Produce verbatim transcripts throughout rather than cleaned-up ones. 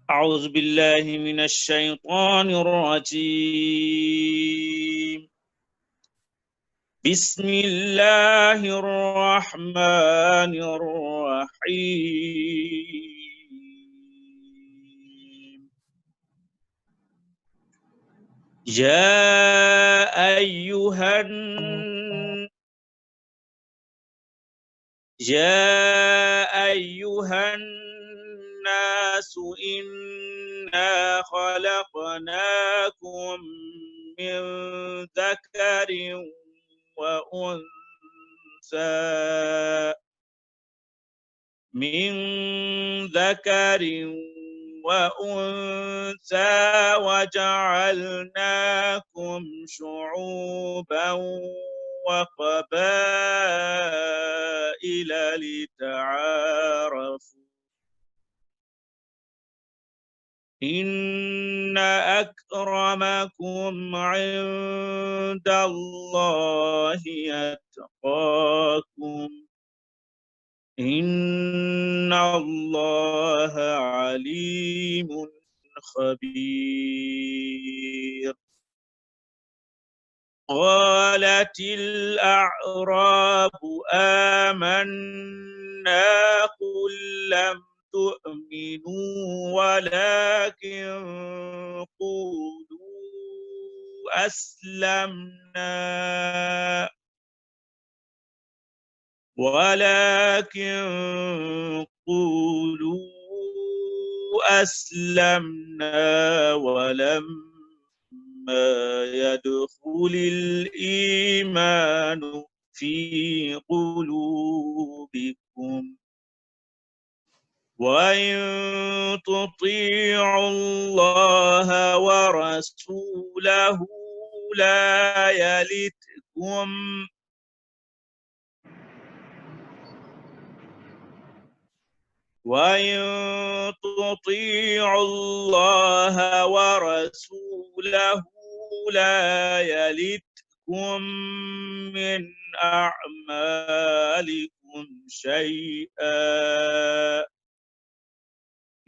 أعوذ بالله من الشيطان الرجيم. بسم الله الرحمن الرحيم. يا أيها الن- يا أيها الناس إنا خلقناكم من ذكر وأنثى، من ذكر وأنثى وجعلناكم شعوبا وقبائل لتعارفوا، إن أكرمكم عند الله أتقاكم، إن الله عليم خبير. قالت الأعراب آمنا، قل لم تؤمنوا ولكن قولوا أسلمنا، ولكن قولوا أسلمنا ولما يدخل الإيمان في قلوبكم، وإن تطيعوا الله ورسوله لا يلتكم، وإن تطيعوا الله ورسوله لا يلتكم من أعمالكم شيئا،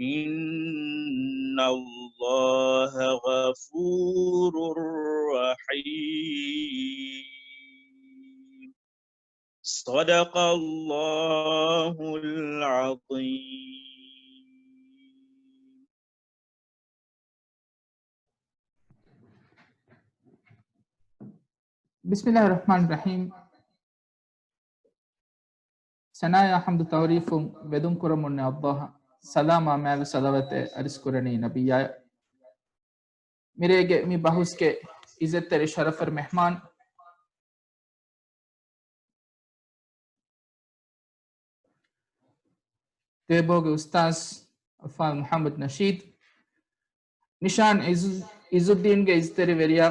إن الله غفور رحيم. صدق الله العظيم. بسم الله الرحمن الرحيم. ސަނާޔާ ޙަމްދު ތަޢުރީފުން ވެދުން ކުރަމުން ﷲ އަށް ސަލާމާ މާލު ޞަލަވާތެއް އަރިސް ކުރަނީ ނަބިއްޔާއަށް. މިރޭގެ މި ބަހުސްގެ އިއްޒަތްތެރި ޝަރަފުވެރި މެހްމާން، ދިވެހިބަހުގެ އުސްތާޛު އަލްފާޟިލް މުޙައްމަދު ނަޝީދު، ނިޝާން އިޒު-، އިޒުއްދީންގެ އިޒުތެރިވެރިޔާ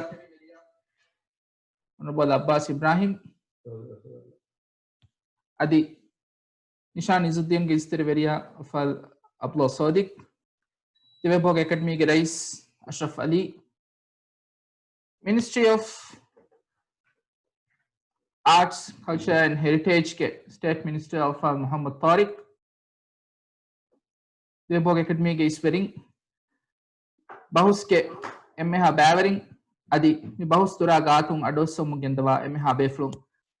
އޮނަރަބަލް އައްބާސް އިބްރާހިމް، އަދި ނިޝާން އިޒުއްދީންގެ އިޒުތެރިވެރިޔާ އަލްފާޟިލް އަބްދުﷲ ޞާދިޤް، ދިވެހިބަހުގެ އެކަޑަމީގެ ރައީސް އަޝްރަފް ޢަލީ، މިނިސްޓްރީ އޮފް އާޓްސް، ކަލްޗަރ އެންޑް ހެރިޓޭޖްގެ ސްޓޭޓް މިނިސްޓަރ އަލްފާޟިލް މުޙައްމަދު ޠާރިޤް، ދިވެހިބަހުގެ އެކަޑަމީގެ އިސްވެރިން، ބަހުސްގެ އެންމެހާ ބައިވެރިން، އަދި މި ބަހުސް ދުރާ ގާތުން އަޑުއައްސަވަމުން ގެންދަވާ އެންމެހާ ބޭފުޅުން،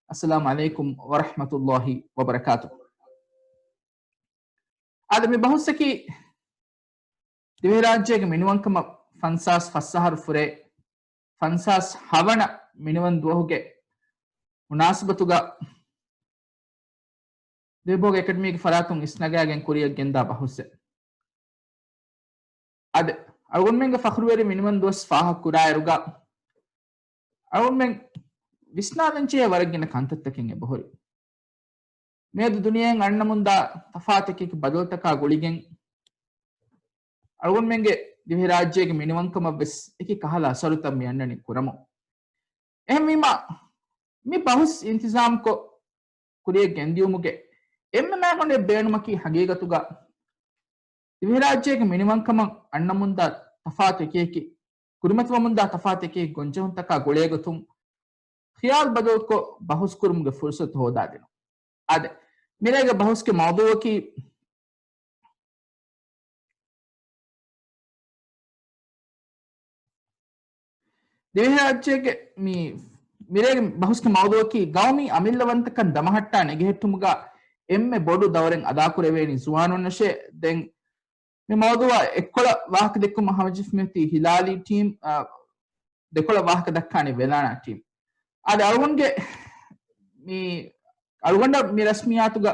އައްސަލާމު ޢަލައިކުމް ވަރަޙްމަތުﷲ ވަބަރަކާތުހު. އާދެ، މި ބަހުސްއަކީ ދިވެހިރާއްޖޭގެ މިނިވަންކަމަށް ފަންސާސް ފަސް އަހަރު ފުރޭ ފަންސާސް ހަވަނަ މިނިވަން ދުވަހުގެ މުނާސަބަތުގަ ދިވެހިބަހުގެ އެކަޑަމީގެ ފަރާތުން އިސްނަގާގެން ކުރިއަށް ގެންދާ ބަހުސްއެއް. އާދެ، އަޅުގަނޑުމެންގެ ފަޚުރުވެރި މިނިވަން ދުވަސް ފާހަގަކުރާއިރުގަ، އަޅުގަނޑުމެން ވިސްނާލަންޖެހޭ ވަރަށް ގިނަ ކަންތައްތަކެއް އެބަހުރި. މިއަދު ދުނިޔެއިން އަންނަމުންދާ ތަފާތު އެކި ބަދަލުތަކާ ގުޅިގެން، އަޅުގަނޑުމެންގެ ދިވެހިރާއްޖޭގެ މިނިވަންކަމަށްވެސް އެކި ކަހަލަ އަސަރުތައް މި އަންނަނީ ކުރަމުން. އެހެންވީމާ، މި ބަހުސް އިންތިޒާމްކޮށް ކުރިއަށް ގެންދިޔުމުގެ އެންމެ މައިގަނޑެއް ބޭނުމަކީ ހަގީގަތުގަ ދިވެހިރާއްޖޭގެ މިނިވަންކަމަށް އަންނަމުންދާ ތަފާތު އެކިއެކި، ކުރިމަތިވަމުންދާ ތަފާތު އެކިއެކި ގޮންޖެހުންތަކާ ގުޅޭގޮތުން ޚިޔާލު ބަދަލުކޮށް ބަހުސް ކުރުމުގެ ފުރުސަތު ހޯދާދިނުން. އާދެ، މިރޭގެ ބަހުސްގެ މައުޟޫއަކީ ދިވެހިރާއްޖޭގެ މި މިރޭގެ ބަހުސްގެ މައުޟޫއަކީ ގައުމީ އަމިއްލަވަންތަކަން ދަމަހައްޓާ ނެގެހެއްޓުމުގަ އެންމެ ބޮޑު ދައުރެއް އަދާކުރެވޭނީ ޒުވާނުންނަށޭ. ދެން މި މައުޟޫއާ އެއްކޮޅަށް ވާހަކަ ދެއްކުމަށް ހަމަޖެއްސުމަށް ހިލާލީ ޓީމް، އާ، ދެކޮޅަށް ވާހަކަ ދައްކާނީ ވެލާނާ ޓީމް. އާދެ، އަޅުގަނޑުގެ މި އަޅުގަނޑަށް މި ރަސްމިއްޔާތުގަ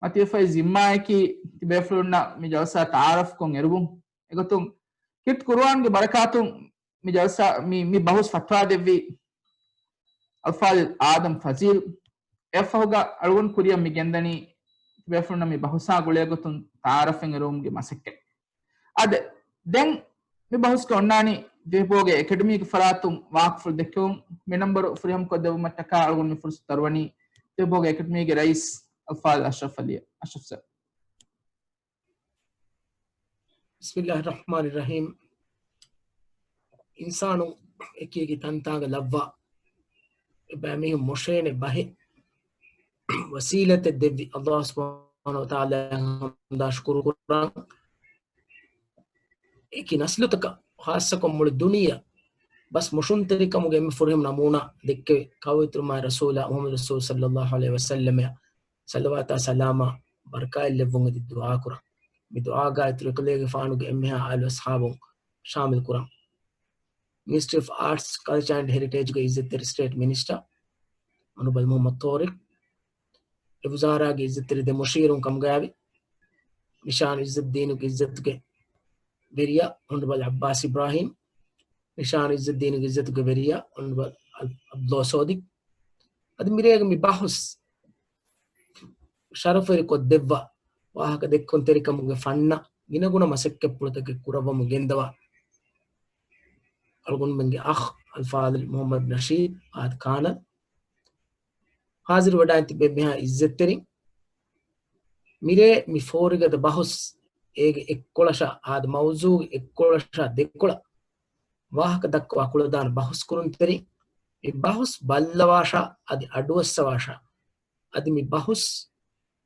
މަތިވެފައި ޒިންމާއަކީ ތިބޭފުޅުންނަށް މި ޖަލްސާ ތަޢާރަފްކޮށް އެރުވުން. އެގޮތުން ކީރިތި ޤުރުއާންގެ ބަރަކާތުން މި ޖަލްސާ މި، މި ބަހުސް ފަތުވާ ދެއްވީ އަލްފާޟިލް އާދަމް ފަޒީލް. އެއަށްފަހުގަ އަޅުގަނޑު ކުރިއަށް މި ގެންދަނީ ތިބޭފުޅުންނަށް މި ބަހުސާ ގުޅޭގޮތުން ތަޢާރަފެއް އެރުވުމުގެ މަސައްކަތް. އާދެ، ދެން މި ބަހުސްގަ އޮންނާނީ ދިވެހިބަހުގެ އެކަޑަމީގެ ފަރާތުން ވާހަކަފުޅު ދެއްކެވުން. މި ނަންބަރު ފުރިހަމަކޮށްދެއްވުމަށްޓަކާ އަޅުގަނޑު މި ފުރުސަތު ދަރުވަނީ ދިވެހިބަހުގެ އެކަޑަމީގެ ރައީސް އަލްފާޟިލް އަޝްރަފް އަލީ، އަޝްރަފް ސަރ. بسم الله الرحمن الرحيم. އިންސާނުން އެކި އެކި ތަންތާނގަ ލައްވާ އެބައިމީހުން މޮށޭނެ ބަހެއް ވަސީލަތެއް ދެއްވި އަލްލާހު ސުބްޙާނަހު ވަތަޢާލާއަށް ޙަމްދާ ޝުކުރު ކުރަން. އެކި ނަސްލުތަކަށް ޚާއްޞަކޮށް މުޅި ދުނިޔެއަށް ބަސް މޮށުންތެރިކަމުގެ އެންމެ ފުރިހަމަ ނަމޫނާ ދެއްކެވި ކައުއިތުރު މާތް ރަސޫލާ މުޙައްމަދު ރަސޫލު ޞައްލައްލާހު ޢަލައިހި ވަސައްލަމައަށް ޞަލަވާތާ ސަލާމާ ބަރަކާތް ލެއްވުން އެދި ދުޢާ ކުރަން. މި ދުޢާގަ އިތުރު އެކަލޭގެފާނުގެ އެންމެހާ އާލު އަޞްޙާބުން ޝާމިލް ކުރަން. މިނިސްޓްރީ އޮފް އާޓްސް، ކަލްޗާ އެންޑް ހެރިޓޭޖްގެ އިއްޒަތްތެރި ސްޓޭޓް މިނިސްޓަރ އޮނަރަބަލް މުޙައްމަދު ޠާރިޤް، އެ ވުޒާރާގެ އިއްޒަތްތެރި ދެ މުޝީރުން ކަމުގައިވި ނިޝާން އިއްޒަތްދީނުގެ އިއްޒަތުގެ ވެރިޔާ އޮނަރަބަލް ޢައްބާސް އިބްރާހީމް، ނިޝާން އިއްޒަތްދީނުގެ އިއްޒަތުގެ ވެރިޔާ އޮނަރަބަލް އަބްދުﷲ ޞޯދިޤް. އަދި މިރޭގެ މި ބަހުސް ޝަރަފުވެރި ކޮށްދެއްވާ، ވާހަކަ ދެއްކުންތެރިކަމުގެ ފަންނަށް ގިނަގުނަ މަސައްކަތްޕުޅުތަކެއް ކުރައްވަމުން ގެންދަވާ އަޅުގަނޑުމެންގެ އަޚް އަލްފާޟިލް މުޙައްމަދު ނަޝީދު އާދަ ކާނަލް، ހާޒިރުވެޑާން ތިބި އެންމެހާ އިއްޒަތްތެރިން، މިރޭ މި ފޯރިގަދަ ބަހުސް އޭގެ އެއްކޮޅަށާ އާދަ މައުޒޫގެ އެއްކޮޅަށާ ދެކޮޅަށް ވާހަކަ ދައްކަވާ ކުޅަދާނަ ބަހުސް ކުރުންތެރިން، މި ބަހުސް ބައްލަވާށާ އަދި އަޑުއައްސަވާށާ އަދި މި ބަހުސް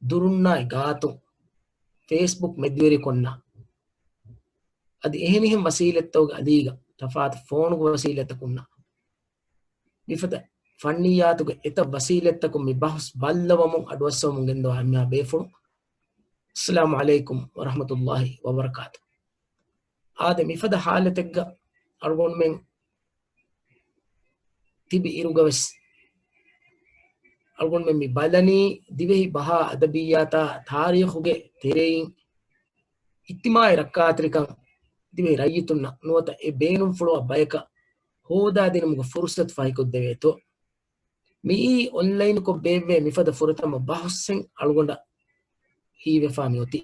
ދުރުންނާއި ގާތުން ފޭސްބުކް މެދުވެރިކޮށްނާ އަދި އެހެނިހެން ވަސީލަތްތަކުގެ އަލީގަ ތަފާތު ފޯނުގެ ވަސީލަތްތަކުންނާ މިފަދަ ފަންނިއްޔާތުގެ އެތައް ވަސީލަތްތަކުން މި ބަހުސް ބައްލަވަމުން އަޑުއައްސަވަމުން ގެންދަވާ އެންމެހާ ބޭފުޅުން. އައްސަލާމު ޢަލައިކުމް ވަރަޙްމަތުﷲި ވަބަރަކާތު. އާދެ، މިފަދަ ޙާލަތެއްގަ އަޅުގަނޑުމެން ތިބި އިރުގަވެސް އަޅުގަނޑުމެން މި ބަލަނީ ދިވެހި ބަހާ އަދަބިއްޔާތާ ތާރީޚުގެ ތެރެއިން އިޖްތިމާޢީ ރައްކާތެރިކަން ދިވެހި ރައްޔިތުންނަށް ނުވަތަ އެ ބޭނުންފުޅުވާ ބަޔަކަށް ހޯދާދިނުމުގެ ފުރުޞަތު ފަހިކޮށްދެވޭތޯ. މިއީ އޮންލައިންކޮށް ބޭއްވޭ މިފަދަ ފުރަތަމަ ބަހުސްއެއް އަޅުގަނޑަށް ހީވެފާ މިއޮތީ.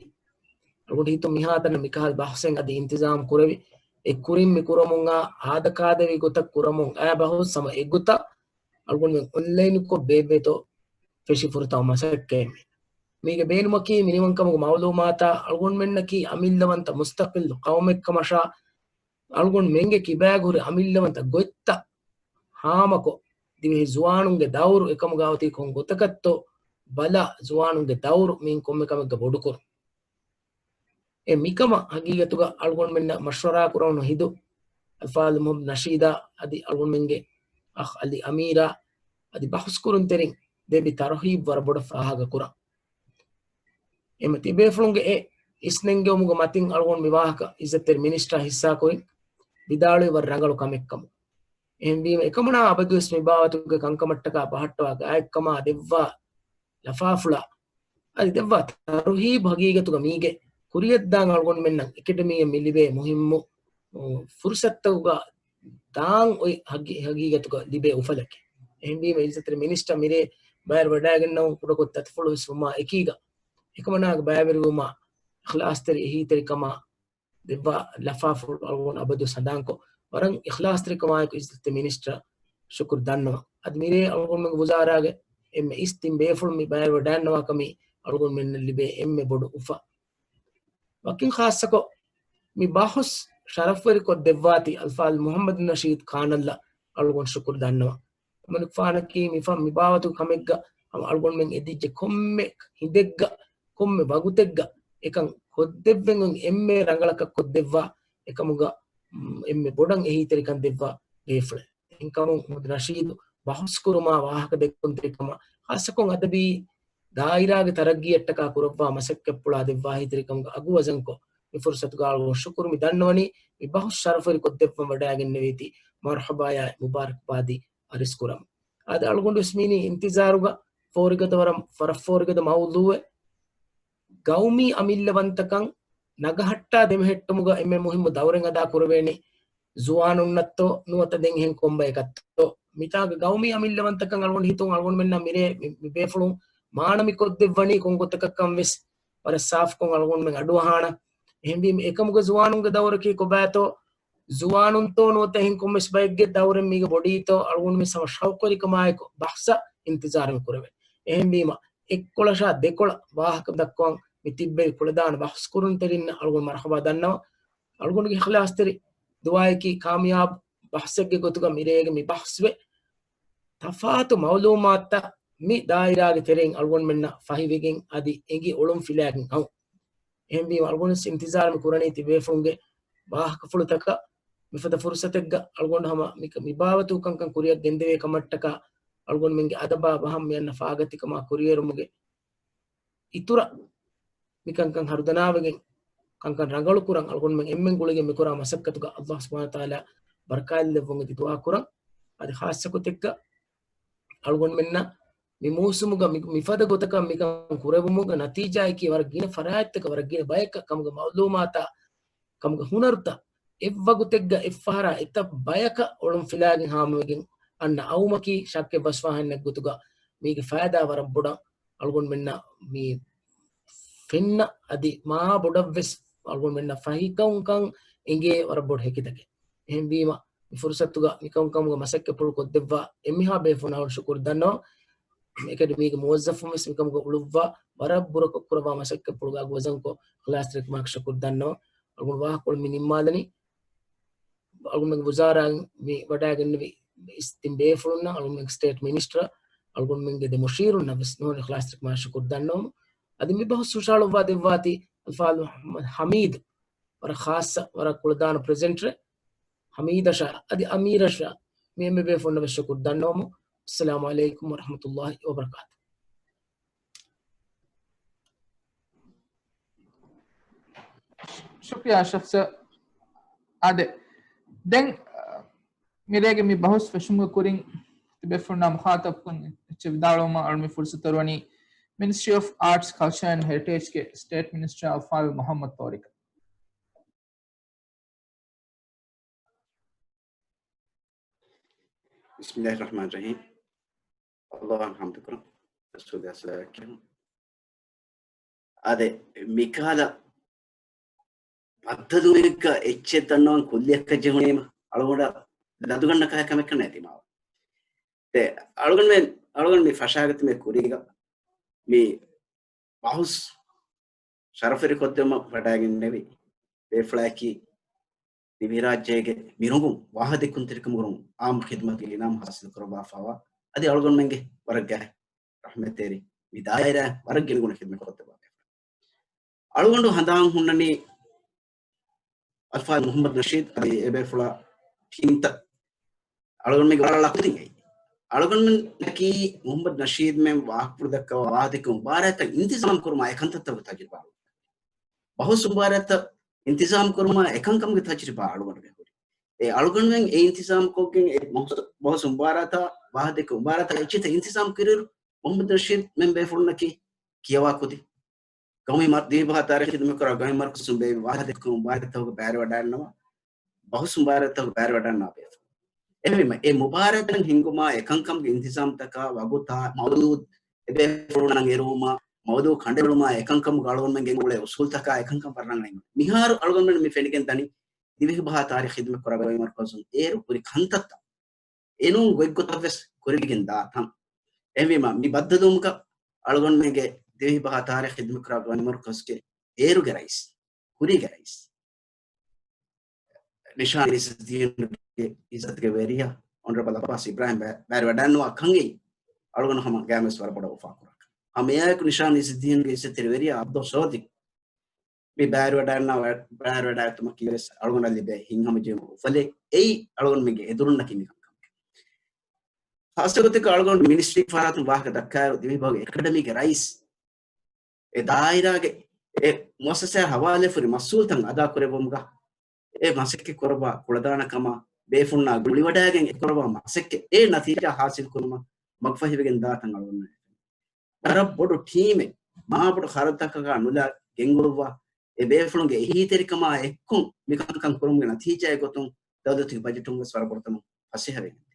އަޅުގަނޑު ހިތުން މިހާތަނަށް މިކަހަލަ ބަހުސެއް އަދި އިންތިޒާމް ކުރެވި، އެ ކުރިން މި ކުރަމުން އާ އާދަކާދެވި ގޮތަށް ކުރަމުން އާ ބަހުސް ހަމަ އެގޮތަށް އަޅުގަނޑުމެން އޮންލައިންކޮށް ބޭއްވޭތޯ ފެށި ފުރަތަމަ މަސައްކަތްމެ. މީގެ ބޭނުމަކީ މިނިވަންކަމުގެ މައުލޫމާތާ އަޅުގަނޑުމެންނަކީ އަމިއްލަވަންތަ މުސްތަޤިއްލު ޤައުމެއްކަމަށާ އަޅުގަނޑުމެންގެ ކިބާގު ހުރި އަމިއްލަވަންތަ ގޮތްތައް ހާމަކޮށް، ދިވެހި ޒުވާނުންގެ ދައުރު އެކަމުގަ އޮތީ ކޮން ގޮތަކަށްތޯ ބަލާ، ޒުވާނުންގެ ދައުރު މިއިން ކޮންމެ ކަމެއްގަ ބޮޑުކުރުން. އެ މިކަމަށް ހަގީގަތުގަ އަޅުގަނޑުމެންނަށް މަޝްވަރާ ކުރެވުނު ހިނދު، އަލްފާޟިލް މުޙައްމަދު ނަޝީދާ އަދި އަޅުގަނޑުމެންގެ އަޚް އަލީ އަމީރާ އަދި ބަހުސްކުރުންތެރިން ދެއްވި ތަރުހީބް ވަރަށް ބޮޑަށް ފާހަގަކުރަން. އެމަ ތިބޭފުޅުންގެ އެ އިސްނެންގެވުމުގެ މަތިން އަޅުގަނޑު މި ވާހަކަ އިއްޒަތްތެރި މިނިސްޓަރ ހިއްސާކުރިން ވިދާޅުވީ ވަރަށް ރަނގަޅު ކަމެއްކަމުން. އެހެންވީމަ، އެކަމަނާ އަބަދުވެސް މި ބާވަތުގެ ކަންކަމަށްޓަކާ ބަހައްޓަވާ ގާތްކަމާ ދެއްވާ ލަފާފުޅާ އަދި ދެއްވާ ތަރުހީބު ހަގީގަތުގަ މީގެ ކުރިއަށްދާން އަޅުގަނޑުމެންނަށް އެކަޑަމީއަށް މި ލިބޭ މުހިއްމު، އު، ފުރުސަތުތަކުގަ ދާން އޮތް ހަގީ-، ހަގީގަތުގަ ލިބޭ އުފަލެކޭ. އެހެންވީމަ، އިއްޒަތްތެރި މިނިސްޓަރ މިރޭ ބައިވެރި ވަޑައިގަންނަވަން ކުޑަކޮށް ތަތިފުޅުވެސް ވުމާ އެކީގަ، އެކަމަނާގެ ބައިވެރިވުމާ، އިޚްލާޞްތެރި އެހީތެރިކަމާ ދެއްވާ ލަފާފުޅު އަޅުގަނޑު އަބަދު ހަނދާންކޮށް، ވަރަށް އިޚްލާޞްތެރިކަމާއެކު އިއްޒަތްތެރި މިނިސްޓަރ ޝުކުރު ދަންނަވަން. އަދި މިރޭ އަޅުގަނޑުމެންގެ ވުޒާރާގެ އެންމެ އިސް ތިން ބޭފުޅުން މި ބައިވެރިވެ ދާންނަވާ ކަމީ އަޅުގަނޑުމެންނަށް ލިބޭ އެންމެ ބޮޑު އުފަ. ވަކިން ޚާއްޞަކޮށް، މި ބަހުސް ޝަރަފްވެރިކޮށް ދެއްވާތީ އަލްފާޟިލް މުޙައްމަދު ނަޝީދު ކާނަލްއަށް އަޅުގަނޑު ޝުކުރު ދަންނަވަން. އަމަނުފާނަކީ މި ފަ-، މި ބާވަތު ކަމެއްގަ ހަމަ އަޅުގަނޑުމެން އެދިއްޖެ ކޮންމެ ހިނދެއްގަ، ކޮންމެ ވަގުތެއްގަ އެކަން ކޮށްދެއްވެން އެންމެ ރަނގަޅަކަށް ކޮށްދެއްވާ، އެކަމުގަ، މް، އެންމެ ބޮޑަށް އެހީތެރިކަން ދެއްވާ ބޭފުޅެއް. އެހެންކަމުން މުހައްމަދު ނަޝީދު ބަހުސްކުރުމާ ވާހަކަ ދެއްކުންތެރިކަމަށް، ޚާއްޞަކޮށް އަދަބީ ދާއިރާގެ ތަރައްގީއަށްޓަކާ ކުރައްވާ މަސައްކަތްޕުޅާ ދެއްވާހިތެރިކަމުގެ އަގު ވަޒަންކޮށް، މި ފުރުސަތުގަ އަޅުގަނޑު ޝުކުރު މި ދަންނަވަނީ، މި ބަހުސް ޝަރަފުވެރިކޮށްދެއްވަން ވަޑައިގެންނެވީތީ، މަރުޙަބާޔާ މުބާރަކްބާދީ އަރިސްކުރަމު. އާދެ، އަޅުގަނޑު ވެސް މީނީ އިންތިޒާރުގަ ފޯރިގަދަ ވަރަށް، ވަރަށް ފޯރިގަދަ މައުޟޫއެއް، ގައުމީ އަމިއްލަވަންތަކަން ނަގަހައްޓާ ދެމެހެއްޓުމުގަ އެންމެ މުހިއްމު ދައުރެއް އަދާ ކުރެވޭނީ ޒުވާނުންނަށްތޯ ނުވަތަ ދެން އެހެން ކޮންބައެކަށްތޯ؟ މިތާގަ ގައުމީ އަމިއްލަވަންތަކަން އަޅުގަނޑު ހިތުން އަޅުގަނޑުމެންނަށް މިރޭ މި، މި ބޭފުޅުން މާނަ މި ކޮށްދެއްވަނީ ކޮން ގޮތަކަށްކަން ވެސް ވަރަށް ސާފުކޮށް އަޅުގަނޑުމެން އަޑުއަހާނަ. އެހެންވީމަ އެކަމުގަ ޒުވާނުންގެ ދައުރަކީ ކޮބާތޯ؟ ޒުވާނުންތޯ ނުވަތަ އެހެން ކޮންމެސް ބައެއްގެ ދައުރެއް މީގަ ބޮޑީތޯ؟ އަޅުގަނޑުމެން ހަމަ ޝައުޤުވެރިކަމާއެކު ބަހްސަށް އިންތިޒާރު މި ކުރެވޭ. އެހެންވީމަ އެއްކޮޅަށާ ދެކޮޅަށް ވާހަކަ ދައްކަވަން މި ތިއްބެވި ކުޅަދާނަ ބަހުސްކުރުންތެރިންނަށް އަޅުގަނޑު މަރުޙަބާ ދަންނަވަން. އަޅުގަނޑުގެ އިޚްލާޞްތެރި ދުޢާއަކީ ކާމިޔާބު ބަހްސެއްގެ ގޮތުގަ މިރޭގެ މި ބަހްސްވެ، ތަފާތު މަޢުލޫމާތުތައް މި ދާއިރާގެ ތެރެއިން އަޅުގަނޑުމެންނަށް ފަހިވެގެން އަދި އެނގި އޮޅުން ފިލާގެން އައުން. އެހެންވީމަ އަޅުގަނޑު ވެސް އިންތިޒާރު މި ކުރަނީ ތިބޭފުޅުންގެ ވާހަކަފުޅުތަކަށް މިފަދަ ފުރުސަތެއްގަ އަޅުގަނޑު ހަމަ މި، މި ބާވަތު ކަންކަން ކުރިއަށް ގެންދެވޭ ކަމަށްޓަކާ އަޅުގަނޑުމެންގެ އަދަބާ ބަހަށް މި އަންނަ ފާގަތިކަމާ ކުރިއެރުމުގެ އިތުރަށް މިކަންކަން ހަރުދަނާވެގެން ކަންކަން ރަނގަޅުކުރަން އަޅުގަނޑުމެން އެންމެން ގުޅިގެން މިކުރާ މަސައްކަތުގަ ﷲ ސުބްޙާނަހޫ ވަތަޢާލާ ބަރަކާތްލެއްވުން އެދި ދުޢާ ކުރަން. އަދި ޚާއްޞަ ގޮތެއްގަ އަޅުގަނޑުމެންނަށް މި މޫސުމުގަ މި، މިފަދަ ގޮތަކަށް މިކަން ކުރެވުމުގެ ނަތީޖާއަކީ ވަރަށް ގިނަ ފަރާތްތަކަށް ވަރަށް ގިނަ ބަޔަކަށް ކަމުގެ މަޢުލޫމާތާ ކަމުގެ ހުނަރުތައް އެއްވަގުތެއްގަ އެއްފަހަރާ އެތައް ބަޔަކަށް އޮޅުން ފިލާގެން ހާމަވެގެން އަންނަ އައުމަކީ ޝައްކެއް ވަސްވާހެންނެއް ގޮތުގަ މީގެ ފައިދާ ވަރަށް ބޮޑަށް އަޅުގަނޑުމެންނަށް މި ފެންނަ އަދި މާ ބޮޑަށްވެސް އަޅުގަނޑުމެންނަށް ފަހިކަންކަން އެނގޭ ވަރަށް ބޮޑު ހެކިތަކެއް. އެހެންވީމަ، މި ފުރުސަތުގަ މިކަންކަމުގެ މަސައްކަތްޕުޅު ކޮށްދެއްވާ އެންމެހާ ބޭފުޅުންނަށް ޝުކުރު ދަންނަވަން. އެކަޑަމީގެ މުވައްޒަފުން ވެސް މިކަމުގަ އުޅުއްވާ ވަރަށް ބުރަކޮށް ކުރައްވާ މަސައްކަތްޕުޅުގެ އަގު ވަޒަންކޮށް، އިޚްލާޞްތެރިކަމާއެކު ޝުކުރު ދަންނަވަން. އަޅުގަނޑު ވާހަކަކޮޅު މި ނިންމާލަނީ އަޅުގަނޑުމެންގެ ވުޒާރާއިން މި ވަޑައިގެންނެވި ތިން ބޭފުޅުންނަށް، އަޅުގަނޑުމެންގެ ސްޓޭޓް މިނިސްޓަރ، އަޅުގަނޑުމެންގެ ދެ މުޝީރުންނަށް ވެސް ނޫނީ އިޚްލާޞްތެރިކަމާއެކު ޝުކުރު ދަންނަވަމު. އަދި މި ބަހުސް ހުށަހަޅުއްވާ ދެއްވާތީ އަލްފާޟިލް މުޙައްމަދު ޙަމީދު، ވަރަށް ޚާއްޞަ، ވަރަށް ކުޅަދާނަ ޕްރެޒެންޓަރެއް، ޙަމީދަށާ އަދި އަމީރަށާ މި އެންމެ ބޭފުޅުންނަށް ވެސް ޝުކުރު ދަންނަވަމު. އައްސަލާމު ޢަލައިކުމް ވަރަޙްމަތުﷲި ވަބަރަކާތު. ޝުކްރިޔާ އަޝްރަފް ސަރ. އާދެ، ދެން، އަ، މިރޭގެ މި ބަހުސް ފެށުމުގެ ކުރިން ތިބޭފުޅުންނާ މުޚާޠަބްކޮށް އެއްޗެއް ވިދާޅުވުމަށް އަޅު މި ފުރުސަތު ދެއްވަނީ މިނިސްޓްރީ އޮފް އާޓްސް، ކަލްޗާ އެންޑް ހެރިޓޭޖްގެ ސްޓޭޓް މިނިސްޓަރ އަލްފާޟިލް މުޙައްމަދު ޠާރިޤަށް. ބިސްމިﷲިއްރަޙްމާނިއްރަޙީމް. ﷲ އަށް ޙަމްދުކުރަން. ރަސޫލާ ޞަލަވާތް ކިޔަން. އާދެ، މިކަހަލަ ބައްދަލުވުމެއްގަ އެއްޗެއް ދަންނަވަން ކުއްލިއަކަށް ޖެހުނީމަ، އަޅުގަނޑަށް ލަދުގަންނަ ކަހަލަ ކަމެއްކަން ނެތިމާވަ. އެ، އަޅުގަނޑުމެން، އަޅުގަނޑު މި ފަށާގަތުމެ ކުރީގަ މި ބަހުސް ޝަރަފުވެރިކޮށްދެއްވުމަށް ވަޑައިގެންނެވި ބޭފުޅާއަކީ ދިވެހިރާއްޖޭގެ މިރޮނގުން ވާހަކަދެއްކުންތެރިކަމުގަ އާއްމު ޚިދުމަތުގެ އިނާމު ޙާޞިލު ކުރައްވާފައިވާ، އަދި އަޅުގަނޑުމެންގެ ވަރަށް ގާތް ރަޙްމަތްތެރި މި ދާއިރާ ވަރަށް ގިނަގުނަ ޚިދުމަތް ކޮށްދެއްވާ ބޭފުޅެއް. އަޅުގަނޑު ހަނދާން ހުންނަނީ އަލްފާޟިލް މުޙައްމަދު ނަޝީދު އަދި އެބޭފުޅާ ޓީމްތައް އަޅުގަނޑުމެންގެ ވަރަށް ލަކުދިން އެއީ. އަޅުގަނޑުމެންނަކީ މުޙައްމަދު ނަޝީދުމެން ވާހަކަފުޅު ދައްކަވާ ވާހަކަދެއްކުމުގެ މުބާރާތްތައް އިންތިޒާމް ކުރުމާ އެކަންތައްތަކުގެ ތަޖުރިބާ އަޅުގަނޑު. ބަހުސް މުބާރާތްތައް އިންތިޒާމް ކުރުމާ އެކަންކަމުގެ ތަޖުރިބާ އަޅުގަނޑުގެ ހުރި. އެ އަޅުގަނޑުމެން އެ އިންތިޒާމް ކޮށްގެން އެ ބަހުސް، ބަހުސް މުބާރާތާ ވާހަކަދެއްކުމުގެ މުބާރާތާ އެއްޗިތައް އިންތިޒާމް ކުރިއިރު މުޙައްމަދު ނަޝީދުމެން ބޭފުޅުންނަކީ ކިޔަވާ ކުދި. ގައުމީ މަރު، ދިވެހިބަހާ ތާރީޚީ ޚިދުމަތްކުރާ ގައުމީ މަރުކަޒުން ބޭއްވި ވާހަކަދެއްކުމުގެ މުބާރާތްތަކުގަ ބައިވެރިވަޑައިގަންނަވާ، ބަހުސް މުބާރާތްތަކުގަ ބައިވެރިވަޑައިގަންނަވާ ބޭފުޅުން. އެހެންވީމަ، އެ މުބާރާތްތައް ހިންގުމާ އެކަންކަމުގެ އިންތިޒާމްތަކާ ވަގުތާ މައުޟޫއު އެބޭފުޅުންނަށް އެރުވުމާ، މައުޟޫ ކަނޑައެޅުމާ އެކަންކަމުގަ އަޅުގަނޑުމެން ގެންގުޅޭ އުސޫލްތަކާ އެކަންކަން ވަރަށް ރަނގަޅަށް އިނގޭ. މިހާރު އަޅުގަނޑުމެން މި ފެނިގެން ދަނީ ދިވެހިބަހާ ތާރީޚީ ޚިދުމަތްކުރާ ގައުމީ މަރުކަޒުން އޭރު ކުރި ކަންތައްތައް. އެނޫން ގޮތްގޮތަށްވެސް ކުރެވިގެން ދާތަން. އެހެންވީމަ، މި ބައްދަލުވުމުގަ އަޅުގަނޑުމެންގެ ދިވެހިބަހާ ތާރީޚީ ޚިދުމަތްކުރާ ގައުމީ މަރުކަޒުގެ އޭރުގެ ރައީސް، ކުރީގެ ރައީސް، ނިޝާން އިޒުއްދީނުގެ އިއްޒަތުގެ ވެރިޔާ އޮނަރަބަލް އައްބާސް އިބްރާހިމް ބައި، ބައިވެރިވަޑައިގަންނަވާ ކަން އެއީ އަޅުގަނޑު ހަމަ ގައިމުވެސް ވަރަށް ބޮޑަށް އުފާކުރާ ކަމެއް. ހަމައެއާއެކު ނިޝާން އިޒުއްދީނުގެ އިއްޒަތްތެރި ވެރިޔާ އަބްދުއް ޞަދިޤް މި ބައިވެރިވެޑާންނާ ބައިވެރިވެޑާގަތުމަކީވެސް އަޅުގަނޑަށް ލިބޭ ހިތްހަމަޖެހުމުގެ އުފަލެއް. އެއީ އަޅުގަނޑުމެންގެ އެދުރުންނަކީ މިކަންކަމަކީ. ޚާއްޞަގޮތަކަށް އަޅުގަނޑު މިނިސްޓްރީ ފަރާތުން ވާހަކަ ދައްކާއިރު، ދިވެހިބަހުގެ އެކަޑަމީގެ ރައީސް އެ ދާއިރާގެ އެ މުއައްސަސާއާ ހަވާލުވެފަ ހުރި މަސްއޫލުތައް އަދާކުރެއްވުމުގަ އެ މަސައްކަތް ކުރައްވާ ކުޅަދާނަކަމާ، ބޭފުޅުންނާ ގުޅިވަޑައިގެން އެ ކުރައްވާ މަސައްކަތް އެ ނަތީޖާ ހާސިލް ކުރުމަށް މަގުފަހިވެގެން ދާތަން އަޅުގަނޑު ވަރަށް ބޮޑު ޓީމެއް، މާ ބޮޑު ޚަރަދުތަކަކާ ނުލާ ގެންގުޅުއްވާ، އެ ބޭފުޅުންގެ އެހީތެރިކަމާ އެއްކޮށް މިކަންކަން ކުރުމުގެ ނަތީޖާއެއް ގޮތުން ދައުލަތުގެ ބަޖެޓުން ވެސް ވަރަށް ބޮޑު ތަނުން ފަސޭހަވެގެން.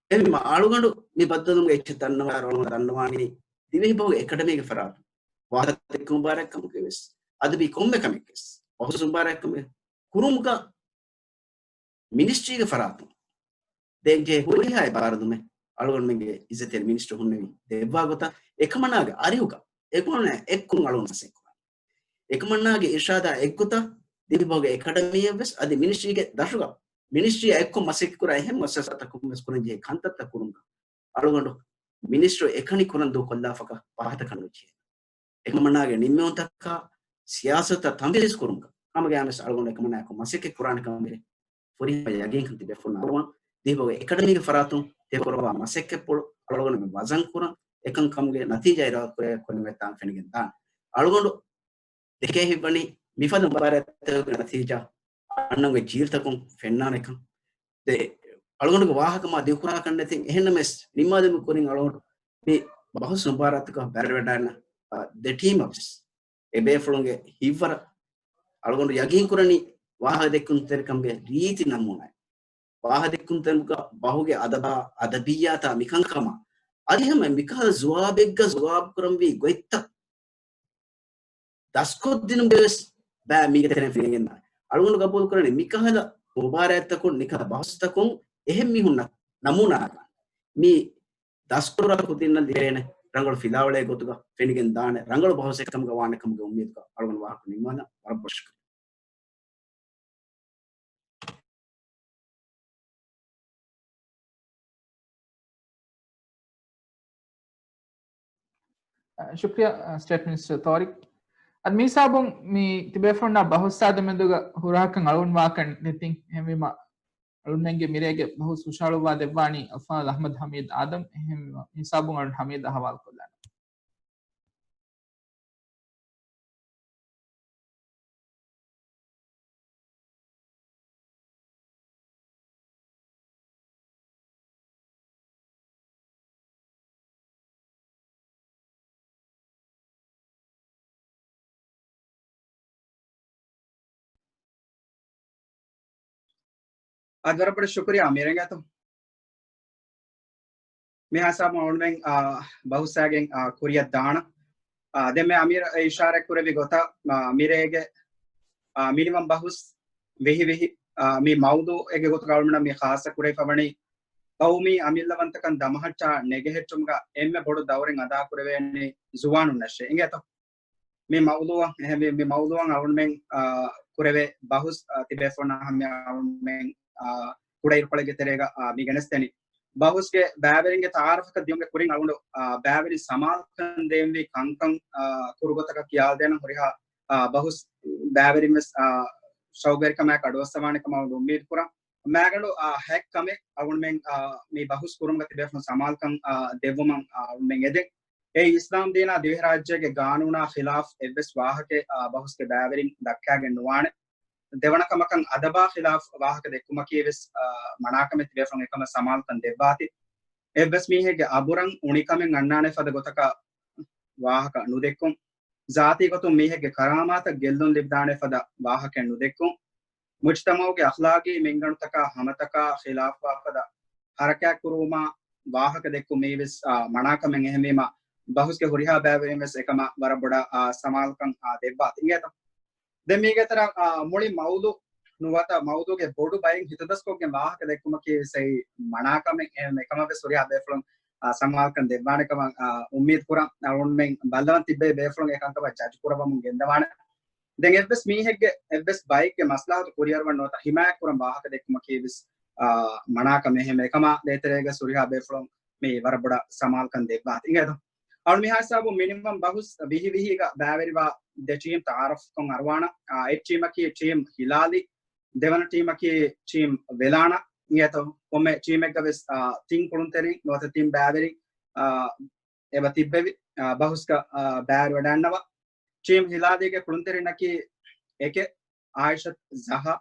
އެހެންވީމަ އަޅުގަނޑު މި ބައްދަލުވުމުގެ އެއްޗެއް ދަންނަވާ އަޅުގަނޑު ދަންނަވާނީ ދިވެހިބަހުގެ އެކަޑަމީގެ ފަރާތުން ވާހަކަ ދެއްކުމު ބާރައްކަމުގެ ވެސް އަދަބީ ކޮންމެ ކަމެއްގެ ވެސް ބަހުސް މުބާރާތްކަމެއް ކުރުމުގަ މިނިސްޓްރީގެ ފަރާތުން ދޭންޖެހޭ ހުރިހާ އެއް ބާރުދުމެއް އަޅުގަނޑުމެންގެ އިއްޒަތްތެރި މިނިސްޓަރު ހުންނެވި ދެއްވާ ގޮތަށް އެކަމަނާގެ އަރިހުގަ އެކަމަނާ އެއްކޮށް އަޅުގަނޑު މަސައްކަތް ކުރާނެ. އެކަމަނާގެ އިރްޝާދާ އެއްގޮތަށް ދިވެހިބަހުގެ އެކަޑަމީއަށް ވެސް އަދި މިނިސްޓްރީގެ ދަށުގަ މިނިސްޓްރީއާ އެއްކޮށް މަސައްކަތް ކުރާ އެހެން މުއައްސަސާތަކުން ވެސް ކުރަންޖެހޭ ކަންތައްތައް ކުރުމުގަ އަޅުގަނޑު މިނިސްޓްރީ އެކަނި ކުރަން ދޫކޮށްލާފަކަށް ފަހަތަކަށް ނުޖެހޭ. އެކަމަނާގެ ނިންމެވުންތަކާ ސިޔާސަތުތައް ތަންފީޒު ކުރުމުގަ ހަމަގައިމުވެސް އަޅުގަނޑު އެކަމަނާއެކު މަސައްކަތް ކުރާނެ ކަމަށް ފުރިހަމަ ޔަގީންކަން ތިބޭފުޅުންނަށް އަރުވަން. ދިވެހިބަހުގެ އެކަޑަމީގެ ފަރާތުން ތި ކުރައްވާ މަސައްކަތްޕުޅު އަޅުގަނޑުމެން ވަޒަން ކުރަން، އެކަންކަމުގެ ނަތީޖާ އިރާދަކުރެއްވިއްޔާ ކުރިމަތިވާން ފެނިގެން ދާން. އަޅުގަނޑު ދެކޭ ހިތްވަނީ މިފަދަ މުބާރާތްތަކުގެ ނަތީޖާ އަންނަން އޮތް ޖީލްތަކުން ފެންނާނެކަން. ދެ އަޅުގަނޑުގެ ވާހަކަ މާ ދިގުކުރާކަށް ނެތިން. އެހެންނަމަވެސް ނިންމާލުމުގެ ކުރިން އަޅުގަނޑު މި ބަހުސް މުބާރާތަކަށް ބައިވެރިވެޑާންނަ ދެ ޓީމަށް ވެސް އެ ބޭފުޅުންގެ ހިތްވަރަށް އަޅުގަނޑު ޔަގީންކުރަނީ ވާހަކަ ދެއްކުންތެރިކަމުގެ ރީތި ނަމޫނާއެއް. ވާހަކަ ދެއްކުންތެރިކަމުގަ ބަހުގެ އަދަބާ، އަދަބިއްޔާތާ މިކަންކަމާ އަދި ހަމަ މިކަހަލަ ޖުވާބެއްގަ ޖުވާބުކުރަންވީ ގޮތްތައް ދަސްކޮށްދިނުމުގެ ވެސް ބައި މީގެ ތެރެއިން ފެނިގެންދާނެ. އަޅުގަނޑު ގަބޫލުކުރަނީ މިކަހަލަ މުބާރާތްތަކުން، މިކަހަލަ ބަހުސްތަކުން އެހެން މީހުންނަށް ނަމޫނާ މި ދަސްކުރާ ކުދިންނަށް ލިބޭނެ ރަނގަޅު ފިލާވަޅެއް ގޮތުގަ ފެނިގެން ދާނެ، ރަނގަޅު ބަހުސެއް ކަމުގަ ވާނެ ކަމުގެ އުއްމީދުގަ އަޅުގަނޑު ވާހަކަ ނިންމާލަން. ވަރަށް ބޮޑަށް ޝުކުރިއްޔާ. ޝުކްރިޔާ، ސްޓޭޓް މިނިސްޓަރ ތޯރިޤް. އަދި މި ހިސާބުން މި ތިބޭފުޅުންނާ ބަހުސް ސާދަ މެދުގަ ހުރާކަން އަޅުގަނޑު ވާކަން ނެތިން. އެހެންވީމަ، އަޅުމެންގެ މިރޭގެ ބަހުސް ހުށަހަޅުއްވާ ދެއްވާނީ އަލްފާޟިލް އަޙްމަދު ޙަމީދު އާދަމް. އެހެންވީމަ، މި ހިސާބުން އަޅުގަނޑު ޙަމީދަށް ހަވާލު ކޮށްލާނަން. އަދި ވަރަށް ބޮޑަށް ޝުކުރިއްޔާ. މި ރަނގަޅު މި ހިސާބުން އަޅުމެން، އާ، ބަހުސްއާގެން، އާ، ކުރިއަށް ދާނަން. އާ، ދެންމެ އަމީރު އިޝާރާތް ކުރެއްވި ގޮތަށް، އާ، މިރޭގެ، އާ، މިނިވަން ބަހުސް ވިހި ވިހި، އާ، މި މައުޟޫޢެއްގެ ގޮތުގަ އަޅުމެންނަށް މި ޚާއްޞަ ކުރެވިފަވަނީ ޤައުމީ އަމިއްލަވަންތަކަން ދަމަހައްޗާ ނެގެހެއްޗުމުގަ އެންމެ ބޮޑު ދައުރެއް އަދާކުރެވޭނީ ޒުވާނުންނަށޭ. އިނގޭތޯ؟ މި މައުޟޫޢަށް، އެހެންވީ، މި މައުޟޫޢަށް އަޅުމެން، އާ، ކުރެވޭ ބަހުސް، އާ، ތިބޭފުޅުންނާ ހަމަ އަޅުމެން، އާ، ކުޑައިރުކޮޅެއްގެ ތެރޭގަ، އާ، މި ގެނެސްދެނީ. ބަހުސްގެ ބައިވެރިންގެ ތަޢާރަފަކަށް ދިޔުމުގެ ކުރިން އަޅުގަނޑު، އާ، ބައިވެރިން ސަމާލުކަން ދޭންވީ ކަންކަން، އާ، ކުރުގޮތަކަށް ކިޔާލަދޭނަން. ހުރިހާ، އާ، ބަހުސް ބައިވެރިން ވެސް، އާ، ޝައުގުވެރިކަމާއެކު އަޑުއައްސަވާނެ ކަމަށް އަޅުގަނޑު އުއްމީދު ކުރަން. މާގަނޑު، އާ، ހެއް ކަމެއް އަޅުގަނޑުމެން، އާ، މި ބަހުސް ކުރުމުގަ ތިބޭފުޅުން ސަމާލުކަން، އާ، ދެއްވުމަށް، އާ، އަޅުގަނޑުމެން އެދެން. އެއީ އިސްލާމް ދީނާ ދިވެހިރާއްޖޭގެ ގާނޫނާ ޚިލާފް އެއްވެސް ވާހަކައެއް، އާ، ބަހުސްގެ ބައިވެރިން ދައްކާގެން ނުވާނެ. ދެވަނަ ކަމަކަށް އަދަބާ ޚިލާފް ވާހަކަ ދެއްކުމަކީ ވެސް، އާ، މަނާކަމެއް. ތިބޭފުޅުން އެކަމަށް ސަމާލުކަން ދެއްވާތި. އެއްވެސް މީހެއްގެ އަބުރަށް އުނިކަމެއް އަންނާނެ ފަދަ ގޮތަކަށް ވާހަކަ ނުދެއްކުން، ޒާތީ ގޮތުން މީހެއްގެ ކަރާމާތަށް ގެއްލުން ލިބިދާނެ ފަދަ ވާހަކައެއް ނުދެއްކުން، މުޖްތަމަޢުގެ އަޚްލާގީ މިންގަނޑުތަކާ ހަމަތަކާ ޚިލާފްވާ ފަދަ ހަރަކާތް ކުރުވުމާ ވާހަކަ ދެއްކުން މީ ވެސް، އާ، މަނާކަމެއް. އެހެންވީމަ، ބަހުސްގެ ހުރިހާ ބައިވެރިން ވެސް އެކަމަށް ވަރަށް ބޮޑަށް، އާ، ސަމާލުކަން، އާ، ދެއްވާތި. އިނގޭތަ؟ ދެން މީގެ ތެރެއަށް، އާ، މުޅި މައުޟޫޢު ނުވަތަ މައުޟޫޢުގެ ބޮޑު ބައެއް ހިތަދަސްކޮށްގެން ވާހަކަ ދެއްކުމަކީ ވެސް އެއީ މަނާކަމެއް. އެ، އެކަމަށް ވެސް ހުރިހާ ބޭފުޅުން، އާ، ސަމާލުކަން ދެއްވާނެ ކަމަށް، އާ، އުއްމީދު ކުރަން. އަޅުގަނޑުމެން ބައްލަވަން ތިއްބެވި ބޭފުޅުން އެކަންކަމަށް ޖަޖް ކުރައްވަމުން ގެންދަވާނެ. ދެން އެއްވެސް މީހެއްގެ، އެއްވެސް ބައެއްގެ މަސްލަހަތު ކުރިއަރުވަން ނުވަތަ ހިމާޔަތް ކުރަން ވާހަކަ ދެއްކުމަކީ ވެސް، އާ، މަނާކަމެއް. އެހެން އެކަމާ ދޭތެރޭގަ ހުރިހާ ބޭފުޅުން މި ވަރަށް ބޮޑަށް ސަމާލުކަން ދެއްވާތި. އިނގޭތަ؟ އަޅު މިހާ ހިސާބު މިނިމަމް ބަހުސް ވިހި ވިހީގަ ބައިވެރިވާ ދެ ޓީމް ތައާރަފްކޮށް އަރުވާނަ. އާ، އެއް ޓީމަކީ ޓީމް ހިލާލި، ދެވަނަ ޓީމަކީ ޓީމް ވެލާނަ. އިނގޭތޯ ކޮންމެ ޓީމެއްގަ ވެސް، އާ، ތިން ކުޅުންތެރިން ނުވަތަ ތިން ބައިވެރިން، އާ، އެބަ ތިއްބެވި، އާ، ބަހުސްގަ، އާ، ބައިވެރިވަޑައިންނަވާ. ޓީމް ހިލާލީގެ ކުޅުންތެރިންނަކީ އެކެއް އާއިޝަތް ޒަހާ،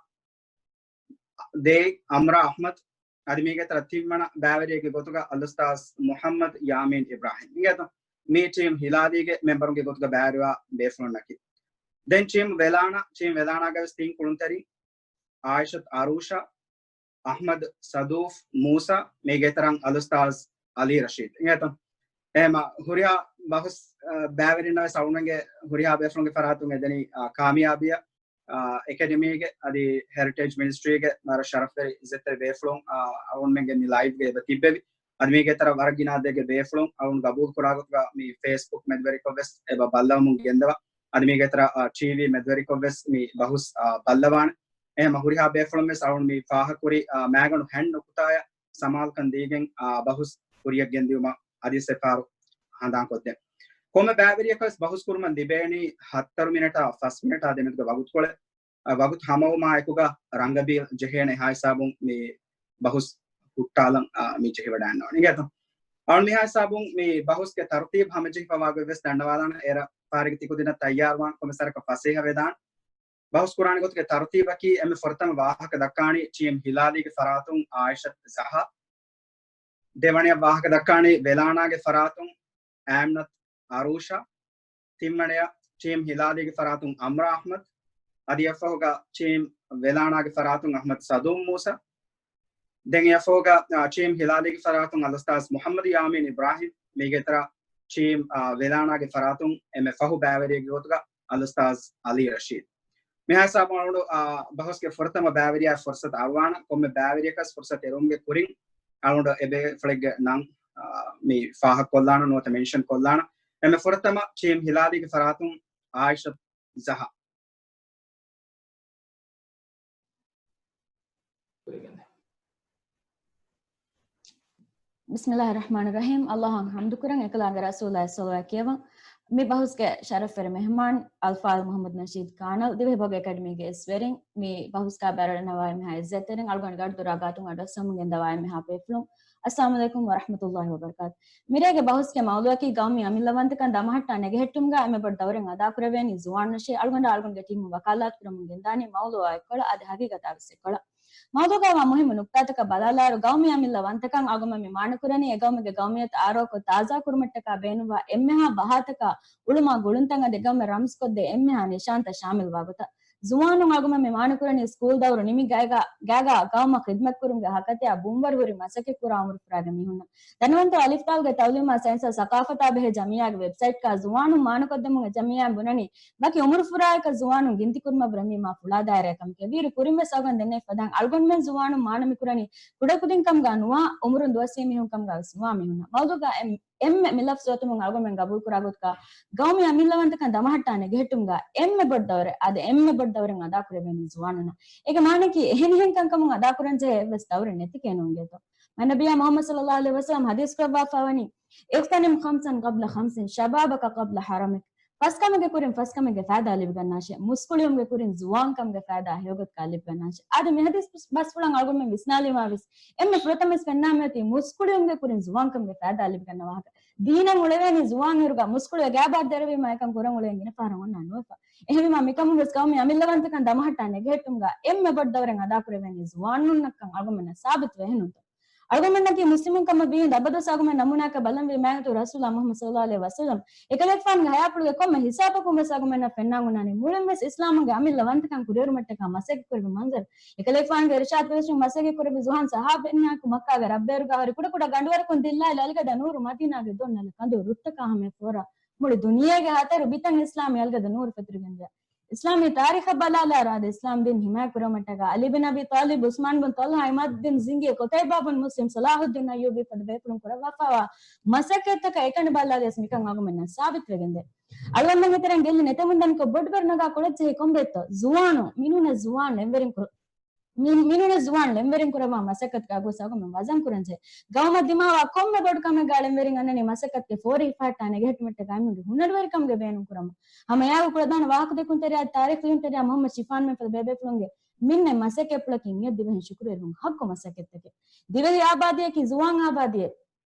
ދޭއް އަމްރާ އަޙްމަދު، އަދި މީގެ ތަރަ ތިންވަނަ ބައިވެރިއެއްގެ ގޮތުގަ އަލްއުސްތާޒް މުޙައްމަދު ޔާމީން އިބްރާހިމް. އިނގޭތޯ މީ ޓީމް ހިލާލީގެ މެމްބަރުންގެ ގޮތުގަ ބައިވެރިވާ ބޭފުޅުންނަކީ. ދެން ޓީމް ވެލާނަ، ޓީމް ވެލާނާގަ ވެސް ތިން ކުޅުންތެރިން އާއިޝަތު އަރޫޝާ، އަޙްމަދު ސަދޫފް މޫސާ، މީގެ ތަރަން އަލްއުސްތާޒް އަލީ ރަޝީދު. އިނގޭތޯ އެހެމަ ހުރިހާ ބަހުސް، އަ، ބައިވެރިންނަށް ވެސް އަޅުގަނޑުގެ ހުރިހާ ބޭފުޅުންގެ ފަރާތުން އެދެނީ، އަ، ކާމިޔާބީއަށް. އާ، އެކަޑަމީގެ އަދި ހެރިޓޭޖް މިނިސްޓްރީގެ ވަރަށް ޝަރަފްވެރި އިއްޒަތްތެރި ބޭފުޅުން، އާ، އަޅުގަނޑުމެންގެ މި ލައިވްގެ އެބަ ތިއްބެވި. އަދި މީގެ ތަރަ ވަރަށް ގިނަ އަދަދެއްގެ ބޭފުޅުން އަޅުގަނޑު ގަބޫލު ކުރާ ގޮތުގަ މި ފޭސްބުކް މެދުވެރިކޮށް ވެސް އެބަ ބައްލަވަމުން ގެންދަވާ. އަދި މީގެ ތަރަ، އާ، ޓީވީ މެދުވެރިކޮށް ވެސް މި ބަހުސް، އާ، ބައްލަވާނެ. އެހެމަ ހުރިހާ ބޭފުޅުން ވެސް އަޅުގަނޑު މި ފާހަގަކުރި، އާ، މައިގަނޑު ހަތް ނުކުތާއަށް ސަމާލުކަން ދީގެން، އާ، ބަހުސް ކުރިއަށް ގެންދިއުމަށް އަދިވެސް އެއްފަހަރު ހަނދާންކޮށްދޭން. ކޮންމެ ބައިވެރިޔަކަށް ވެސް ބަހުސް ކުރުމަށް ލިބޭނީ ހަތަރު މިނެޓާ ފަސް މިނެޓާ ދެމެދުގެ ވަގުތުކޮޅެއް. އަ، ވަގުތު ހަމަވުމާ އެކުގަ ރަނގަބީލް ޖެހޭނެ ހިސާބުން މި ބަހުސް ހުއްޓާލަން، އަ، މި ޖެހިވަޑައިގަންނަވަނީ. އިނގޭތޯ؟ އަޅު މި ހިސާބުން މި ބަހުސްގެ ތަރުތީބު ހަމަޖެހިފަވާގޮތް ވެސް ދަންނަވާލާނަ. އޭރަށް ފާރިގެ ތިކުދިންނަށް ތައްޔާރުވާން ކޮންމެސް ވަރަކަށް ފަސޭހަވެދާނެ. ބަހުސް ކުރާނެ ގޮތުގެ ތަރުތީބަކީ އެންމެ ފުރަތަމަ ވާހަކަ ދައްކާނީ ޓީމް ހިލާލީގެ ފަރާތުން އާއިޝަތު ޒަހާ. ދެވަނަޔަށް ވާހަކަ ދައްކާނީ ވެލާނާގެ ފަރާތުން އާމްނަތު އަރޫޝާ. ތިންވަނަޔަށް ޓީމް ހިލާލީގެ ފަރާތުން އަމްރާ އަޙްމަދު. އަދި އެއަށްފަހުގަ ޓީމް ވެލާނާގެ ފަރާތުން އަޙްމަދު ސަދޫމް މޫސާ. ދެން އެއަށްފަހުގަ، އާ، ޓީމް ހިލާލީގެ ފަރާތުން އަލްއުސްތާޒް މުޙައްމަދު ޔާމީން އިބްރާހިމް. މީގެ ތަރަ ޓީމް، އާ، ވެލާނާގެ ފަރާތުން އެންމެ ފަހު ބައިވެރިއެއްގެ ގޮތުގަ އަލްއުސްތާޒް އަލީ ރަޝީދު. މިހާ ހިސާބުން އަޅުގަނޑު، އާ، ބަހުސްގެ ފުރަތަމަ ބައިވެރިޔާ ފުރުސަތު އަރުވާނަ. ކޮންމެ ބައިވެރިޔަކަސް ފުރުސަތު އެރުވުމުގެ ކުރިން އަޅުގަނޑު އެބޭފުޅެއްގެ ނަން، އާ، މި ފާހަގަކޮށްލާނަ ނުވަތަ މެންޝަން ކޮށްލާނަ. އެންމެ ފުރަތަމަ ޓީމް ހިލާލީގެ ފަރާތުން އާއިޝަތު ޒަހާ. ބިސްމިއްލާހި ރަޙްމާނި ރަޙީމް. އައްލާހަށް ޙަމްދުކުރަން، އެކަލާނގެ ރަސޫލާއި ޞަލަވާތް ކިޔަވަން. މި ބަހުސްގެ ޝަރަފްވެރި މެހުމާން އަލްފާޟިލް މުޙައްމަދު ނަޝީދު ކާނަލް، ދިވެހި ބަހުގެ އެކަޑަމީގެ އިސްވެރިން، މި ބަހުސްގަ ބައިވެރިވެޑައިގަންނަވާ އެންމެހާ އިއްޒަތްތެރިން، އަޅުގަނޑު ގަޑުދުރާ ގާތުން އަޑުއައްސަމުން ގެންދަވާ އެންމެހާ ބޭފުޅުން. އައްސަލާމު ޢަލައިކުމް ވަރަޙްމަތުﷲި ވަބަރަކާތު. މިރޭގެ ބަހުސްގެ މައުޟޫޢަކީ ގައުމީ އަމިއްލަވަންތަކަން ދަމަހައްޓާ ނެގެހެއްޓުމުގަ އެންމެ ބޮޑު ދައުރެއް އަދާކުރެވޭނީ ޒުވާނުންނަށޭ. އަޅުގަނޑާ އަޅުގަނޑުގެ ޓީމު ވަކާލާތު ކުރަމުން ގެންދާނީ މައުޟޫޢާ އެއްކޮޅަށް އަދި ހަގީގަތާ ވެސް އެއްކޮޅަށް. މައުޟޫޢުގައިވާ މުހިއްމު ނުކްތާތަކަށް ބަލާލާއިރު، ގައުމީ އަމިއްލަ ވަންތަކަން އަޅުގަނޑުމެން މި މާނަކުރަނީ އެ ގައުމުގެ ގައުމިއްޔަތު އާރޯކޮށް ތާޒާ ކުރުމަށްޓަކާ ބޭނުންވާ އެންމެހާ ބަހާތަކާ އުޅުމާ ގުޅުންތައް އަދި ގައުމެއް ރަމްޒުކޮށްދޭ އެންމެހާ ނިޝާންތައް ޝާމިލްވާ ގޮތަށް. ޒުވާނުން އަޅުގަނޑުމެން މި މާނަކުރަނީ ސްކޫލް ދައުރު ނިމި ގައިގާ، ގާގާ ގައުމަށް ޚިދްމަތްކުރުމުގެ ހަކަތައާ ބުންވަރު ހުރި މަސައްކަތްކުރާ އުމުރު ފުރާގެ މީހުންނަށް. ދަންނަވަންތޯ އަލިފް ދާލްގެ ތައުލީމާ ސައިންސާ ސަޤާފަތާ ބެހޭ ޖަމިއްޔާގެ ވެބްސައިޓްގަ ޒުވާނުން މާނަކޮށްދެމުން އެ ޖަމިއްޔާއިން ބުނަނީ، ވަކި އުމުރުފުރާއަކަށް ޒުވާނުން ގިންތިކުރުމަށްވުރެ މީ މާ ފުޅާ ދާއިރާ ކަމެކޭ. ވީއިރު ކުރިންވެސް އަޅުގަނޑު ދެންނެވި ފަދައިން އަޅުގަނޑުމެން ޒުވާނުން މާނަ މިކުރަނީ ކުޑަކުދިން ކަމުގަ ނުވާ، އުމުރުން ދުވަސްވީ މީހުން ކަމުގަ ވެސް ނުވާ މީހުންނަށް. މައުޟޫޢުގަ އެން-، އެންމެ މި ލަފްޒު އޮތުމުން އަޅުގަނޑުމެން ގަބޫލުކުރާ ގޮތުގަ ގައުމީ އަމިއްލަވަންތަކަން ދަމަހައްޓާ ނެގެހެއްޓުމުގަ އެންމެ ބޮޑު ދައުރެއް، އަދި އެންމެ ބޮޑު ދައުރެއް އަދާކުރެވޭނީ ޒުވާނުންނަށް. އޭގެ މާނައަކީ އެހެނިހެން ކަންކަމުން އަދާކުރަންޖެހޭ އެއްވެސް ދައުރެއް ނެތިކޭ ނޫންގޭތޯ. މާތް ނަބިއްޔާ މުޙައްމަދު ޞައްލައްލާހު ޢަލައިހި ވަސައްލަމް ޙަދީޘް ކުރައްވާފައިވަނީ، اغْتَنِمْ خَمْسًا قَبْلَ خَمْسٍ، شَبَابَكَ قَبْلَ هَرَمِكَ. ފަސް ކަމެއްގެ ކުރިން ފަސް ކަމެއްގެ ފައިދާ ލިބިގަންނާށޭ. މުސްކުޅިވުމުގެ ކުރިން ޒުވާންކަމުގެ ފައިދާ ހެޔޮގޮތަކަށް ލިބިގަންނާށޭ. އާދެ، މި ޙަދީޘް ބަސްފުޅަށް އަޅުގަނޑުމެން ވިސްނާލީމާ ވެސް އެންމެ ފުރަތަމަވެސް ފެންނާ މިއޮތީ މުސްކުޅިވުމުގެ ކުރިން ޒުވާންކަމުގެ ފައިދާ ލިބިގަންނަ ވާހަކަ. ދީނަށް އުޅެވޭނީ ޒުވާން އިރުގަ، މުސްކުޅިވެ ގާބާ ދެރަވީމާ އެކަން ކުރަން އުޅޭން ގިނަ ފަހަރަށް އޮންނާނެ ނުވެފަ. އެހެންވީމާ މިކަމުން ވެސް ގައުމީ އަމިއްލަވަންތަކަން ދަމަހައްޓާ ނެގެހެއްޓުމުގަ އެންމެ ބޮޑު ދައުރެއް އަދާކުރެވޭނީ ޒުވާނުންނަށްކަން އަޅުގަނޑުމެންނަށް ސާބިތުވެ އެހެންނުންތޯ؟ އަޅުގަނޑުމެންނަކީ މުސްލިމުން ކަމަށް ވީ އިނދެ އަބަދުވެސް އަޅުގަނޑުމެން ނަމޫނާއަކަށް ބަލަންވީ މާތް ރަސޫލާ މުޙައްމަދު ޞައްލައްލާހު ޢަލައިހި ވަސައްލަމް އެކަލޭގެފާނުގެ ޙަޔާތްޕުޅުގެ ކޮންމެ ހިސާބަކުން ވެސް އަޅުގަނޑުމެންނަށް ފެންނާން އޮންނާނީ މުޅިން ވެސް އިސްލާމުގެ އަމިއްލަ ވަންތަކަން ކުރިއެރުމަށްޓަކާ މަސައްކަތް ކުރެއްވި މަންޒަރު. އެކަލޭގެފާނުގެ އިރުޝާދު ޕެރެސް މަސައްކަތް ކުރެއްވި ޒުވާން ޞަޙާބީންނާއެކު މައްކާގެ ރަށްބޭރުގަ ހުރި ކުޑަކުޑަ ގަނޑުވަރަކުން ދިއްލާލި އަލިގަދަ ނޫރު މަދީނާގެ ދޮންނަލަށް ކަނދު ރުއްތަކާ ހަމަޔަށް ފޯރާ މުޅި ދުނިޔޭގެ ހަތަރު ބިތަށް އިސްލާމީ އަލިގަދަ ނޫރު ފެތުރިގެންދިޔަ. އިސްލާމީ ތާރީޚަށް ބަލާލާއިރު އާދެ، އިސްލާމް ދީން ހިމާޔަތް ކުރެވުމަށްޓަކާ ޢަލީ ބިން އަބީ ޠާލިބް، ޢުސްމާން ބިން ޠަލްޙާ، ޢިމާދު ބިން ޒިންގީ، ޤުތައިބާ ބިން މުސްލިމް، ޞަލާޙުއްދީން އައްޔޫބީ ފަދަ ބޭފުޅުން ކުރައްވާފައިވާ މަސައްކަތްތަކަށް އެކަނި ބަލާލިޔަސް މިކަން އަޅުގަނޑުމެންނަށް ސާބިތުވެގެންދޭ. އަޅުގަނޑުމެންގެ ތެރެއިން ގެއްލި ނެތެމުންދަނިކޮށް ބޮޑުބެރު ނަގާ ކޮޅަށްޖެހި ކޮންބައެއްތޯ؟ ޒުވާނުން، މިނޫނެއް ޒުވާން އެއްވެރިން ކުރު-، މި-، މިނޫނަސް ޒުވާނުން ޅެންވެރިން ކުރައްވާ މަސައްކަތުގަ ގޮސް އަގުމެން ވަޒަން ކުރަންޖެހޭ. ގައުމަށް ދިމާވާ ކޮންމެ ބޮޑު ކަމެއްގަ ޅެންވެރިން އަންނަނީ މަސައްކަތުގެ ފޯރި ހިފަހައްޓާނެ ގެހެއްޓުމަށްޓަކާ އެމީހުންގެ ހުނަރުވެރިކަމުގެ ބޭނުން ކުރަމުން. ހަމަ އެއާއެކު ކުޅަދާނަ ވާހަކަދެއްކުންތެރިޔާ ތާރީޚު ލިޔުންތެރިޔާ މުހައްމަދު ޝިފާން މެންފުޅު ބޭބޭފުޅުންގެ މިންނެ މަސައްކަތްޕުޅަކީ މިއޮތް ދިވެހިން ޝުކުރުވެރިވުން ހައްގު މަސައްކަތްތަކެއް. ދިވެހި އާބާދީއަކީ ޒުވާން އާބާދީއެއް.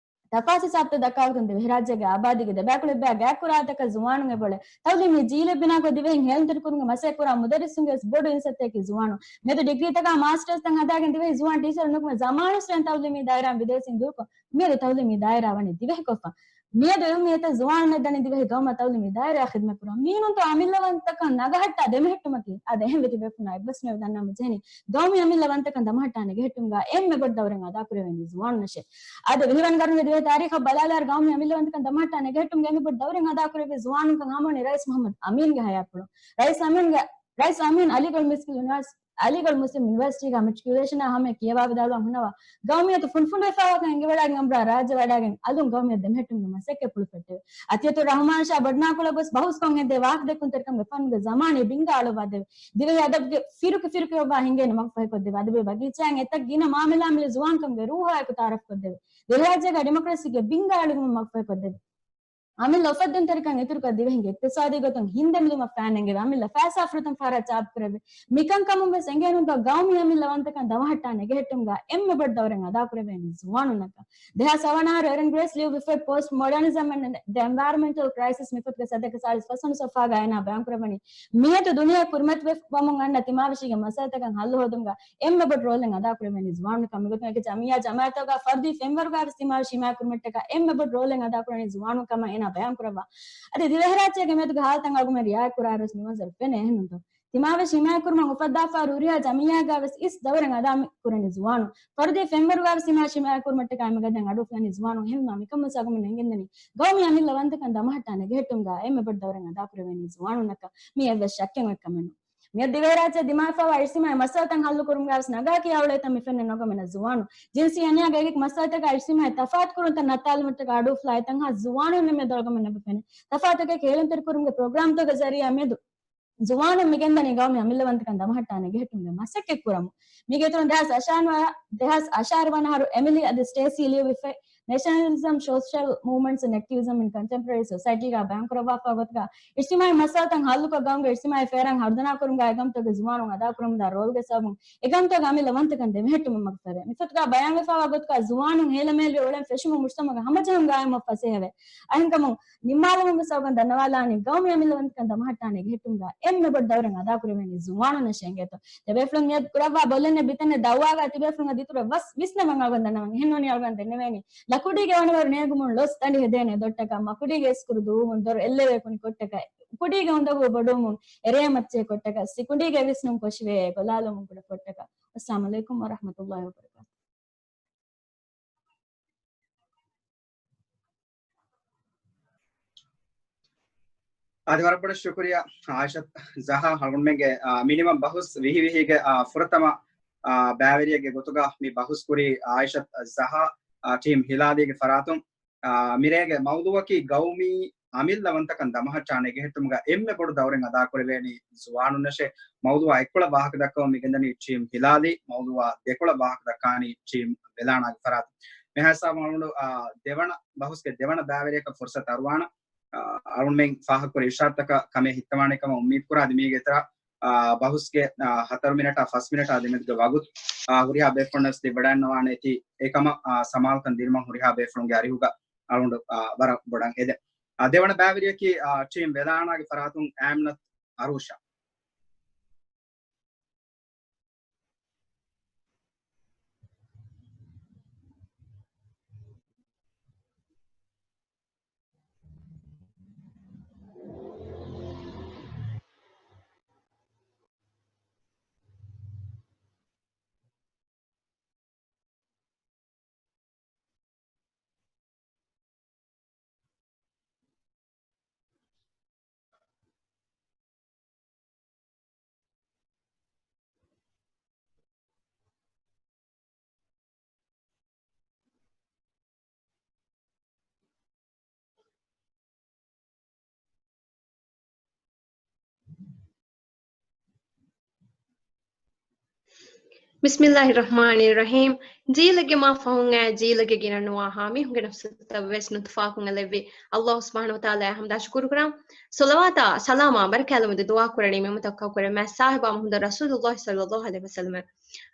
ތަފާސް ހިސާބުތައް ދައްކާގޮތުން ދިވެހިރާއްޖޭގެ އާބާދީގެ ދެބައިކުޅަ އެއްބަޔާ ގާތްކުރާ އަދަދަކަށް ޒުވާނުން އެބައުޅޭ. ތައުލީމީ ޖީލެއް ބިނާކޮށް ދިވެހިން ހޭލުންތެރިކުރުމުގެ މަސައްކަތްކުރާ މުދައްރިސުންގެ ވެސް ބޮޑު އިންސައްތައަކީ ޒުވާނުން. މިއަދު ޑިގްރީތަކާ މާސްޓަރސްތައް ހަދާގެން ދިވެހި ޒުވާން ޓީޗަރުން ނުކުމެ ޒަމާނުއްސުރެން ތައުލީމީ ދާއިރާއިން ބިދޭސީން ދޫކޮށް، މިއަދު ތައުލީމީ ދާއިރާ ވަނީ ދިވެހިކޮށްފަ. މިއަދު އެހެން މިއަދު ޒުވާނުންނަށް ދަނީ ދިވެހި ގައުމަށް ތައުލީމީ ދާއިރާ ޚިދުމަތް ކުރުން. މިއިނުންތޯ އަމިއްލަވަންތަކަން ނަގަހައްޓާ ދެމެހެއްޓުމަކީ އަދި އެހެން ވެތި ބޭފުޅުންނާ އެއްބަސްވެ ދަންނަވަން ޖެހެނީ. ގައުމީ އަމިއްލަވަންތަކަން ދަމަހައްޓާނެ ގެހެއްޓުމުގަ އެންމެ ބޮޑު ދައުރެއް އަދާކުރެވޭނީ ޒުވާނުންނަށޭ. އަދި ވިހިވަނަ ގަރުންގެ ދިވެހި ތާރީޚަށް ބަލާލާއިރު ގައުމީ އަމިއްލަވަންތަކަން ދަމަހައްޓާނެ ގެހެއްޓުމުގެ އެންމެ ބޮޑު ދައުރެއް އަދާކުރެއްވި ޒުވާނުންކަން ހާމަވަނީ ރައީސް މުހައްމަދު އަމީންގެ ހަޔާތްޕުޅުން. ރައީސް އަމީންގެ، ރައީސް އަމީން އަލީގަޑް މުސްލިމް ޔުނިވަރސި-، އަލީގަޑް މުސްލިމް ޔުނިވަރސިޓީގެ މެޓްރިކިއުލޭޝަނާ ހަމަޔަށް ކިޔަވާވިދާޅުވާ ހުންނަވާ ގައުމިއްޔަތު ފުންފުނޑުވެފައިވާކަން އެނގިވަޑައިގެން އަނބުރާ ރާއްޖެ ވަޑައިގެން އަލުން ގައުމިއްޔަތު ދެމެހެއްޓުމުގެ މަސައްކަތްޕުޅު ފެއްޓެވި. އަތިއަތޮޅު ރަހުމާން ޝާ ބޮޑުނާކުޅަ ގޮސް ބަހުސްކޮށް ހެއްދޭ ވާހަކަދެއްކުންތެރިކަމުގެ ފަންގެ ޒަމާނީ ބިންގާ އަޅުއްވާދެވި. ދިވެހި އަދަބުގެ ފިރުކި ފިރުކިވެވާ ހިނގޭނެ މަގުފަހިކޮށްދެވި. އަދަބީ ބަގީޗާއިން އެތައް ގިނަ މާމަލާ މިލި ޒުވާންކަމުގެ ރޫހާއެކު ތައާރަފްކޮށްދެވި. ދިވެހިރާއްޖޭގަ ޑިމޮކްރަސީގެ ބިންގާ އެޅިގެން މަގުފަހިކޮށްދެވި. އަމިއްލަ އުފައްދުންތެރިކަން އިތުރުކޮށް ދިވެހިންގެ އިޤްތިޞާދީ ގޮތުން ހިންދެމިލުމަށް ފައިންނެންގެވި. އަމިއްލަ ފައިސާ ފުރަތަމަ ފަހަރަށް ޗާޕުކުރެއްވި. މިކަންކަމުން ވެސް އެނގޭނުންތޯ ގައުމީ އަމިއްލަވަންތަކަން ދަމަހައްޓާނެ ގެހެއްޓުމުގަ އެންމެ ބޮޑު ދައުރެއް އަދާކުރެވޭނީ ޒުވާނުންނަކަށް. ދެހާސް އަށް ވަނަ އަހަރު އެރަން ގްރޭސް ލިޔުއްވި ފޮތް Post Modernism and the Environment of Crisis މި ފޮތުގެ ސަތޭކަ ސާޅީސް ފަސް ވަނަ ސޮފްހާގަ އޭނާ ބަޔާންކުރައްވަނީ މިއަދު ދުނިޔެ ކުރިމަތިވެވަމުން އަންނަ ތިމާވެށީގެ މައްސަލަތަކަށް ހައްލު ހޯދުމުގަ އެންމެ ބޮޑު ރޯލެއް އަދާކުރެވޭނީ ޒުވާނުންކަން. މިގޮތުން އެކި ޖަމިއްޔާ ޖަމާއަތްތަކުގަ ފަރުދީ ފެންވަރުގަ ވެސް ތިމާވެށި ހިމާޔަތްކުރުމަށްޓަކާ އެންމެ ބޮޑު ރޯލެއް އަދާކުރަނީ ޒުވާނުން ކަމަށް އޭނާ ބަޔާންކުރައްވާ. އަދި ދިވެހިރާއްޖޭގެ މިއަދުގެ ހާލަތަށް އަޅުގަނޑުމެން ރިއާޔަތް ކުރާއިރު ވެސް މި މަންޒަރު ފެނޭ އެހެންނޫންތޯ؟ ތިމާވެށި ހިމާޔަތްކުރުމަށް އުފައްދާފަ ހުރިހާ ޖަމިއްޔާގަ ވެސް އިސް ދައުރެއް އަދާ ކުރަނީ ޒުވާނުން. ފަރުދީ ފެންވަރުގަ ވެސް ތިމާވެށި ހިމާޔަތްކުރުމަށްޓަކާ އެންމެ ގަދައިން އަޑުއުފުލަނީ ޒުވާނުން. އެހެންވީމާ މިކަން ވެސް އަޅުގަނޑުމެން އެނގެންދަނީ ގައުމީ އަމިއްލަވަންތަކަން ދަމަހައްޓާނެ ގެހެއްޓުމުގަ އެންމެ ބޮޑު ދައުރެއް އަދާކުރެވޭނީ ޒުވާނުންނަކަށް. މީ އެއްވެސް ޝައްކެއް އޮތް ކަމެއް ނޫން. މިއަދު ދިވެހިރާއްޖެ ދިމާވެފައިވާ އިޖްތިމާޢީ މައްސަލަތައް ހައްލުކުރުމުގަވެސް ނަގާ ކިޔާ އުޅޭތަން މި ފެންނަނީ ގައުމުން ޒުވާނުން. ޖިންސީ އަނިޔާގެ އެކި މައްސަލަތަކާ އިޖްތިމާޢީ ތަފާތުކުރުންތައް ނައްތާލުމަށްޓަކާ އަޑުއުފުލާ އެތަންހާ ޒުވާނުން މި ދޮރުގަ މި ނަބަ ފެނޭ. ތަފާތު ކޭ ކޭލުންތެރިކުރުމުގެ ޕްރޮގްރާމްތަކުގެ ޒަރީއާ މިއަދު ޒުވާނުން މިގެންދަނީ ގައުމީ އަމިއްލަވަންތަކަން ދަމަހައްޓާނެ ގެހެއްޓުމުގެ މަސައްކަތް ކުރަމުން. މީގެ އިތުރުން ދެހާސް އަށާރަ ވަ-، ދެހާސް އަށާރަ ވަނަ އަހަރު އެމިލީ އަދި ސްޓޭސީ ލިޔުއްވި ފޮތް Nationalism, Social Movements and Activism in Contemporary Society ގަ ބަޔާންކުރައްވާފަ ގޮތުގަ އިޖްތިމާޢީ މައްސަލަތައް ހައްލުކޮށް ގައުމުގެ އިޖްތިމާޢީ ފޭރާން ހަރުދަނާ ކުރުމުގަ އެގައުމުތަކުގެ ޒުވާނުން އަދާކުރަމުންދާ ރޯލްގެ ސަބަބުން އެގައުމުތަކުގެ އަމިއްލަވަންތަކަން ދެމެހެއްޓުމަށް މަގުފަހެ. މި ފޮތުގަ ބަޔާންވެފައިވާ ގޮތުގަ ޒުވާނުން ހޭލަމޭލުވެ އުޅެން ފެށުމުން މުޖްތަމަޢުގަ ހަމަޖެހުން ގާއިމްކޮށް ފަސޭހަވޭ. އެހެންކަމުން ނިންމާލުމުގެ ސަބަބުން ދަންނަވާލާނީ ގައުމީ އަމިއްލަވަންތަކަން ދަމަހައްޓާނެ ގެހެއްޓުމުގަ އެންމެ ބޮޑު ދައުރެއް އަދާކުރެވޭނީ ޒުވާނުންނަށޭ އިނގޭތޯ. ދެބޭފުޅުން މިއަދު ކުރައްވާ ބޮލެއް ނެތް ބިތެއް ނެތް ދައުވާގަ ތިބޭފުޅުން އަދި އިތުރަށް ވަސް ވިސްނަވަން އަޅުގަނޑު ދަންނަވަން. އެހެންނޫނީ އަޅުގަނޑު ދެންނެވޭނީ ލަކުޑީގެ ވަނަވަރު ނޭގުމުން ލޮސް ދަނޑި ހެދޭނެ ދޮށްޓަކަށް، މަކުޑީގެ އިސްކުރު ދުވުމުން ދޮރު އެއްލެވޭ ކުނި ކޮށްޓަކަށް، ކުޑީގެ އުނދަގޫ ބޮޑުވުމުން އެރޭ މައްޗޭ ކޮށްޓަކަށް، ސިކުނޑީގެ ވިސްނުން ކޮށިވޭ ގޮލާލުމުން ކުޑަ ފޮށްޓަކަށް. އައްސަލާމު ޢަލައިކުމް ވަރަޙްމަތުﷲި ވަބަރަކާތުހު. އަދި ވަރަށް ބޮޑަށް ޝުކުރިއްޔާ އާއިޝަތު ޒަހާ އަޅުގަނޑުމެންގެ، އާ، މިނިވަން ބަހުސް ވިހި ވިހިގެ، އާ، ފުރަތަމަ، އާ، ބައިވެރިއެއްގެ ގޮތުގަ މި ބަހުސް ކުރީ އާއިޝަތު ޒަހާ، އާ، ޓީމް ހިލާލީގެ ފަރާތުން. އާ، މިރޭގެ މައުޟޫޢަކީ ގައުމީ އަމިއްލަވަންތަކަން ދަމަހައްޓާނެ ގެހެއްޓުމުގަ އެންމެ ބޮޑު ދައުރެއް އަދާކުރެވޭނީ ޒުވާނުންނަށޭ. މައުޟޫޢާ އެއްކޮޅަށް ވާހަކަ ދައްކަވަން މިގެންދަނީ ޓީމް ހިލާލީ، މައުޟޫޢާ ދެކޮޅަށް ވާހަކަ ދައްކާނީ ޓީމް ވެލާނާގެ ފަރާތުން. މިހާ ހިސާބުން އަޅުގަނޑު، އާ، ދެވަނަ ބަހުސްގެ ދެވަނަ ބައިވެރިޔަކަށް ފުރުސަތު އަރުވާނަން. އަޅުގަނޑުމެން ފާހަގަކުރި އިޝާރާތަކަށް ކަމެއް ހިއްތަވާނެ ކަމަށް އުއްމީދު ކުރާ. އަދި މީގެ އިތުރަށް، އާ، ބަހުސްގެ، އާ، ހަތަރު މިނެޓާ ފަސް މިނެޓާ ދެމެދުގެ ވަގުތު، އާ، ހުރިހާ ބޭފުޅުންނަށް ވެސް ލިބިވަޑައިގަންނަވާނެ އެތި އެކަމަށް، އާ، ސަމާލުކަން ދިނުމަށް ހުރިހާ ބޭފުޅުންގެ އަރިހުގަ އަޅުގަނޑު، އާ، ވަރަށް ބޮޑަށް އެދެން. އާ، ދެވަނަ ބައިވެރިޔަކީ، އާ، ޓީމް ވެލާނާގެ ފަރާތުން އާމިނަތު އަރޫޝާ. ބިސްމިއްލާހި ރަޙްމާނި ރަޙީމް. ޖީލެއްގެ މާ ފަހުން އައި ޖީލެއްގެ ގިނަ ނުވާ ހާމީހުންގެ ނަފްސުތައް ވެސް ނުތުފާކުން އެލެއްވި ﷲ ސުބްޙާނަހޫ ވަތަޢާލާއަށް ޙަމްދާ ޝުކުރު ކުރަން. ޞަލަވާތާ ސަލާމާ ބަރަކާތްލުމުގެ ދުޢާ ކުރަނީ މި އުއްމަތަށް ކައުކުރެ މާތް ސާހިބާ މުޙައްމަދު ރަސޫލުﷲ ޞައްލަﷲ ޢަލައިހި ވަސައްލަމަ.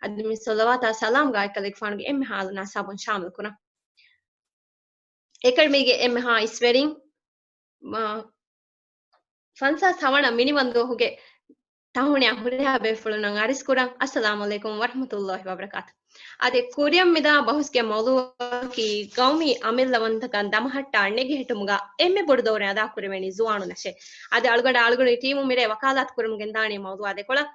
އަދި މި ޞަލަވާތާ ސަލާމްގަ އެކަލޭގެފާނުގެ އެންމެ ހާލުން އަޞްޙާބުން ޝާމިލް ކުރަން. އެކަޑަމީގެ އެންމެހާ އިސްވެރިން، މާ، ފަންސާސް ހަވަނަ މިނިވަންދުވަހުގެ ތަހުނިޔާ ހުރިހާ ބޭފުޅުންނަށް އަރިސްކުރަން. އައްސަލާމު ޢަލައިކުމް ވަރަޙްމަތުﷲ ވަބަރަކާތު. އަދި ކުރިއަށް މިދާ ބަހުސްގެ މައުޟޫޢަކީ ގައުމީ އަމިއްލަވަންތަކަން ދަމަހައްޓާ ނެގިހެއްޓުމުގަ އެންމެ ބޮޑު ދައުރެއް އަދާކުރެވޭނީ ޒުވާނުންނަށޭ. އަދި އަޅުގަނޑާ އަޅުގަނޑުގެ ޓީމު މިރޭ ވަކާލާތު ކުރަމުން ގެންދާނީ މައުޟޫޢާ ދެކޮޅަށް.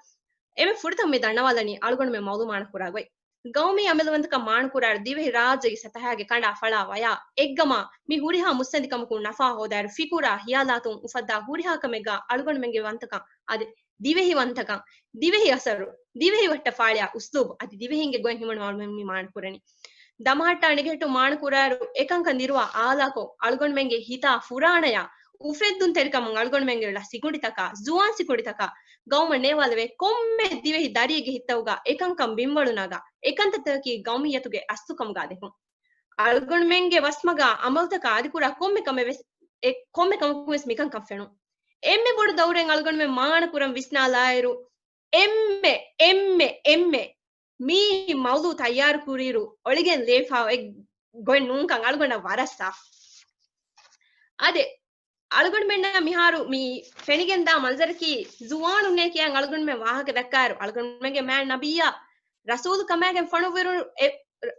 އެންމެ ފުރަތަމަ މި ދަންނަވާލަނީ އަޅުގަނޑުމެން މައުޟޫޢާ މާނަ ކުރާ ގޮތް. ގައުމީ އަމިއްލަވަންތަކަން މާނަ ކުރާއިރު ދިވެހި ރާއްޖޭގެ ސަތަހާގެ ކަނޑާ ފަޅާ ވަޔާ އެއްގަމާ މި ހުރިހާ މުއްސަނދިކަމަކުން ނަފާ ހޯދާއިރު ފިކުރާ ހިޔާލާތުން އުފައްދާ ހުރިހާ ކަމެއްގަ އަޅުގަނޑުމެންގެ ވަންތަކަން އަދި ދިވެހި ވަންތަކަން، ދިވެހި އަސަރު، ދިވެހި ވައްޓަފާޅިއާ އުސްލޫބު އަދި ދިވެހީންގެ ގޮތް ހިމަނުމަށް މި މާނަ ކުރަނީ. ދަމަހައްޓާ ނެގިހެއްޓުން މާނަ ކުރާއިރު އެކަންކަން ދިރުވާ އާލާކޮށް އަޅުގަނޑުމެންގެ ހިތާ ފުރާނަޔާ އުފެއްދުންތެރިކަމުން އަޅުގަނޑުމެންގެ ލަސް ސިކުނޑިތަކާ، ޒުވާން ސިކުނޑިތަކާ ގައުމަށް ނޭވާލެވޭ ކޮންމެ ދިވެހި ދަރިއެއްގެ ހިތަށް އުގާ އެކަންކަން ބިންވަޅު ނަގާ، އެކަންތައްތަކަކީ ގައުމިއްޔަތުގެ އަސްލުކަމުގާ ދެކުން. އަޅުގަނޑުމެންގެ ވަސްމަގާ އަމަލުތަކާ އަދިކުރާ ކޮންމެ ކަމެއް ވެސް، އެ ކޮންމެ ކަމަކުން ވެސް މިކަންކަން ފެނުން. އެންމެ ބޮޑު ދައުރެއް އަޅުގަނޑުމެން މާނަ ކުރަން ވިސްނާލާއިރު، އެންމެ، އެންމެ، އެންމެ މީ މައުޟޫ ތައްޔާރު ކުރިއިރު އޮޅިގެން ލިޔެފާ އޮތް ގޮތް ނޫންކަން އަޅުގަނޑަށް ވަރަށް ސާފު. އާދެ، އަޅުގަނޑުމެންނަށް މިހާރު މި ފެނިގެންދާ މަންޒަރަކީ، ޒުވާނުންނޭ ކިޔަން އަޅުގަނޑުމެން ވާހަކަ ދައްކާއިރު، އަޅުގަނޑުމެންގެ މާތް ނަބިއްޔާ ރަސޫލު ކަމާގެން ފޮނުއްވިއިރު، އެ،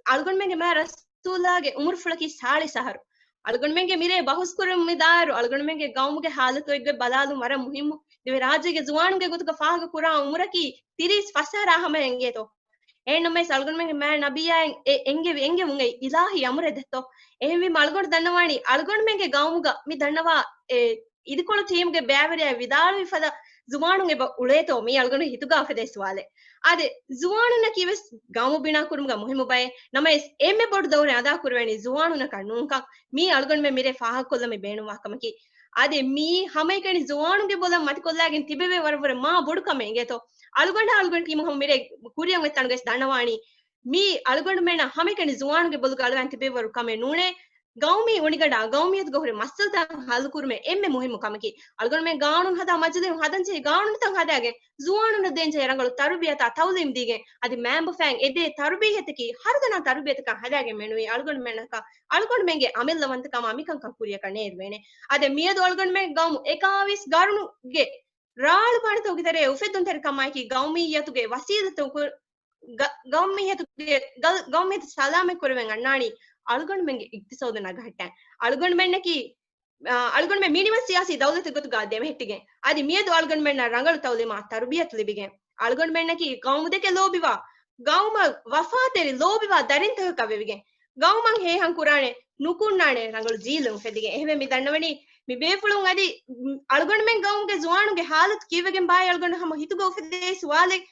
އަޅުގަނޑުމެންގެ މާތް ރަސޫލާގެ އުމުރުފުޅަކީ ސާޅީސް އަހަރު. އަޅުގަނޑުމެންގެ މިރޭ ބަހުސްކުރަން މިދާއިރު، އަޅުގަނޑުމެންގެ ގައުމުގެ ހާލަތު އޮތްގޮތް ބަލާލުން ވަރަށް މުހިއްމު. ދިވެހިރާއްޖޭގެ ޒުވާނުންގެ ގޮތުގަ ފާހަގަ ކުރާ އުމުރަކީ ތިރީސް ފަސް އަހަރާ ހަމަ އެނގޭތޯ. އެހެންނަމަވެސް އަޅުގަނޑުމެންގެ މާތް ނަބިއްޔާއަށް އެ އެންގެވި އެންގެވުން އެއީ އިލާހީ އަމުރެއް ދެއްތޯ. އެހެންވީމަ އަޅުގަނޑު ދަންނަވާނީ އަޅުގަނޑުމެންގެ ގައުމުގަ މި ދަންނަވާ އެ އިދިކޮޅު ޓީމުގެ ބައިވެރިޔާ ވިދާޅުވި ފަދަ ޒުވާނުން އެބަ އުޅޭތޯ މީ އަޅުގަނޑު ހިތުގަ އުފެދޭ ސުވާލެއް. އާދެ، ޒުވާނުންނަކީ ވެސް ގައުމު ބިނާ ކުރުމުގަ މުހިއްމު ބައެއް. ނަމަވެސް އެންމެ ބޮޑު ދައުރެއް އަދާ ކުރެވޭނީ ޒުވާނުންނަކަށް ނޫންކަން މީ އަޅުގަނޑުމެން މިރޭ ފާހަގަކޮށްލަން މި ބޭނުންވާ ކަމަކީ. އާދެ، މީ ހަމައެކަނި ޒުވާނުންގެ ބޮލަށް މަތިކޮށްލާގެން ތިބެވޭ ވަރަށް ވަރަށް މާ ބޮޑު ކަމެއް އިނގޭތޯ. އަޅުގަނޑާ އަޅުގަނޑު ޓީމު ހަމަ މިރޭ ކުރިއަށް އޮތް ތަނުގައި ދަންނަވާނީ މީ އަޅުގަނޑުމެންނަށް ހަމައެކަނި ޒުވާނުންގެ ބޮލުގަ އަޅުވާން ތިބެވިވަރު ކަމެއް ނޫނޭ. ގައުމީ އުނިގަނޑާ ގައުމިއްޔަތުގަ ހުރި މައްސަލަތައް ހައްލުކުރުމެއް އެންމެ މުހިއްމު ކަމަކީ. އަޅުގަނޑުމެން ގާނޫނު ހަދާ މަޖިލީހުން ހަދަންޖެހޭ ގާނޫނުތައް ހަދާގެން، ޒުވާނުންނަށް ދޭންޖެހޭ ރަނގަޅު ތަރުބިޔަތާ ތައުލީމް ދީގެން، އަދި މައިންބަފައިން އެދޭ ތަރުބިއްޔަތަކީ ހަރުދަނާ ތަރުބިޔަތަކަށް ހަދާގެން މެނުވީ އަޅުގަނޑުމެންނަކަށް އަޅުގަނޑުމެންގެ އަމިއްލަވަންތަކަމާ މިކަންކަން ކުރިޔަކަށް ނޭރުވޭނެ. އާދެ، މިއަދު އަޅުގަނޑުމެން ގައުމު އެކާވީސް ގަރުނުގެ ރާޅު ބަނޑުތަކުގެ ތެރޭ އުފެއްދުންތެރި ކަމާއެކީ ގައުމިއްޔަތުގެ ވަސީލަތު ކު-، ގަ-، ގައުމިއްޔަތުގެ، ގަ-، ގައުމިއްޔަތު ސަލާމަތް ކުރެވެން އަންނާނީ އަޅުގަނޑުމެންގެ އިގްތިސޯދު ނަގަހައްޓަން. އަޅުގަނޑުމެންނަކީ، އާ، އަޅުގަނޑުމެން މިނިވަން ސިޔާސީ ދައުލަތެއް ގޮތުގަ ދެމެހެއްޓިގެން، އަދި މިއަދު އަޅުގަނޑުމެންނަށް ރަނގަޅު ތައުލީމާ ތަރުބިޔަތު ލިބިގެން، އަޅުގަނޑުމެންނަކީ ގައުމުދެކެ ލޯބިވާ، ގައުމަށް ވަފާތެރި ލޯބިވާ ދަރިންތަކަކަށް ވެވިގެން، ގައުމަށް ހޭހަން ކުރާނެ، ނުކުންނާނެ ރަނގަޅު ޖީލެއް އުފެދިގެން. އެހެންވެ މި ދަންނަވަނީ މި ބޭފުޅުން އަދި އަޅުގަނޑުމެން ގައުމުގެ ޒުވާނުންގެ ހާލަތު ކީއްވެގެން ބާއޭ އަޅުގަނޑު ހަމަ ހިތުގަ އުފެދޭ ސުވާލެއް.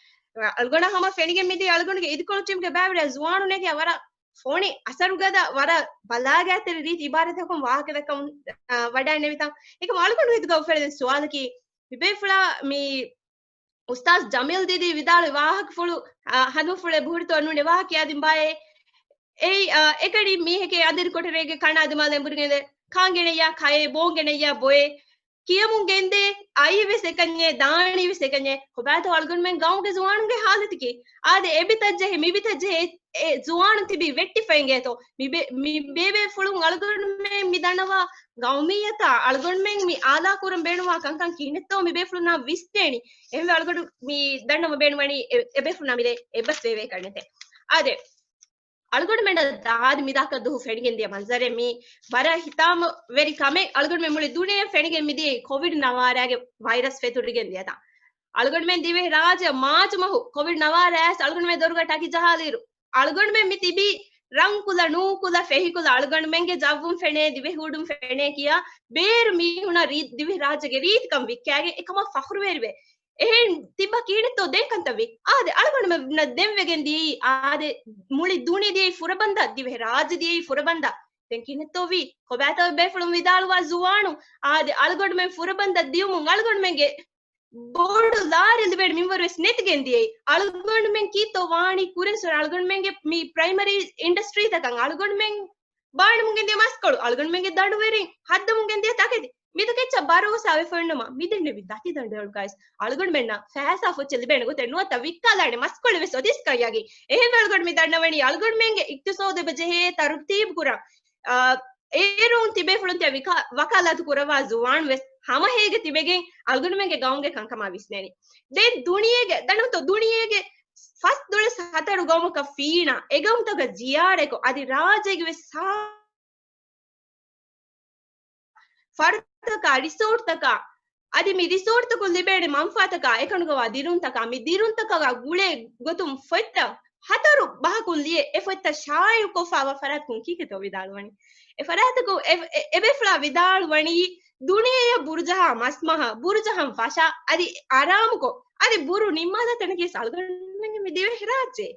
އަޅުގަނޑަށް ހަމަ ފެނިގެން މިދިޔަ އަޅުގަނޑުގެ އިދިކޮޅު ޓީމުގެ ބައިވެރިޔާ ޒުވާނުންނޭ ކިޔާ ވަރަށް ފޮނި އަސަރުގަދަ ވަރަށް ބަލާގާތެރި ރީތި އިބާރާތްތަކުން ވާހަކަ ދައްކަމުން، އާ، ވަޑައިނެވިތަން. އެކަމަ އަޅުގަނޑު ހިތުގަ އުފެދޭ ސުވާލަކީ، މި ބޭފުޅާ މި އުސްތާޒް ޖަމީލް ދީދީ ވިދާޅުވި ވާހަކަފުޅު، އާ، ހަނދުމަފުޅޭ ބުހުރިތޯ ނޫނޭ ވާހަކަ ކިޔާދިން ބާއޭ. އެއީ، އާ، އެކަޑި މީހެކޭ އަނދިރި ކޮޓަރޭގެ ކަނާ ދިމާލަށް އެނބުރިގެންދޭ. ކާން ގެނެއްޔާ ކައޭ، ބޯން ގެނެއްޔާ ބޮއޭ. ކިޔަމުން ގެންދޭ، އައީ ވެސް އެކަންޏޭ، ދާނީ ވެސް އެކަންޏޭ. ކޮބާތޯ އަޅުގަނޑުމެން ގައުމުގެ ޒުވާނުންގެ ހާލަތަކީ؟ އާދެ، އެބިތައްޖެހޭ، މިބިތައްޖެހޭ، އެ ޒުވާނުން ތިބީ ވެއްޓިފައިނގޭތޯ. މި ބޭ-، މި ބޭބޭފުޅުން އަޅުގަނޑުމެން މި ދަންނަވާ ގައުމިއްޔަތާ އަޅުގަނޑުމެން މި އާލާ ކުރަން ބޭނުންވާ ކަންކަން ކިހިނެއްތޯ މި ބޭފުޅުންނާ ވިސްނޭނީ. އެހެންވެ އަޅުގަނޑު މި ދަންނަވަން ބޭނުންވަނީ އެ، އެބޭފުޅުންނާ މިރޭ އެއްބަސް ވެވޭ ކަންނެތެ. އާދެ، އަޅުގަނޑުމެންނަށް ދާދި މިދާކަށް ދުހު ފެނިގެންދިޔަ މަންޒަރެއް މީ ވަރަށް ހިތާމަވެރި ކަމެއް. އަޅުގަނޑުމެން މުޅި ދުނިޔެ ފެނިގެން މިދިޔައީ ކޮވިޑް ނަވާރައިގެ ވައިރަސް ފެތުރިގެން ދިޔަތާ. އަޅުގަނޑުމެން ދިވެހި ރާއްޖެ މާޗު މަހު ކޮވިޑް ނަވާރައިސް އަޅުގަނޑުމެން ދޮރުގަ ޓަކި ޖަހާލިއިރު، އަޅުގަނޑުމެން މި ތިބީ ރަންކުލަ، ނޫކުލަ، ފެހިކުލަ، އަޅުގަނޑުމެންގެ ޖައްވުން ފެނޭ، ދިވެހި އުޑުން ފެނޭ ކިޔާ ބޭރު މީހުނަށް ރީ-، ދިވެހި ރާއްޖޭގެ ރީތިކަން ވިއްކާގެން އެކަމަށް ފަޚުރުވެރިވެ. އެހެން ތިބާ ކިހިނެއްތޯ ދެން ކަންތައްވީ؟ އާދެ، އަޅުގަނޑުމެންނަށް ދެން ވެގެން ދިޔައީ، އާދެ، މުޅި ދުނިޔެ ދިޔައީ ފުރަބަންދަށް، ދިވެހި ރާއްޖެ ދިޔައީ ފުރަބަންދަށް. ދެން ކިހިނެއްތޯ ވީ؟ ކޮބާތޯ ބޭފުޅުން ވިދާޅުވާ ޒުވާނު؟ އާދެ، އަޅުގަނޑުމެން ފުރަބަންދަށް ދިޔުމުން އަޅުގަނޑުމެންގެ ބޮޑު ލާރި ލިބޭނެ މިންވަރު ވެސް ނެތިގެން ދިޔައީ. އަޅުގަނޑުމެން ކީއްތޯ ވާނީ ކުރިން ސުރ އަޅުގަނޑުމެންގެ މި ޕްރައިމަރީ އިންޑަސްޓްރީތަކަށް އަޅުގަނޑުމެން ބާނަމުން ގެންދިޔަ މަސްކޮޅު، އަޅުގަނޑުމެންގެ ދަނޑުވެރިން ހައްދަމުން ގެންދިޔަ ތަކެތި، މިތަކެއްޗަށް ބަރޯސާވެފައިނުމަ މިދެންނެވި ދަތި ދަނޑިއަޅުގައިސް އަޅުގަނޑުމެންނަށް ފައިސާ ފޮއްޗެއް ލިބޭނެ ގޮތެއް ނުވަތަ ވިއްކާލާނެ މަސްކޮޅެއް ވެސް އޮތީސް ކައްޔަގި. އެހެންވެ އަޅުގަނޑު މި ދަންނަވަނީ އަޅުގަނޑުމެންގެ އިޤްތިޞާދު އެބަ ޖެހޭ ތަރުތީބު ކުރަން، އާ، އޭރުން ތިބޭފުޅުން ތިޔަ ވިކާ-، ވަކާލާތު ކުރައްވާ ޒުވާން ވެސް ހަމަހޭގެ ތިބެގެން އަޅުގަނޑުމެންގެ ގައުމުގެ ކަންކަމާ ވިސްނޭނީ. ދެން ދުނިޔޭގެ، ދަނޑުތޯ ދުނިޔޭގެ ފަސްދޮޅަސް ހަތަރު ގައުމަކަށް ފީނާ އެ ގައުމުތަކަށް ޒިޔާރަތްކޮށް، އަދި ރާއްޖޭގެ ވެސް ސާ-، ފަރުދުތަކާ، ރިސޯޓްތަކާ، އަދި މި ރިސޯޓްތަކުން ލިބޭނެ މަންފާތަކާ، އެކަނޑުގަވާ ދިރުންތަކާ، މި ދިރުންތަކާ ގުޅޭ ގޮތުން ފޮތްތައް ހަތަރު ބަހަކުން ލިޔެ، އެ ފޮތްތައް ޝާއިޢުކޮށްފާވާ ފަރާތަކުން ކީކޭތޯ ވިދާޅުވަނީ؟ އެ ފަރާތަކުން އެ، އެ، އެބޭފުޅާ ވިދާޅުވަނީ، ދުނިޔެއަށް ބުރުޖަހާ މަސްމަހަށް، ބުރުޖަހަން ފަށާ، އަދި އަރާމުކޮށް، އަދި ބުރު ނިންމާލާ ތަނަކީ އަޅުގަނޑުމެންގެ މި ދިވެހިރާއްޖެ.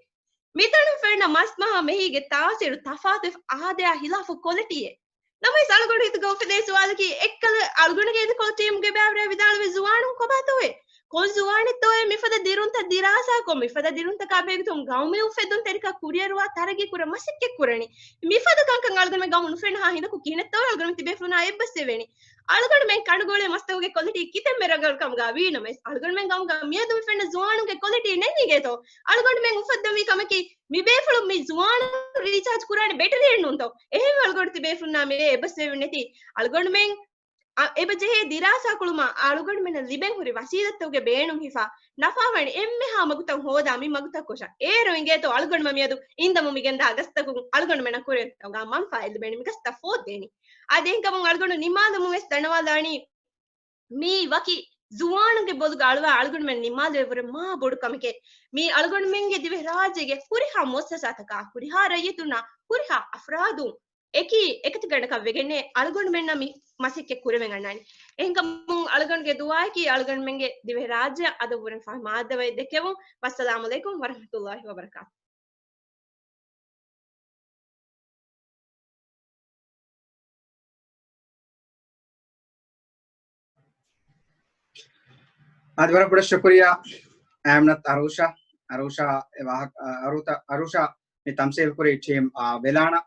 މިތަނުން ފެންނަ މަސްމަހާ މެހީގެ ތާސީރު ތަފާތުވެފަ އާދަޔާ ހިލާފު ކޮލިޓީއެއް. ނަމަވެސް އަޅުގަނޑު ހިތުގަ އުފެދޭ ސުވާލަކީ، އެއްކަލަ އަޅުގަނޑުގެ އިދިކޮޅު ޓީމްގެ ބައިވެރިން ވިދާޅުވި ޒުވާނުން ކޮބާތޯއޭ؟ ކޮން ޒުވާނެއްތޯއޭ މިފަދަ ދިރުންތައް ދިރާސާކޮށް، މިފަދަ ދިރުންތަކާ ބެހޭގޮތުން ގައުމީ އުފެއްދުންތެރިކަން ކުރިއަރުވާ ތަރައްގީކުރަން މަސައްކަތްކުރަނީ؟ މިފަދަ ކަންކަން އަޅުގަނޑުމެން ގައުމު ނުފެންނަހާ ހިނދަކު ކިހިނެއްތޯ އަޅުގަނޑު ތިބޭފުޅުންނާ އެއްބަސްވެވޭނީ. އަޅުގަނޑުމެން ކަނޑުގައުޅޭ މަސްތަކުގެ ކޮލިޓީ ކިތަންމެ ރަނގަޅު ކަމުގަ ވީނަމަވެސް، އަޅުގަނޑުމެން ގައުމުގަ މިއަދު މި ފެންނަ ޒުވާނުންގެ ކޮލިޓީ ނެތް އިނގޭތޯ؟ އަޅުގަނޑުމެން އުފައްދަންވީ ކަމަކީ، މި ބޭފުޅުން މި ޒުވާނުން ރީޗާޖް ކުރާނެ ބެޓަރީއެއް ނޫންތޯ؟ އެހެންވެ އަޅުގަނޑު ތިބޭފުޅުންނާ މިރޭ އެއްބަސްވެވެން ނެތީ. އަޅުގަނޑުމެން އަ، އެބަ ޖެހޭ ދިރާސާކުޅުމާ އަޅުގަނޑުމެންނަށް ލިބެން ހުރި ވަސީލަތްތަކުގެ ބޭނުން ހިފާ، ނަފާވަނި އެންމެހާ މަގުތައް ހޯދާ މި މަގުތައް ކޮށާ. އޭރު އިނގޭތޯ އަޅުގަނޑުމެން މިއަދު އިންދަމުން މި ގެންދާ ގަސްތަކުން އަޅުގަނޑުމެންނަށް ކުރިއަށް މަންފާއެއް ލިބޭނެ މި ގަސްތައް ފޯއްދޭނީ. އާ، ދެން ކަމުން އަޅުގަނޑު ނިމާލުމުން ވެސް ދަންނަވާލާނީ، މީ ވަކި ޒުވާނުންގެ ބޮލުގަ އަޅުވާ އަޅުގަނޑުމެން ނިމާލެވުރެ މާ ބޮޑު ކަމެކޭ. މީ އަޅުގަނޑުމެންގެ ދިވެހިރާއްޖޭގެ ހުރިހާ މުއައްސަސާތަކާ، ހުރިހާ ރައްޔިތުންނާ، ހުރިހާ އަފްރާދުން އެކީ އެކަތިގަނޑަކަށް ވެގެންނޭ އަޅުގަނޑުމެންނަށް މި މަސައްކަތް ކުރެވެން އަންނާނީ. އެހެންކަމުން އަޅުގަނޑުގެ ދުޢާއަކީ އަޅުގަނޑުމެންގެ ދިވެހިރާއްޖެއަށް އަދަބުވެރިން ފަހި މާއްދަވައި ދެކެވުން. ވައްސަލާމު ޢަލައިކުމް ވަރަޙްމަތުﷲ ވަބަރަކާތު. އަދި ވަރަށް ބޮޑަށް ޝުކުރިއްޔާ އަމްނަތް އަރޫޝާ، އަރޫޝާ އެ ވާހަކަ، އަ، އަރޫތަ-، އަރޫޝާ މި ތަމްސީލް ކުރި ޓީމް، އާ، ވެލާނަށް.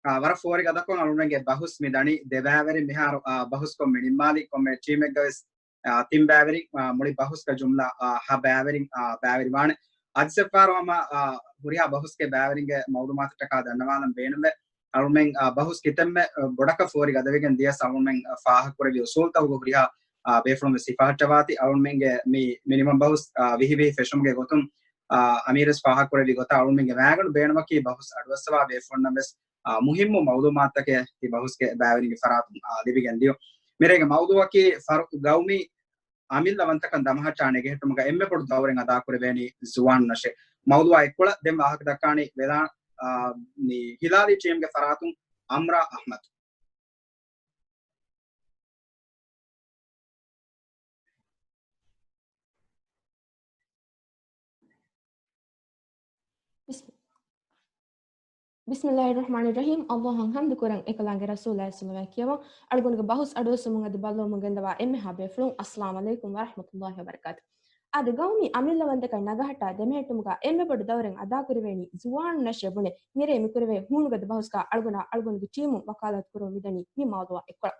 އާ، ވަރަށް ފޯރި ގަދަކޮށް އަޅުގަނޑުގެ ބަހުސް މި ދަނީ ދެ ބައިވެރިން މިހާރު، އާ، ބަހުސްކޮށް މި ނިންމާލި ކޮންމެ ޓީމެއްގަ ވެސް، އާ، ތިން ބައިވެރިން، އާ، މުޅި ބަހުސްގަ ޖުމްލަ، އާ، ހަ ބައިވެރިން، އާ، ބައިވެރިވާނެ. އަދި ސެފާރު ހަމަ، އާ، ހުރިހާ ބަހުސްގެ ބައިވެރިންގެ މައުލޫމާތަށްޓަކާ ދަންނަވާލަން ބޭނުންވޭ. އަޅުމެން، އާ، ބަހުސް ކިތަންމެ، އާ، ބޮޑަކަށް ފޯރި ގަދަވެގެން ދިޔަސް އަޅުމެން، އާ، ފާހަގަކުރެއްވި އުސޫލުތަކުގެ ހުރިހާ، އާ، ބޭފުޅުން ވެސް ހިފަހައްޓަވާތީ. އަޅުމެންގެ މި މިނިމަމް ބަހުސް، އާ، ވިހި ވިހި ފެށުމުގެ ގޮތުން، އާ، އަމީރު ވެސް ފާހަގަކުރެއްވި ގޮތަށް އަޅުމެންގެ މައިގަނޑު ބޭނުމަކީ ބަހުސް އަޑުއައްސަވާ ބޭފުޅުންނަށް ވެސް، އާ، މުހިއްމު މައުލޫމާތުތަކެއް ތި ބަހުސްގެ ބައިވެރިންގެ ފަރާތުން، އާ، ލިބިގެން ދިޔުން. މިރޭގެ މައުޟޫއަކީ ފަރު ގައުމީ އަމިއްލަވަންތަކަން ދަމަހައްޓާ ނެގެހެއްޓުމުގަ އެންމެ ބޮޑު ދައުރެއް އަދާކުރެވޭނީ ޒުވާނުންނަށޭ. މައުޟޫއާ އެއްކޮޅަށް ދެން ވާހަކަ ދައްކާނީ ވެލާ-، އާ، މި ހިލާލީ ޓީމްގެ ފަރާތުން އަމްރާ އަޙްމަދު. ބިސް-، ބިސްމިއްލާހިއްރަޙްމާނިއްރަޙީމް. ﷲ އަށް ޙަމްދު ކުރަން، އެކަލާނގެ ރަސޫލާއަށް ޞަލަވާތް ކިޔަވަން. އަޅުގަނޑުގެ ބަހުސް އަޑުއައްސުމުން އަދި ބައްލަވަމުން ގެންދަވާ އެންމެހާ ބޭފުޅުން، އައްސަލާމު ޢަލައިކުމް ވަރަޙްމަތުﷲ ވަބަރަކާތު. އާދެ، ގައުމީ އަމިއްލަވަންތަކަން ނަގަހައްޓާ ދެމެހެއްޓުމުގަ އެންމެ ބޮޑު ދައުރެއް އަދާކުރެވޭނީ ޒުވާނުންނަށޭ ބުނެ، މިރޭ މިކުރެވޭ ހޫނުގަދަ ބަހުސްގަ އަޅުގަނޑާ އަޅުގަނޑުގެ ޓީމުން ވަކާލާތު ކުރަމުން މިދަނީ މި މައުޟޫއާ އެއްކޮޅަށް.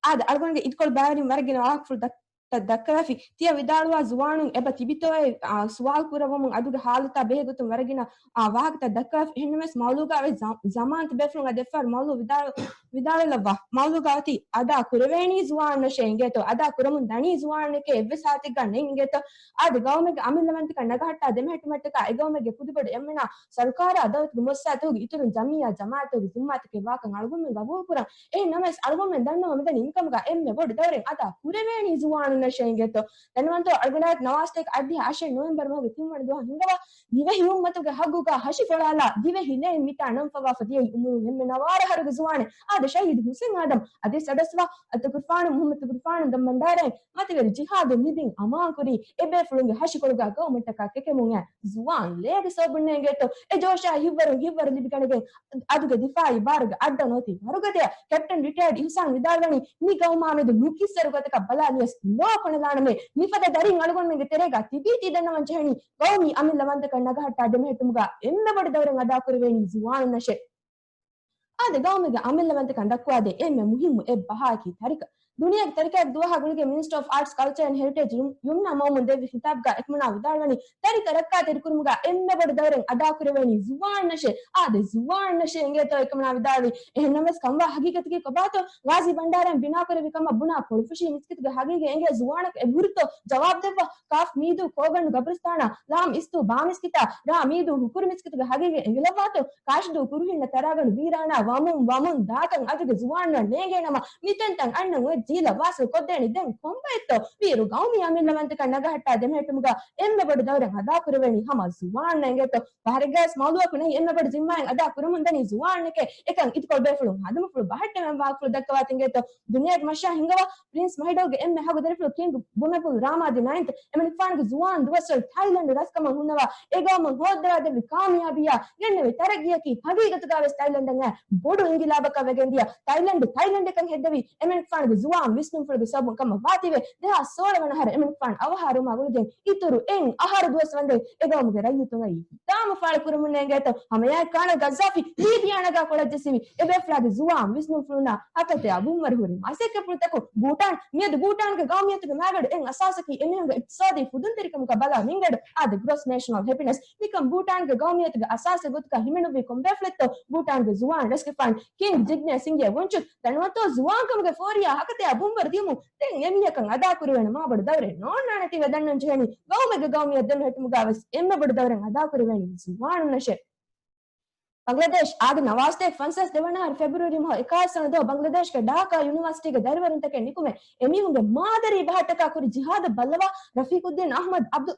އާދެ، އަޅުގަނޑުގެ އިދިކޮޅު ބައިވެރިން ވަރަށް ގިނަ ވާހަކަފުޅު ދައް-، ތައް ދައްކަވާފި. ތިޔަ ވިދާޅުވާ ޒުވާނުން އެބަ ތިބިތޯއޭ، އާ، ސުވާލު ކުރައްވަމުން އަދުގެ ހާލަތާ ބެހޭގޮތުން ވަރަށް ގިނަ، އާ، ވާހަކަތައް ދައްކަވާފި. އެހެންނަމަވެސް މައުޟޫގަ އަވެ ޒަ-، ޒަމާން ތިބޭފުޅުން އަދި އެއްފަހަރު މައުޟޫ ވިދާޅު-، ވިދާޅުލައްވާ. މައުޟޫގަ އޮތީ އަދާ ކުރެވޭނީ ޒުވާނުންނަށޭ އިނގޭތޯ، އަދާ ކުރަމުން ދަނީ ޒުވާނުންނެކޭ އެއްވެސް ހާލަތެއްގަ ނެތް އިނގޭތޯ. އާދެ، ގައުމެއްގެ އަމިއްލަވަންތަކަން ނަގަހައްޓާ ދެމެހެއްޓުމަށްޓަކާ އެ ގައުމެއްގެ ކުދިބޮޑު އެންމެނާ ސަރުކާރާ ދައުލަތުގެ މުއައްސަސާތަކުގެ އިތުރުން ޖަމިއްޔާ ޖަމާއަތުގެ ޒިންމާތަކެއް ވާކަން އަޅުގަނޑުމެން ގަބޫލުކުރަން. އެހެން ނަމަވެސް އަޅުގަނޑުމެން ދަންނަވަމުން މިދަނީ މިކަމުގަ އެންމެ ބޮޑު ދައުރެއް އަދާ ކުރެވޭނީ ޒުވާނުންނަށޭ އިނގޭތޯ. ދަންނަވަންތޯ އަޅުގަނޑާއެކު ނަވާސްތޭކަ އަށްޑިހަ އަށެއް ނޮވެމްބަރު މަހުގެ ތިންވަނަ ދުވަހު ހިނގަވާ ދިވެހި އުއްމަތުގެ ހައްގުގަ ހަށި ފޮޅާލާ ދިވެހި ލޭން މިތާ ނަން ފަވާފަ ދިޔައީ އުމުރުން އެންމެ ނަވާރަ އަހަރުގެ ޒުވާނެއް. އާދެ، ޝަހީދު ހުސެން އާދަމް އަދިވެސް އަޑުއައްސަވާ އަތޮޅު ކުރުފާނު މުހައްމަދު ކުރުފާނު ދަންބަންޑާރައިން މަތިވެރި ޖިހާދުން ނިދިން އަމާންކުރީ އެބޭފުޅުންގެ ހަށިކޮޅުގަ ގައުމަށްޓަކާ ކެކެމުން އައި ޒުވާން ލޭގެ ސަބަބުންނޭ އިނގޭތޯ. އެ ޖޯޝާ ހިތްވަރުން ހިތްވަރު ލިބިގަނެގެން އަދުގެ ދިފާއީ ބާރުގެ އައްޑަށް ނޯތި ވަރުގަދަޔަށް ކެޕްޓަން ރިޓަޔާޑް އިޙްސާން ވިދާޅުވަނީ މި ގައުމާމެދު ނުކިއްސެރު ގޮތަކަށް ބަލާލިޔަސް ލޯ ކޮނެލާނަމޭ. މިފަދަ ދަރިން އަޅުގަނޑުމެންގެ ތެރޭގަ ތިބީތީ ދަންނަވަން ޖެހެނީ ގައުމީ އަމިއްލަވަންތަކަން ނަގަހައްޓާ ދެމެހެއްޓުމުގަ އެންމެ ބޮޑު ދައުރެއް އަދާކުރެވޭނީ ޒުވާނުންނަށޭ. އާދެ، ގައުމުގެ އަމިއްލަވަންތަކަން ދައްކުވާދޭ އެންމެ މުހިއްމު އެއް ބަހާއަކީ ތަރިކަ. ދުނިޔޭގެ ތަރިކައިގެ ދުވަހާ ގުޅިގެން މިނިސްޓަރ އޮފް އާޓްސް، ކަލްޗަރ އެންޑް ހެރިޓޭޖް ޔުމް-، ޔުމްނާ މައުމޫން ދެއްވި ޚިތާބުގަ އެކަމަނާ ވިދާޅުވަނީ، ތަރިކަ ރައްކާތެރި ކުރުމުގަ އެންމެ ބޮޑު ދައުރެއް އަދާކުރެވޭނީ ޒުވާނުންނަށޭ. އާދެ، ޒުވާނުންނަށޭ އިނގޭތޯ އެކަމަނާ ވިދާޅުވީ. އެހެންނަމަވެސް ކަންވާ ހަގީގަތަކީ ކޮބާތޯ؟ ޣާޒީ ބަންޑާރައިން ބިނާކުރެއްވި ކަމަށް ބުނާ ކޮޅުފުށީ މިސްކިތުގެ ހަގީގަތް އެނގޭ ޒުވާނަކަށް އެބަހުރިތޯ؟ ޖަވާބު ދެއްވާ. ކާފް މީދޫ ކޯގަނޑު ގަބްރިސްތާނާ، ލާމް އިސްތޫ ބާމިސްކިތާ، ރާ މީދޫ ހުކުރު މިސްކިތުގެ ހަގީގަތް އެނގިލައްވާތޯ؟ ކާށިދޫ ކުރުހިންނަށް ތަރާގަނޑު ވީރާނާ، ވަމުން ވަމުން ދާކަން އަދުގެ ޒުވާނުންނަށް ނޭނގޭނަމަ، މިތަންތަން އަންނަން އޮތް ޖީލަށް ވާސިލް ކޮށްދޭނީ ދެން ކޮންބައެއްތޯ؟ ވީއިރު ގައުމީ އަމިއްލަވަންތަކަން ނަގަހައްޓާ ދެމެހެއްޓުމުގަ އެންމެ ބޮޑު ދައުރެއް އަދާކުރެވޭނީ ހަމަ ޒުވާނުންނަށް އިނގޭތޯ؟ ފަހަރެއްގަވެސް މައުލޫއަކު ނެތް އެންމެ ބޮޑު ޒިންމާއެއް އަދާ ކުރަމުންދަނީ ޒުވާނުންނެކޭ. އެކަން އިދިކޮޅު ބޭފުޅުން ހަނދުމަފުޅު ބަހައްޓެވެން ވާހަކަފުޅު ދައްކަވާތި އިނގޭތޯ؟ ދުނިޔޭގެ މަށާ ހިނގަވާ ޕްރިންސް މަހިޑަލްގެ އެންމެ ހަގު ދަރިފުޅު ކިންގް ބުމެފުލް ރާމާދި ނައިންތް އެމަނިކުފާނުގެ ޒުވާން ދުވަސްވަރު ތައިލަންޑު ރަސްކަމަށް ހުންނަވާ އެ ގައުމަށް ހޯއްދަވާދެއްވި ކާމިޔާބީއާ ގެންނެވި ތަރައްގީއަކީ ހަގީގަތުގަވެސް ތައިލަންޑަށް އައި ބޮޑު އިންގިލާބަކަށް ވެގެންދިޔަ. ތައިލަންޑު ތައިލަންޑެކަން ހެއްދެވީ އެމަނިކުފާނުގެ ޒުވާން ވިސްނުންފުޅުގެ ސަބަބުން ކަމަށް ވާތީވެ، ދެހާސް ސޯޅަ ވަނަ އަހަރު އެމަނިކުފާނު އަވަހާރަވުމާ ގުޅިގެން އިތުރު އެއް އަހަރު ދުވަސް ވަންދެން އެ ގައުމުގެ ރައްޔިތުން އައީ ހިތާމަ ފާޅު ކުރަމުންނޭ އިނގޭތޯ؟ ހަމައެއާއެކު ކާނަލް ގައްޒާފީ ލީބިޔާ ނަގާ ކޮޅަށް ޖެއްސެވި. އެބޭފުޅާގެ ޒުވާން ވިސްނުންފުޅުންނާ ހަކަތަޔާ ބުންވަރު ހުރި މަސައްކަތްފުޅުތަކުން ބޫޓާން، މިއަދު ބޫޓާންގެ ގައުމިއްޔަތުގެ މައިގަނޑު އެއް އަސާސަކީ އެމީހުންގެ އިޤްތިޞާދީ ފުދުންތެރިކަމުގަ ބަލާ މިންގަނޑު. އާދެ، ގްރޮސް ނޭޝަނަލް ހެޕިނެސް. މިކަން ބޫޓާންގެ ގައުމިއްޔަތުގެ އަސާސެއް ގޮތުގަ ހިމެނުއްވީ ކޮންބޭފުޅެއްތޯ؟ ބޫޓާންގެ ޒުވާން ރަސްގެފާނު ކިންގް ޖިގްނޭ ސިންގްޔެ ވުންޗުކް. ދަންނަވަތޯ ޒުވާންކަމުގެ ފޯރިޔާ ހަކަތަޔާ ބުންވަރު ދިޔުމުން ދެން އެމީހަކަށް އަދާކުރެވޭނެ މާބޮޑު ދައުރެއް ނޯންނާނެތީވެ ދަންނަން ޖެހެނީ. ގައުމެއްގެ ގައުމިއްޔަށް ދެމެހެއްޓުމުގަވެސް އެންމެ ބޮޑު ދައުރެއް އަދާކުރެވޭނީ ޒުވާނުންނަށޭ. ބަނގްލަދޭޝް އާދި ނަވާސްތޭކަ ފަންސާސް ދެވަނަ އަހަރު ފެބްރުއަރީ މަހު އެކާވީސް ވަނަ ދުވަހު ބަނގްލަދޭޝްގެ ޑާކާ ޔުނިވާސިޓީގެ ދަރިވަރުންތަކެއް ނިކުމެ އެމީހުންގެ މާދަރީ ބަހައްޓަކާ ކުރި ޖިހާދަށް ބައްލަވާ ރަފީޤުއްދީން އަޙްމަދު، އަބްދު،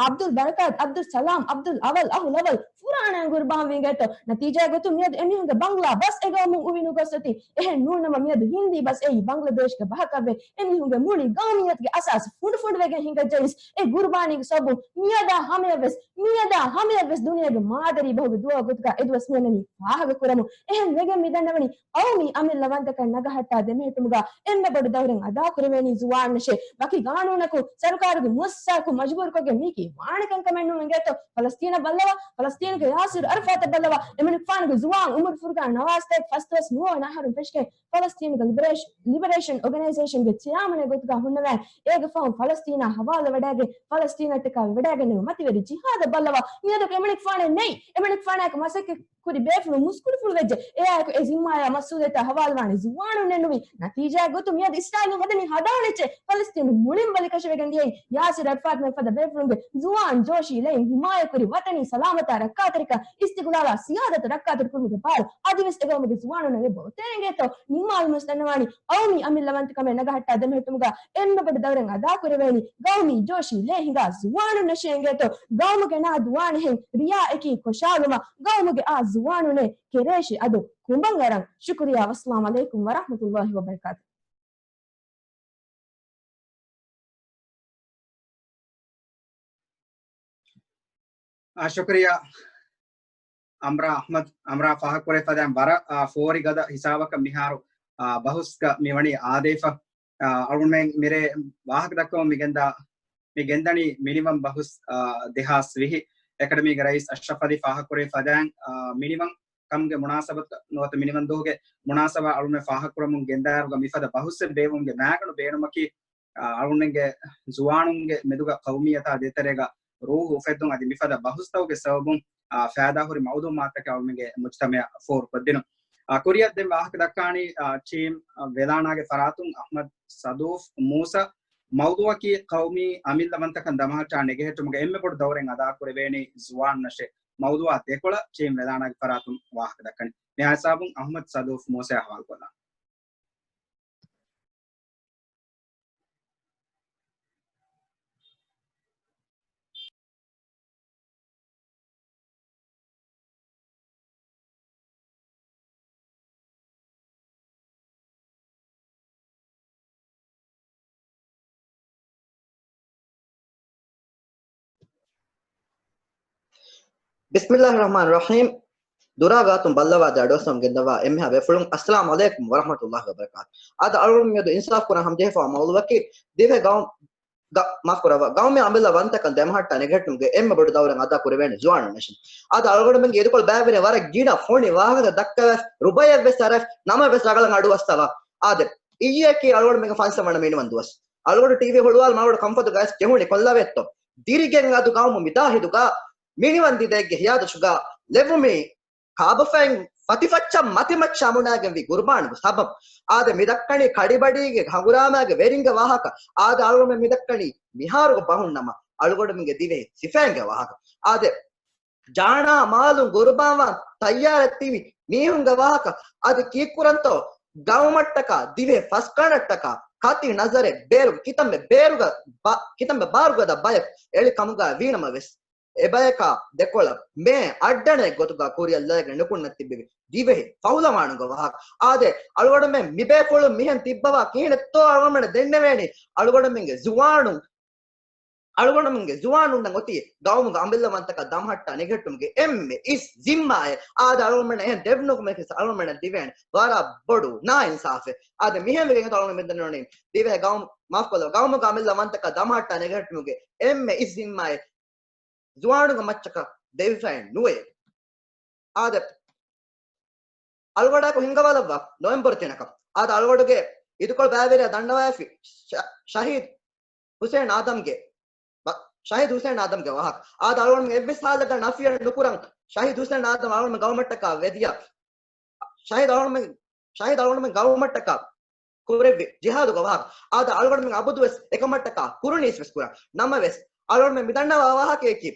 އަބްދުލް ބަރަކާތް، އަބްދުލް ސަލާމް، އަބްދުލް އަވަލް، އަހުލް އަވަލް ފުރާނައިން ގުރުބާން ވީގެތޯ؟ ނަތީޖާ ގޮތުން މިއަދު އެމީހުންގެ ބަންގްލާ ބަސް އެ ގައުމުން އުވި ނުގޮސް އޮތީ. އެހެން ނޫންނަމަ މިއަދު ހިންދީ ބަސް އެއީ ބަނގްލަދޭޝްގެ ބަހަކަށްވެ އެމީހުންގެ މުޅި ގައުމިއްޔަތުގެ އަސާސް ފުނޑުފުނޑުވެގެން ހިނގައްޖައިސް އެ ގުރުބާނީގެ ސަބަބުން މިއަދާ ހަމަޔަށްވެސް، މިއަދާ ހަމަޔަށްވެސް ދުނިޔޭގެ މާދަރީ ބަހުގެ ދުވަހު ގޮތުގަ އެދުވަސް މިއަންނަނީ ފާހަގަކުރަމުން. އެހެން ވެގެން މިދަންނަވަނީ ޤައުމީ އަމިއްލަވަންތަކަން ނަގަހައްޓާ ދެމެހެއްޓުމުގަ އެންމެ ބޮޑު ދައުރެއް އަދާކުރެވޭނީ ޒުވާނުންނަށޭ. ވަކި ގާނޫނަކުން ސަރުކާރުގެ މުއައްސަސާއަކުން މަޖުބޫރުކޮށްގެން މީކީ ވާނެ ކަންކަމެއް ނޫން އިނގޭތޯ؟ ފަލަސްތީނަށް ބައްލަވާ، ފަލަސްތީނުގެ ޔާސިރު އަރަފާތަށް ބައްލަވާ، އެމަނިކުފާނުގެ ޒުވާން އުމުރު ފުރުގާ ނަވާސްތޭކަ ފަސް ދުވަސް ނުވަ ވަނަ އަހަރުން ފެށިގެން ފަލަސްތީނުގެ ލިބަރޭޝް-، ލިބަރޭޝަން އޮގަނައިޒޭޝަންގެ ޗެއާމަނެއް ގޮތުގަ ހުންނަވައި، އޭގެ ފަހުން ފަލަސްތީނާ ހަވާލުވެވަޑައިގެން، ފަލަސްތީނަށްޓަކާ ވެވަޑައިގެންނެވި މަތިވެރި ޖިހާދަށް ބައްލަވާ، މިއަދަކު އެމަނިކުފާނެއް ނެތް. އެމަނިކުފާނާއެކު މަސައްކަތް ކުރި ބޭފުޅުން މުސްކުޅިފުޅު ވެއްޖެ. އެއާއެކު އެ ޒިންމާޔާ މަސްއޫލިއްޔަތާ ހަވާލުވާނީ ޒުވާނުންނެއް ނުވި. ނަތީޖާއެއް ގޮތުން މިއަދު އިސްރާއީލުން ހަދަނީ ހަދާނެއްޗެއް. ފަލަސްތީނު މުޅިން ބަލިކަށިވެގެން ދިޔައީ ޔާސިރު އަރަފާތް މެންފަދަ ބޭފުޅުންގެ ޒުވާން ޖޯޝީ ލައިން ހިމާޔަތްކުރި ވަޠަނީ ސަލާމަތާ ރައްކާތެރިކަން، އިސްތިޤްލާލާ ސިޔާދަތު ރައްކާތެރިކުރުމުގެ ބާރު އަދިވެސް އެގައުމުގެ ޒުވާނުންނަށް އެބައޮތޭ އިނގޭތޯ؟ ނިންމާލުމަސް ދަންނަވާނީ ޤައުމީ އަމިއްލަވަންތަކަމެއް ނަގަހައްޓާ ދެމެހެއްޓުމުގަ އެންމެ ބޮޑު ދައުރެއް އަދާކުރެވޭނީ ގައުމީ ޖޯޝީ ލޭ ހިނގާ ޒުވާނުންނަށޭ އިނގޭތޯ؟ ގައުމުގެ ނާ ދުވާނެހެން ރިޔާއެކީ ކޮށާލުމަށް ގައުމުގެ އާ ޒުވާނުންނޭ ކެރޭށި އަދު ކުނބަން އަރަން. ޝުކުރިއްޔާ. ވައްސަލާމް ޢަލައިކުމް ވަރަޙްމަތުﷲ ވަބަރަކާތު. އާ، ޝުކުރިއްޔާ އަމްރާ އަޙްމަދު، އަމްރާ ފާހަގަކުރެއްވި ފަދައިން ވަރަށް، އާ، ފޯރި ގަދަ ހިސާބަކަށް މިހާރު، އާ، ބަހުސްގަ މިވަނީ އާދެވިފަ. އާ، އަޅުމެން މިރޭ ވާހަކަ ދައްކަމުން މިގެންދާ، މި ގެންދަނީ މިނިވަން ބަހުސް، އާ، ދެހާސް ވިހި އެކަޑަމީގެ ރައީސް އަޝްރަފް އަލީ ފާހަގަކުރެއްވި ފަދައިން، އާ، މިނިވަން ކަމުގެ މުނާސަބަތު ނުވަތަ މިނިވަން ދުވަހުގެ މުނާސަބާ އަޅުމެން ފާހަގަކުރަމުން ގެންދާއިރުގަ މިފަދަ ބަހުސްއެއް ބޭއްވުމުގެ މައިގަނޑު ބޭނުމަކީ، އާ، އަޅުމެންގެ ޒުވާނުންގެ މެދުގަ ޤައުމިއްޔަތާ ދޭތެރޭގަ ރޫހު އުފެއްދުން އަދި މިފަދަ ބަހުސްތަކުގެ ސަބަބުން، އާ، ފައިދާހުރި މައުލޫމާތުތަކެއް އަޅުމެންގެ މުޖްތަމަޢަށް ފޯރުކޮށްދިނުން. އާ، ކުރިއަށް ދެން ވާހަކަ ދައްކާނީ، އާ، ޓީމް، އާ، ވެލާނާގެ ފަރާތުން އަޙްމަދު ސަދޫފް މޫސާ. މައުޟޫޢަކީ ޤައުމީ އަމިއްލަވަންތަކަން ދަމަހައްޓާ ނެގެހެއްޓުމުގެ އެންމެ ބޮޑު ދައުރެއް އަދާކުރެވޭނީ ޒުވާނުންނަށޭ. މައުޟޫޢާ ދެކޮޅަށް ޓީމް ވެލާނާގެ ފަރާތުން ވާހަކަ ދައްކަނީ. މިހާ ހިސާބުން އަޙްމަދު ސަދޫފް މޫސާ ހަވާލުކޮށްލާން. بسم الله الرحمن الرحيم. ދުރާ ގާތުން ބައްލަވާދޭ އަޑުއައްސަމުން ގެންދަވާ އެންމެހާ ބޭފުޅުން، އައްސަލާމު ޢަލައިކުމް ވަރަޙްމަތުﷲި ވަބަރަކާތު. އާދެ، އަޅުގަނޑު މިއަދު އިންސާފް ކުރަން ހަމަޖެހިފައިވާ މައުޟޫޢަކީ ދިވެހި ގައުމު، ގަ-، މާފް ކުރައްވާ، ގައުމީ އަމިއްލަ ވަންތަކަން ދެމަހައްޓާ ނެގެހެއްޓުމުގެ އެންމެ ބޮޑު ދައުރެއް އަދާ ކުރެވޭނެ ޒުވާނުންނަށް. އާދެ، އަޅުގަނޑުމެންގެ އިދުކޮޅު ބައިވެރިން ވަރަށް ގިނަ ފޮނި ވާހަކަ ދައްކަވެސް، ރުބައެއް ވެސް އަރަސް، ނަމަ ވެސް ރަގަޅަށް އަޑުއައްސަވާ. އާދެ، އިއްޔެއަކީ އަޅުގަނޑުމެންގެ ފަންސަވަނަ މިނިވަން ދުވަސް. އަޅުގަނޑު ޓީވީ ހުޅުވާލުމުގެ އަޅުގަނޑު ކަންފަތުގަ އައިސް ޖެހުނީ ކޮންލަވޭތޯ؟ ދިރިގެން އަދު ގައުމު މިދާ ހިނދުގަ މިނިވަން ދިދައެއްގެ ހިޔާދަށުގަ ލެއްވުމީ ކާބަފައިން ފަތިފައްޗަށް މަތިމައްޗަށް އަމުނާގެންވި ގުރުބާނުގެ ސަބަބު. އާދެ، މިދައްކަނީ ކަޑިބަޑީގެ ހަނގުރާމާގެ ވެރިންގެ ވާހަކަ. އާދެ، އަޅުގަނޑުމެން މިދައްކަނީ މިހާރުގެ ބަހުން ނަމަ އަޅުގަނޑުމެންގެ ދިވެހި ސިފައިންގެ ވާހަކަ. އާދެ، ޖާނާ މާލުން ގުރުބާންވާން ތައްޔާރަށް ތިބި މީހުންގެ ވާހަކަ. އަދި ކީއްކުރަންތޯ؟ ގައުމަށްޓަކާ، ދިވެހި ފަސްގަނޑަށްޓަކާ، ކަތި ނަޒަރެއް ބޭރު ކިތަންމެ ބޭރުގަ ބަ-، ކިތަންމެ ބާރުގަދަ ބަޔަކު އެޅި ކަމުގަ ވީނަމަވެސް، އެބަޔަކާ ދެކޮޅަށް މޭ އައްޑަނެއް ގޮތުގަ ކުރިއަށް ލައިގެން ނުކުންނަ ތިއްބެވި ދިވެހި ފަހުލަވާނުގެ ވާހަކަ. އާދެ، އަޅުގަނޑުމެން މިބޭފުޅުން މިހެން ތިއްބަވާ ކިހިނެއްތޯ އަޅުގަނޑުމެން ދެންނެވޭނީ. އަޅުގަނޑުމެންގެ ޒުވާނުން، އަޅުގަނޑުމެންގެ ޒުވާނުންނަށް އޮތީ ގައުމުގެ އަމިއްލަ ވަންތަކަށް ދަމަހައްޓާ ނެގެހެއްޓުމުގެ އެންމެ އިސް ޒިންމާއެއް. އާދެ، އަޅުގަނޑުމެންނަށް އެހެން ދެވިނުކުމެކެސް އަޅުގަނޑުމެންނަށް ދިވޭނެ ވަރަށް ބޮޑު ނާއިންސާފެއް. އާދެ، މިހެން ވެގެން އަޅުގަނޑު މިދަންނަވަނީ ދިވެހި ގައުމު، މާފްކޮށްލަ، ގައުމުގެ އަމިއްލަ ވަންތަކަށް ދަމަހައްޓާ ނެގެހެއްޓުމުގެ އެންމެ އިސް ޒިންމާއެއް ޒުވާނުންގެ މައްޗަކަށް ދެވިފައެއް ނުވޭ. އާދެ، އަޅުގަޑާއެކު ހިންގަވާލައްވާ ނޮވެމްބަރު ތިނަކަށް. އާދެ، އަޅުގަޑުގެ އިދުކޮޅު ބައިވެރިޔާ ދަންނަވައިފި ޝަ-، ޝަހީދު ހުސެން އާދަމްގެ، ބަ-، ޝަހީދު ހުސެން އާދަމްގެ ވާހަކަ. އާދެ، އަޅުގަނޑުމެން އެއްވެސް ހާލެއްގަ ނަފިޔަށް ނުކުރަން، ޝަހީދު ހުސެން އާދަމް އަޅުގަނޑުމެން ގައުމަށްޓަކާ ވެދިޔަ. ޝަހީދު އަޅުގަނޑުމެން، ޝަހީދު އަޅުގަނޑުމެން ގައުމަށްޓަކާ ކުރެއްވި ޖިހާދުގެ ވާހަކަ. އާދެ، އަޅުގަނޑުމެން އަބަދުވެސް އެކަމަށްޓަކާ ކުރުނީސް ވެސް ކުރަން. ނަމަވެސް، އަޅުގަނޑުމެން މިދަންނަވާ ވާހަކަޔަކީ،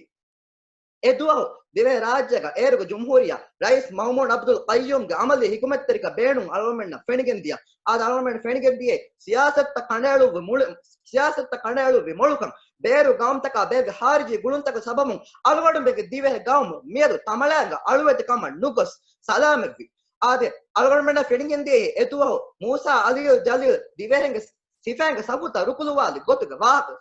އެ ދުވަހު ދިވެހި ރާއްޖޭގަ އޭރުގެ ޖުމްހޫރިއްޔާ ރައީސް މައުމޫން އަބްދުލް ޤައްޔޫމްގެ އަމަލީ ހިކުމަތްތެރިކަން ބޭނުން އަޅުގަނޑުމެންނަށް ފެނިގެންދިޔަ. އާދެ، އަޅުގަނޑުމެން ފެނިގެންދިޔައީ ސިޔާސަތުތައް ކަނޑައެޅުއްވި މޮޅު-، ސިޔާސަތުތައް ކަނޑައެޅުއްވި މޮޅުކަން. ބޭރު ގައުމުތަކާ ބޭރުގެ ޚާރިޖީ ގުޅުންތަކުގެ ސަބަބުން އަޅުގަނޑުމެންގެ ދިވެހި ގައުމު މިއަދު ތަމަޅައިގަ އަޅުވެތި ކަމަށް ނުގޮސް ސަލާމަތްވި. އާދެ، އަޅުގަނޑުމެންނަށް ފެނިގެންދިޔައީ އެދުވަހު މޫސާ އަލީ ޖަލީލް ދިވެހިންގެ ސިފައިންގެ ސަފުތައް ރުކުރުވާލި ގޮތުގެ ވާހަކަ،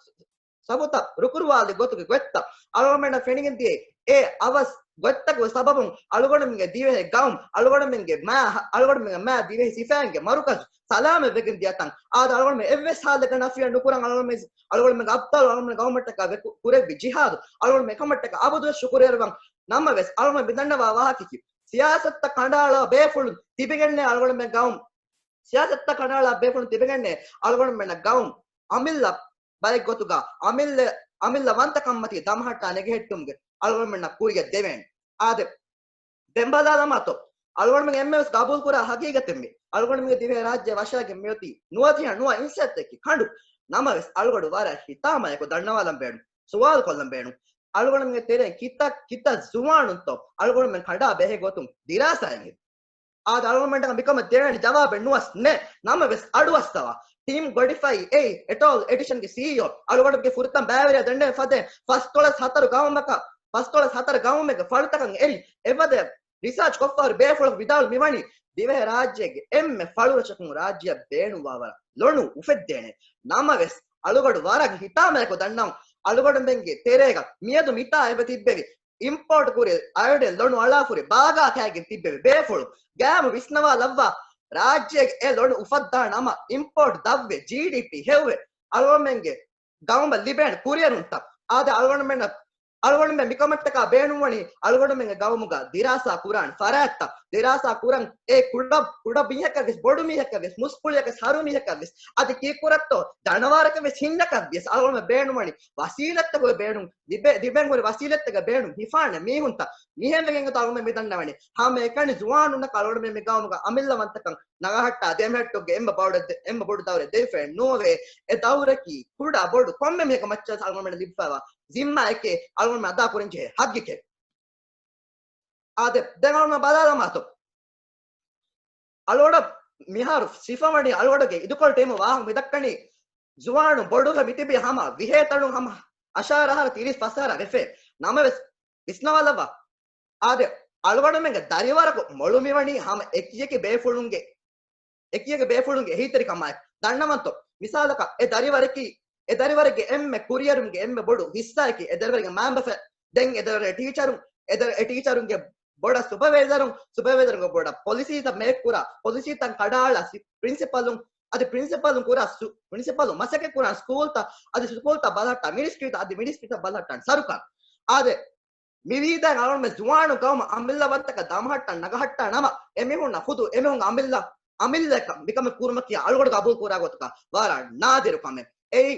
ސަފުތައް ރުކުރުވާލި ގޮތުގެ ގޮތްތައް އަޅުގަނޑުމެންނަށް ފެނިގެންދިޔައީ އެ އަވަސް ގޮތްތަކުގެ ސަބަބުން އަޅުގަނޑުމެންގެ ދިވެހި ގައުމު، އަޅުގަނޑުމެންގެ މާ، އަޅުގަނޑުމެންގެ މާ ދިވެހި ސިފައިންގެ މަރުކަޒު ސަލާމަތް ވެގެން ދިޔަތަން. އާދެ، އަޅުގަނޑުމެން އެއްވެސް ހާލެއްގަ ނަފިޔަށް ނުކުރަން އަޅުގަނޑުމެން، އަޅުގަނޑުމެންގެ އަބްޠާލު އަޅުގަނޑުމެން ގައުމަށްޓަކާ ވެ-، ކު-، ކުރެއްވި ޖިހާދު އަޅުގަނޑުމެން އެކަމަށްޓަކާ އަބަދުވެސް ޝުކުރުވެރިވަން. ނަމަވެސް، އަޅުގަނޑު މިދަންނަވާ ވާހަކައަކީ، ސިޔާސަތުތައް ކަނޑައަޅާ ބޭފުޅުން ތިބިގެންނޭ އަޅުގަނޑުމެން ގައުމު، ސިޔާސަތުތައް ކަނޑައަޅާ ބޭފުޅުން ތިބިގެންނޭ އަޅުގަނޑުމެންނަށް ގައުމު އަމިއްލަ ބައެއްގޮތުގަ އަމިއްލަ، އަމިއްލަ ވަންތަކަންމަތީ ދަމަހައްޓާ ނެގެހެއްޓުމުގެ އަޅުގަނޑުމެންނަށް ކުރިއަށް ދެވޭނެ. އާދެ، ދެން ބަލާލަމާތޯ، އަޅުގަނޑުމެން އެންމެވެސް ގަބޫލުކުރާ ހަގީގަތެއް މީ. އަޅުގަނޑުމެންގެ ދިވެހި ރާއްޖެ ވަށާގެން މިއޮތީ ނުވަދިހަ ނުވަ އިންސައްތަކީ ކަނޑު. ނަމަވެސް، އަޅުގަޑު ވަރަށް ހިތާމަޔަކު ދަންނަވާލަން ބޭނުން، ސުވާލު ކޮށްލަން ބޭނުން. އަޅުގަނޑުމެންގެ ތެރެއިން ކިތައް، ކިތައް ޒުވާނުންތޯ އަޅުގަނޑުމެން ކަނޑާ ބެހޭ ގޮތުން ދިރާސާއެއް ހިތް. އާދެ، އަޅުގަނޑުމެންޓަކަށް މިކަމަށް ދެވޭނެ ޖަވާބެއް ނުވަސް ނެ. ނަމަވެސް، އަޑުއައްސަވާ ޓީމް ގޮޑިފައި އެއީ އެޓޯލް އެޑިޝަންގެ ސީއީއޯ އަޅުގަނޑުގެ ފުރަތަމަ ބައިވެރިޔާ ދެންނެވި ފަދައިން ފަސްދޮޅަސް ހަތަރު ގައުމަކަށް، ފަސްދޮޅަސް ހަތަރު ގައުމެއްގެ ފަޅުތަކަށް އެރި އެފަދަ ރިސާޗް ކޮށްފަހުރި ބޭފުޅަކު ވިދާޅު މިވަނީ، ދިވެހި ރާއްޖޭގެ އެންމެ ފަޅުރަށަކުން ރާއްޖެއަށް ބޭނުންވާވަރަށް ލޮނު އުފެއްދޭނެ. ނަމަވެސް، އަޅުގަޑު ވަރަށް ހިތާމަޔަކު ދަންނަވަން، އަޅުގަޑުމެންގެ ތެރޭގަ މިއަދު މިތާ އެބަ ތިއްބެވި އިމްޕޯޓް ކުރި އައިޑިއަ ލޮނު އަޅާފުރި ބާގާ ކާގެން ތިއްބެވި ބޭފުޅު ގައިމު ވިސްނަވާލައްވާ، ރާއްޖޭގެ އެ ލޮނު އުފައްދާ ނަމަ އިމްޕޯޓް ދަށްވެ، ޖީޑީޕީ ހެއްވެ، އަޅުގަނޑުމެންގެ ގައުމަށް ލިބޭނެ ކުރިއެރުންތައް. އާދެ، އަޅުގަނޑުމެން، އަޅުގަނޑުމެން މިކަމަށްޓަކާ ބޭނުންވަނީ އަޅުގަނޑުމެންގެ ގައުމުގަ ދިރާސާ ކުރާނެ ފަރާތްތައް. ދިރާސާ ކުރަން އެ ކުޑަ، ކުޑަ މީހަކަށްވެސް، ބޮޑު މީހަކަށްވެސް، މުސްކުޅިއަކަށް ހަރު މީހަކަށްވެސް، އަދި ކީއްކުރަންތޯ ޖަނަވާރަކަށްވެސް ހިންނަކަށްވިޔަސް އަޅުގަނޑުމެން ބޭނުންވަނީ ވަސީލަތްތަކުގެ ބޭނުން، ލިބެ-، ލިބެން ހުރި ވަސީލަތްތަކުގެ ބޭނުން ހިފާނެ މީހުންތައް. މިހެން ވެގެން ގޮތަށް އަޅުގަނޑުމެން މި ދަންނަވަނީ ހަމައެކަނި ޒުވާނުންނަކަށް އަޅުގަނޑުމެން މި ގައުމުގަ އަމިއްލަ ވަންތަކަން ނަގަހައްޓާ ދެމެހެއްޓުމުގެ އެންމެ ބޮޑު، އެންމެ ބޮޑު ދައުރެއް ދެވިފައެއް ނޯވޭ. އެ ދައުރަކީ ކުޑަ ބޮޑު ކޮންމެ މީހަކަށް މައްޗަށް އަޅުގަނޑުމެން ލިބިފައިވާ ޒިންމާއެކޭ، އަޅުގަނޑުމެން އަދާ ކުރަން ޖެހޭ ހައްގެކޭ. އާދެ، ދެން އަޅުގަނޑު ބަލާލަމާތޯ. އަޅުގަޑަށް މިހާރު ސިފަވަނީ އަޅުގަޑުގެ އިދުކޮޅު ޓީމު ވާހަކަ މިދައްކަނީ ޒުވާނު ބޮޑުގަ މިތިބީ ހަމަ ވިހޭ ތަނުން ހަމަ އަށާރަ އަހަރަ ތިރީސް ފަސް އަހަރަ ވެފޭ. ނަމަވެސް ވިސްނަވާލައްވާ. އާދެ، އަޅުގަނޑުމެންގެ ދަރިވަރަކު މޮޅު މިވަނީ ހަމަ އެކިއެކި ބޭފުޅުންގެ، އެކިއެކި ބޭފުޅުންގެ އެހީތެރިކަމާއި ދަންނަވަންތޯ. މިސާލަކަށް އެ ދަރިވަރަކީ، އެ ދަރިވަރެއްގެ އެންމެ ކުރިއެރުމުގެ އެންމެ ބޮޑު ހިއްސާއަކީ އެ ދަރިވަރެއްގެ މައިންބަފަ. ދެން އެ ދަރިވަރެއްގެ ޓީޗަރުން، އެ ދަރި-، އެ ޓީޗަރުންގެ ބޮޑަށް ސުޕަވައިޒަރުން، ސުޕަވައިޒަރުންގެ ބޮޑަށް ޕޮލިސީތައް މޭކް ކުރާ، ޕޮލިސީތައް ކަޑައަޅާ ސި-، ޕްރިންސިޕަލުން، އަދި ޕްރިންސިޕަލުން ކުރާ ސު-، ޕްރިންސިޕަލުން މަސައްކަތް ކުރާ ސްކޫލްތައް، އަދި ސްކޫލްތައް ބަލަހައްޓާ މިނިސްޓްރީތައް، އަދި މިނިސްޓްރީތައް ބަލަހައްޓާ ސަރުކާރު. އާދެ، މިވީދާ އަޅުގަނޑުމެން ޒުވާނު ގައުމު އަމިއްލަވަންތަކަށް ދަމަހައްޓަން ނަގަހައްޓާ ނަމަ، އެމީހުންނަށް ޚުދު އެމީހުން އަމިއްލަ، އަމިއްލައަކަށް މިކަމެއް ކުރުމަކީ އަޅުގަނޑު ގަބޫލު ކުރާ ގޮތަކަށް ވަރަށް ނާދިރު ކަމެއް. އެއީ،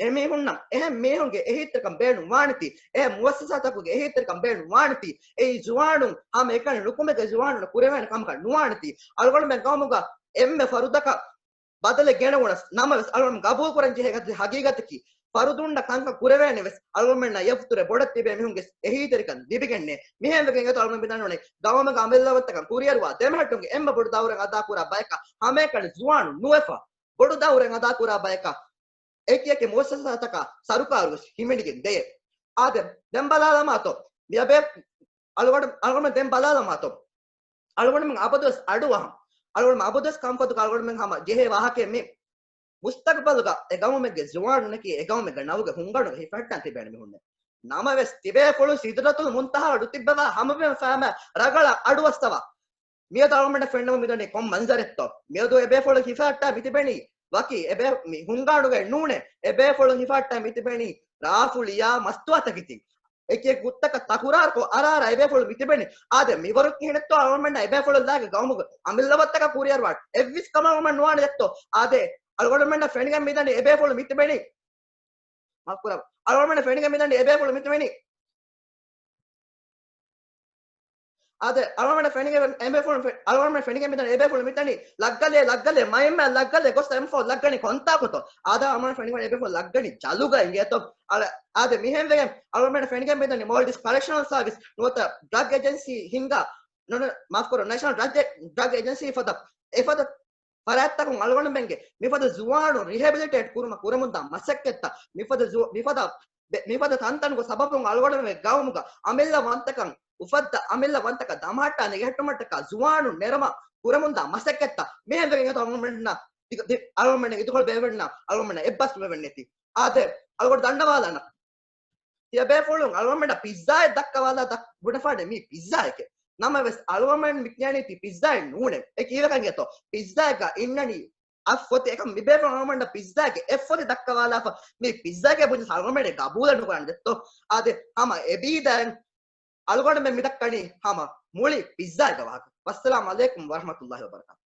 އެމީހުންނަށް އެހެން މީހުންގެ އެހީތެރިކަން ބޭނުން ވާނެތީ، އެހެން މުއައްސަސާތަކުގެ އެހީތެރިކަން ބޭނުން ވާނެތީ، އެއީ ޒުވާނުން ހަމަ އެކަނި ނުކުމެގެ ޒުވާނުންނަށް ކުރެވޭނެ ކަމަކަށް ނުވާނެތީ. އަޅުގަނޑުމެން ގައުމުގަ އެންމެ ފަރުދަކަށް ބަދަލެއް ގެނައުނަސް ނަމަވެސް، އަޅުގަނޑު ގަބޫލު ކުރަން ޖެހޭ ހަގީގަތަކީ، ފަރުދުންނަށް ކަންކަން ކުރެވޭނެ ވެސް، އަޅުގަނޑުމެންނަށް އެފުތުރެ ބޮޑަށް ތިބޭ މީހުންގެ އެހީތެރިކަން ލިބިގެންނޭ. މިހެންވެގެން އެތޯ އަޅުގަނޑު މިދަންނަވަނީ، ގައުމުގެ އަމިއްލަވަންތަކަން ކުރިއަރުވާ ދެމެހެއްޓުމުގެ އެންމެ ބޮޑު ދައުރެއް އަދާކުރާ ބަޔަކަށް ހަމައެކަނި ޒުވާނުން ނުވެފަ، ބޮޑު ދައުރެއް އަދާކުރާ ބަޔަކަށް އެކި އެކި މުއައްސަސާތަކާ ސަރުކާރު ވެސް ހިމެނިގެން ދެޔޭ. އާދެ، ދެން ބަލާލަމާތޯ، މިއަބޭ އަޅުގަނޑު، އަޅުގަނޑު ދެން ބަލާލަމާތޯ. އަޅުގަނޑުމެން އަބަދުވެސް އަޑުއަހަން. އަޅުގަނޑުމެން އަބަދުވެސް ކަންފަތުގަ އަޅުގަނޑުމެން ހަމަ ޖެހޭ ވާހަކައެއް މީ. މުސްތަގްބަލުގަ އެ ގައުމެއްގެ ޒުވާނުންނަކީ އެ ގައުމެއްގަ ނަވުގެ ހުންގަނޑުގަ ހިފަހައްޓަން ތިބޭނެ މީހުންނޭ. ނަމަވެސް ތިބޭފުޅުން ސިދުރަތުލް މުންތަހާ ނުތިއްބަވާ ހަމަވެފައިމަ ރަގަޅަށް އަޑުއައްސަވާ. މިއަދު އަޅުގަނޑަށް ފެންނަމުން މިދަނީ ކޮން މަންޒަރެއްތޯ؟ މިއަދު އެބޭފުޅުން ހިފަހައްޓާ މިތިބެނީ ވަކި އެބޭ-، މި ހުންގާނުގައި ނޫނޭ. އެބޭފުޅުން ހިފަހައްޓާ މިތިބެނީ ރާފުޅިޔާ މަސްތުވާތަކެތިން. އެކި ގުއްތަކަށް ތަކުރާރުކޮށް އަރާރާ އެބޭފުޅުން މިތިބެނީ. އާދެ، މިވަރު ކިހިނެއްތޯ އަޅުގަނޑަށް އެބޭފުޅުން ލާގެ ގައުމުގެ އަމިއްލަވަންތަކަށް ކުރިއަރުވާން އެއްވެސް ކަމެއް އަޅުގަނޑު ނުވާނެ ދެއްތޯ؟ އާދެ، އަޅުގަނޑުމެންނަށް ފެނިގެން މިދަނީ އެބޭފުޅުން މިތިބެނީ. މާފުކުރައްވާ. އަޅުގަނޑުމެންނަށް ފެނިގެން މިދަނީ އެބޭފުޅުން މިތިބެނީ. އާދެ، އަޅުގަނޑުމެންނަށް ފެނިގެން އެބޭފުޅުން ފެ-، އަޅުގަނޑުމެންނަށް ފެނިގެން މިދަނީ އެބޭފުޅުން މިތަނީ. ލައްގަލޭ، ލައްގަލޭ، މައިންމަ ލައްގަލޭ، ގޮސް އެމް ފޯ ލައްގަނީ ކޮންތާކުތޯ؟ އާދެ، އަޅުގަނޑުމެންނަށް ފެނިގެން އެބޭފުޅުން ލައްގަނީ ޖަލުގަ އިނގޭތޯ؟ އަޅ-، އާދެ، މިހެންވެގެން އަޅުގަނޑުމެންނަށް ފެނިގެން މިދަނީ މޯލްޑިވްސް ކަރެކްޝަނަލް ސާވިސް ނުވަތަ ޑްރަގް އެޖެންސީ ހިންގާ، ނު-، ނު-، މާފުކުރު، ނޭޝަނަލް ޑްރަގް އެ-، ޑްރަގް އެޖެންސީ ފަދަ، އެފަދަ ފަރާތްތަކުން އަޅުގަނޑުމެންގެ މިފަދަ ޒުވާނުން ރިހެބިލިޓޭޓް ކުރުމަށް ކުރަމުންދާ މަސައްކަތްތައް، މިފަދަ ޒު-، މިފަދަ ބެ-، މިފަދަ ތަންތަނުގެ ސަބަބުން އަޅުގަނޑުމެންގެ ގައުމުގަ އަމިއްލަވަންތަކަން އުފައްދާ، އަމިއްލަވަންތަކަން ދަމަހައްޓާ ނެގެހެއްޓުމަށްޓަކާ ޒުވާނުން ނެރުމަށް ކުރަމުންދާ މަސައްކަތްތައް މިހެންވެގެން އަޅުގަނޑުމެންނަށް ދިގަ-، ދި-، އަޅުގަނޑުމެން އިދިކޮޅު ބޭއްވެންނަ އަޅުގަނޑުމެން އެއްބަސް ވެވެންނެތި. އާދެ، އަޅުގަނޑު ދަންނަވާލާނަ. ތިޔަބޭފުޅުން އަޅުގަނޑަށް ޕިއްޒާއެއް ދައްކަވާލާ ދައް-، ބުނެފާނެ މީ ޕިއްޒާއެކޭ. ނަމަވެސް އަޅުގަނޑުމެން މި ކިޔަނީ ތީ ޕިއްޒާއެއް ނޫނޭ. އެ ކީއްވެކަން އެތޯ؟ ޕިއްޒާއެއްގަ އިންނަނީ އަށް ފޮތި. އެކަމް މިބޭފުޅުން އަޅުގަނޑަށް ޕިއްޒާގެ އެއް ފޮތި ދައްކަވާލާފަ މީ ޕިއްޒާގެ ބުނި އަޅުގަނޑުމެން ގަބޫލެއް ނުކުރާނެ ދެއްތޯ؟ އާދެ، ހަމަ އެބީދައިން އަޅުގަނޑުމެން މިދައްކަނީ ހަމަ މުޅި ޕިއްޒާގެ ވާހަކަ. ވައްސަލާމް އަލައިކުމް ވަރަހްމަތުﷲި ވަބަރަކާތު.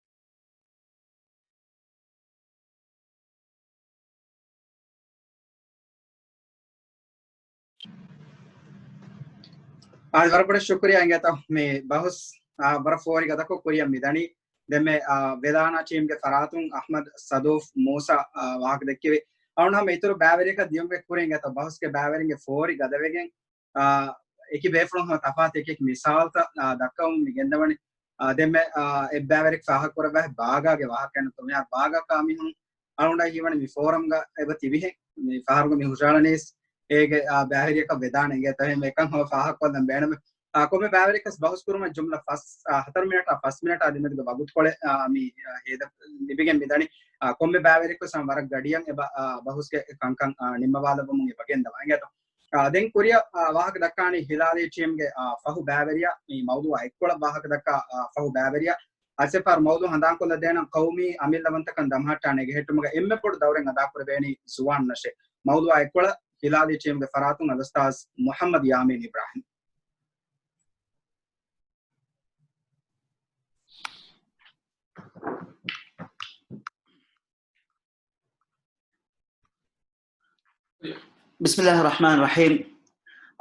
އާދެ، ވަރަށް ބޮޑަށް ޝުކުރިއްޔާ އިނގޭތޯ މި ބަހުސް، އާ، ވަރަށް ފޯރި ގަދަކޮށް ކުރިއަށް މިދަނީ. ދެންމެ، އާ، ވެލާނާ ޓީމްގެ ފަރާތުން އަޙްމަދު ސަދޫފް މޫސާ، އާ، ވާހަކަ ދެއްކެވި. އަޅުން ހަމަ އިތުރު ބައިވެރިޔަކަށް ދިޔުމުގެ ކުރިން އިނގޭތޯ ބަހުސްގެ ބައިވެރިންގެ ފޯރި ގަދަވެގެން، އާ، އެކި ބޭފުޅުން ހަމަ ތަފާތު އެކި އެކި މިސާލުތައް، އާ، ދައްކަވަމުން މި ގެންދަވަނީ. އާ، ދެންމެ، އާ، އެއްބައިވެރިޔަކު ފާހަގަކުރައްވާ ބާގާގެ ވާހަކައެއް ނޫންތޯ. މިހާރު ބާގާ ކާ މީހުން އަޅުގަނޑާ ހީވަނީ މި ފޯރަމްގަ އެބަ ތިބިހެން. މި ފަހަރުގަ މި ހުށަހަޅަނީސް އޭގެ، އާ، ބައިވެރިޔަކަށް ވެދާނެ އިނގޭތޯ. އެހެން އެކަން ހަމަ ފާހަގަކޮށްލަން ބޭނުމޭ. އާ، ކޮންމެ ބައިވެރިޔަކަސް ބަހުސް ކުރުމަށް ޖުމްލަ ފަސް، އާ، ހަތަރު މިނެޓާ ފަސް މިނެޓާ ދެމެދުގެ ވަގުތުކޮޅެއް، އާ، މި، އާ، ހޭދަ ލިބިގެން މިދަނީ. އާ، ކޮންމެ ބައިވެރިޔަކަސް ހަމަ ވަރަށް ގަޑިއަށް އެބަ، އާ، ބަހުސްގެ ކަންކަން، އާ، ނިންމަވާލައްވަމުން އެބަ ގެންދަވާ އިނގޭތޯ. އާ، ދެން ކުރިއަށް، އާ، ވާހަކަ ދައްކާނީ ހިލާލީ ޓީމްގެ، އާ، ފަހު ބައިވެރިޔާ، މި މައުޟޫޢާ އެއްކޮޅަށް ވާހަކަ ދައްކާ، އާ، ފަހު ބައިވެރިޔާ. އަސެފާރު މައުޟޫޢު ހަނދާންކޮށްލަދޭނަން ޤައުމީ އަމިއްލަވަންތަކަން ދަމަހައްޓާ ނެގެހެއްޓުމުގަ އެންމެ ބޮޑު ދައުރެއް އަދާކުރެވޭނީ ޒުވާނުންނަށޭ. މައުޟޫޢާ އެއްކޮޅަށް ހިލާލީ ޓީމްގެ ފަރާތުން އަލްއުސްތާޛް މުޙައްމަދު ޔާމީން އިބްރާހިމް. ބިސްމިﷲިއްރަޙްމާނިއްރަޙީމް.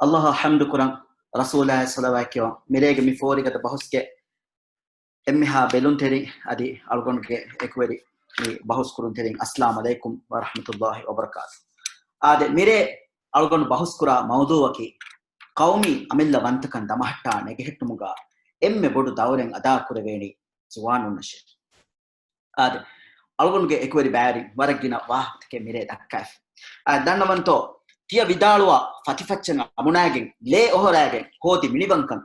ﷲ އަށް ޙަމްދު ކުރަން، ރަސޫލާއަށް ޞަލަވާތް ކިޔަވަން. މިރޭގެ މި ފޯރިގަދަ ބަހުސްގެ އެންމެހާ ބެލުންތެރިން އަދި އަޅުގަނޑުގެ އެކުވެރި މި ބަހުސް ކުރުންތެރިން، އައްސަލާމު ޢަލައިކުމް ވަރަޙްމަތުﷲި ވަބަރަކާތު. އާދެ، މިރޭ އަޅުގަނޑު ބަހުސް ކުރާ މައުޟޫޢަކީ ޤައުމީ އަމިއްލަ ވަންތަކަން ދަމަހައްޓާ ނެގެހެއްޓުމުގަ އެންމެ ބޮޑު ދައުރެއް އަދާ ކުރެވޭނީ ޒުވާނުންނަށޭ. އާދެ، އަޅުގަނޑުގެ އެކުވެރި ބައިވެރިން ވަރަށް ގިނަ ވާހަކަތަކެއް މިރޭ ދައްކައިފި. އާ، ދަންނަވަންތޯ، ތިޔަ ވިދާޅުވާ ފަތިފައްޗަށް އަމުނާގެން ލޭ އޮހޮރާގެން ހޯދި މިނިވަންކަން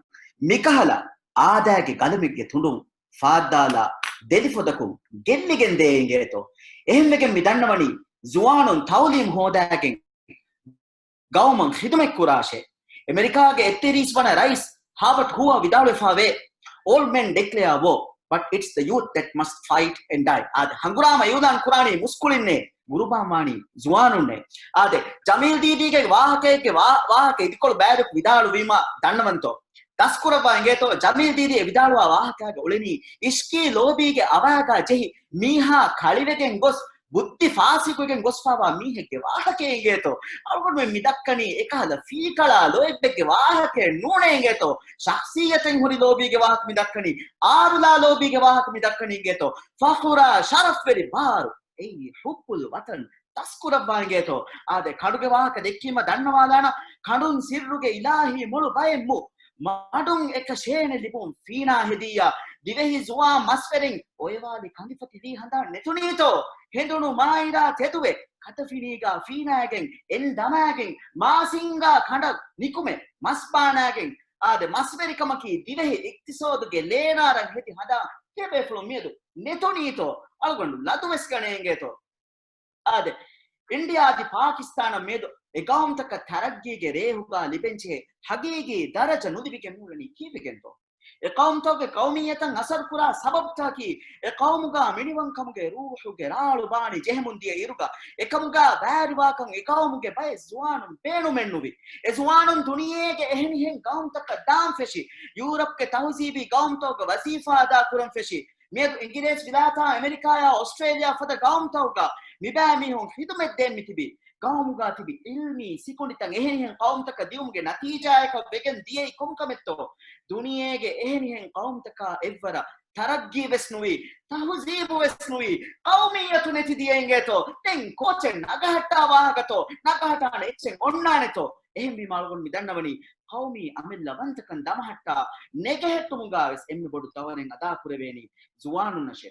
މިކަހަލަ އާދައިގެ ގަލަމެއްގެ ތުނޑުން ފާއްދާލާ ދެލިފޮދަކުން ގެއްލިގެން ދޭ އިނގޭތޯ. އެހެންވެގެން މި ދަންނަވަނީ ޒުވާނުން ތައުލީމް ހޯދާގެން ގައުމަށް ޚިދުމަތް ކުރާށޭ. އެމެރިކާގެ އެއްތިރީސް ވަނަ ރައީސް ހާވަޓް ހޫވާ ވިދާޅުވެފާވޭ، "All men declare war, but it's the youth that must fight and die." އާދެ، ހަނގުރާމަ އިއުލާން ކުރާނީ މުސްކުޅިންނޭ، ގުރުބާން ވާނީ ޒުވާނުންނޭ. އާދެ، ޖަމީލް ދީދީގެ ވާހަކައެއްގެ ވާ-، ވާހަކަ އިދިކޮޅު ބައިވެރިކޮށް ވިދާޅުވީމަ ދަންނަވަންތޯ؟ ދަސްކުރައްވާ އިނގޭތޯ، ޖަމީލް ދީދީ އެ ވިދާޅުވާ ވާހަކާގަ އުޅެނީ އިޝްކީ ލޯބީގެ އަވާގާ ޖެހި މީހާ ކަޅިވެގެން ގޮސް، ބުއްދި ފާސިގުވެގެން ގޮސްފާވާ މީހެއްގެ ވާހަކައެއް އިނގޭތޯ. އަޅުގަނޑުމެން މި ދައްކަނީ އެކަހަލަ ފީކަޅާ ލޯތްބެއްގެ ވާހަކައެއް ނޫނޭ އިނގޭތޯ. ޝަޚްސިއްޔަތެއް ހުރި ލޯބީގެ ވާހަކަ މި ދައްކަނީ، އާރުލާ ލޯބީގެ ވާހަކަ މި ދައްކަނީ އިނގޭތޯ. ފަޚުރާ ޝަރަފްވެރި ބާރު، އެއީ ޙުއްބުލް ވަޠަން ދަސްކުރައްވާ އިނގޭތޯ. އާދެ، ކަނޑުގެ ވާހަކަ ދެއްކީމަ ދަންނަވާލާނަ، ކަނޑުން ސިއްރުގެ އިލާހީ މޮޅު ބައެއް މު މަޑުން އެކަށޭނެ ލިބުން ފީނާ ހެދިއްޔާ، ދިވެހި ޒުވާން މަސްވެރިން އޮއެވާލި ކަނދިފަތި ލީ ހަނދާން ނެތުނީތޯ؟ ހެނދުނު މާއިރާ ތެދުވެ، ކަތަފިނީގާ ފީނާގެން އެން ދަމާގެން، މާސިންގާ ކަނޑަށް ނިކުމެ، މަސް ބާނާގެން، އާދެ، މަސްވެރިކަމަކީ ދިވެހި އިޤްތިޞާދުގެ ލޭނާރަށް ހެދި ހަނދާން ތިޔަބޭފުޅުން މިއަދު ނެތުނީތޯ؟ އަޅުގަނޑު ލަދުވެސް ގަނެ އިނގޭތޯ؟ އާދެ، އިންޑިއާ އަދި ޕާކިސްތާނަށް މިއަދު އެ ގައުމުތަކަށް ތަރައްގީގެ ރޭހުގާ ލިބެންޖެހޭ ހަގީގީ ދަރަޖަ ނުލިބިގެން މިއުޅެނީ ކީއްވެގެންތޯ؟ އެ ގައުމުތަކުގެ ޤައުމިއްޔަތަށް އަސަރުކުރާ ސަބަބުތަކަކީ، އެ ޤައުމުގާ މިނިވަންކަމުގެ ރޫޙުގެ ރާޅު ބާނީ ޖެހެމުން ދިޔަ އިރުގަ، އެކަމުގާ ބައިވެރިވާކަން އެ ގައުމުގެ ބައެއް ޒުވާނުން ބޭނުމެއްނުވި. އެ ޒުވާނުން ދުނިޔޭގެ އެހެނިހެން ގައުމުތަކަށް ދާން ފެށި، ޔޫރަޕްގެ ތަހުޒީބީ ގައުމުތަކުގެ ވަޒީފާ އަދާ ކުރަން ފެށި، މިއަދު އިނގިރޭސި ވިލާތާ އެމެރިކާޔާ އޮސްޓްރޭލިޔާ ފަދަ ގައުމުތަކުގަ މިބައިމީހުން ޚިދުމަތް ދޭން މިތިބީ. ގައުމުގަ ތިބި އިލްމީ ސިކުނޑިތައް އެހެނިހެން ޤައުމުތަކަށް ދިއުމުގެ ނަތީޖާއަކަށް ވެގެން ދިޔައީ ކޮންކަމެއްތޯ؟ ދުނިޔޭގެ އެހެނިހެން ޤައުމުތަކާ އެއްވަރަށް ތަރައްގީ ވެސް ނުވި، ތަހުޒީބު ވެސް ނުވި، ޤައުމިއްޔަތު ނެތި ދިޔަ އިނގޭތޯ؟ ދެން ކޯޗެއް ނަގަހައްޓާ ވާހަކަތޯ؟ ނަގަހައްޓާނެ އެއްޗެއް އޮންނާނެތޯ؟ އެހެންވީމަ އަޅުގަނޑު މި ދަންނަވަނީ ޤައުމީ އަމިއްލަވަންތަކަން ދަމަހައްޓާ ނެގެހެއްޓުމުގާ ވެސް އެންމެ ބޮޑު ދައުރެއް އަދާ ކުރެވޭނީ ޒުވާނުންނަށޭ.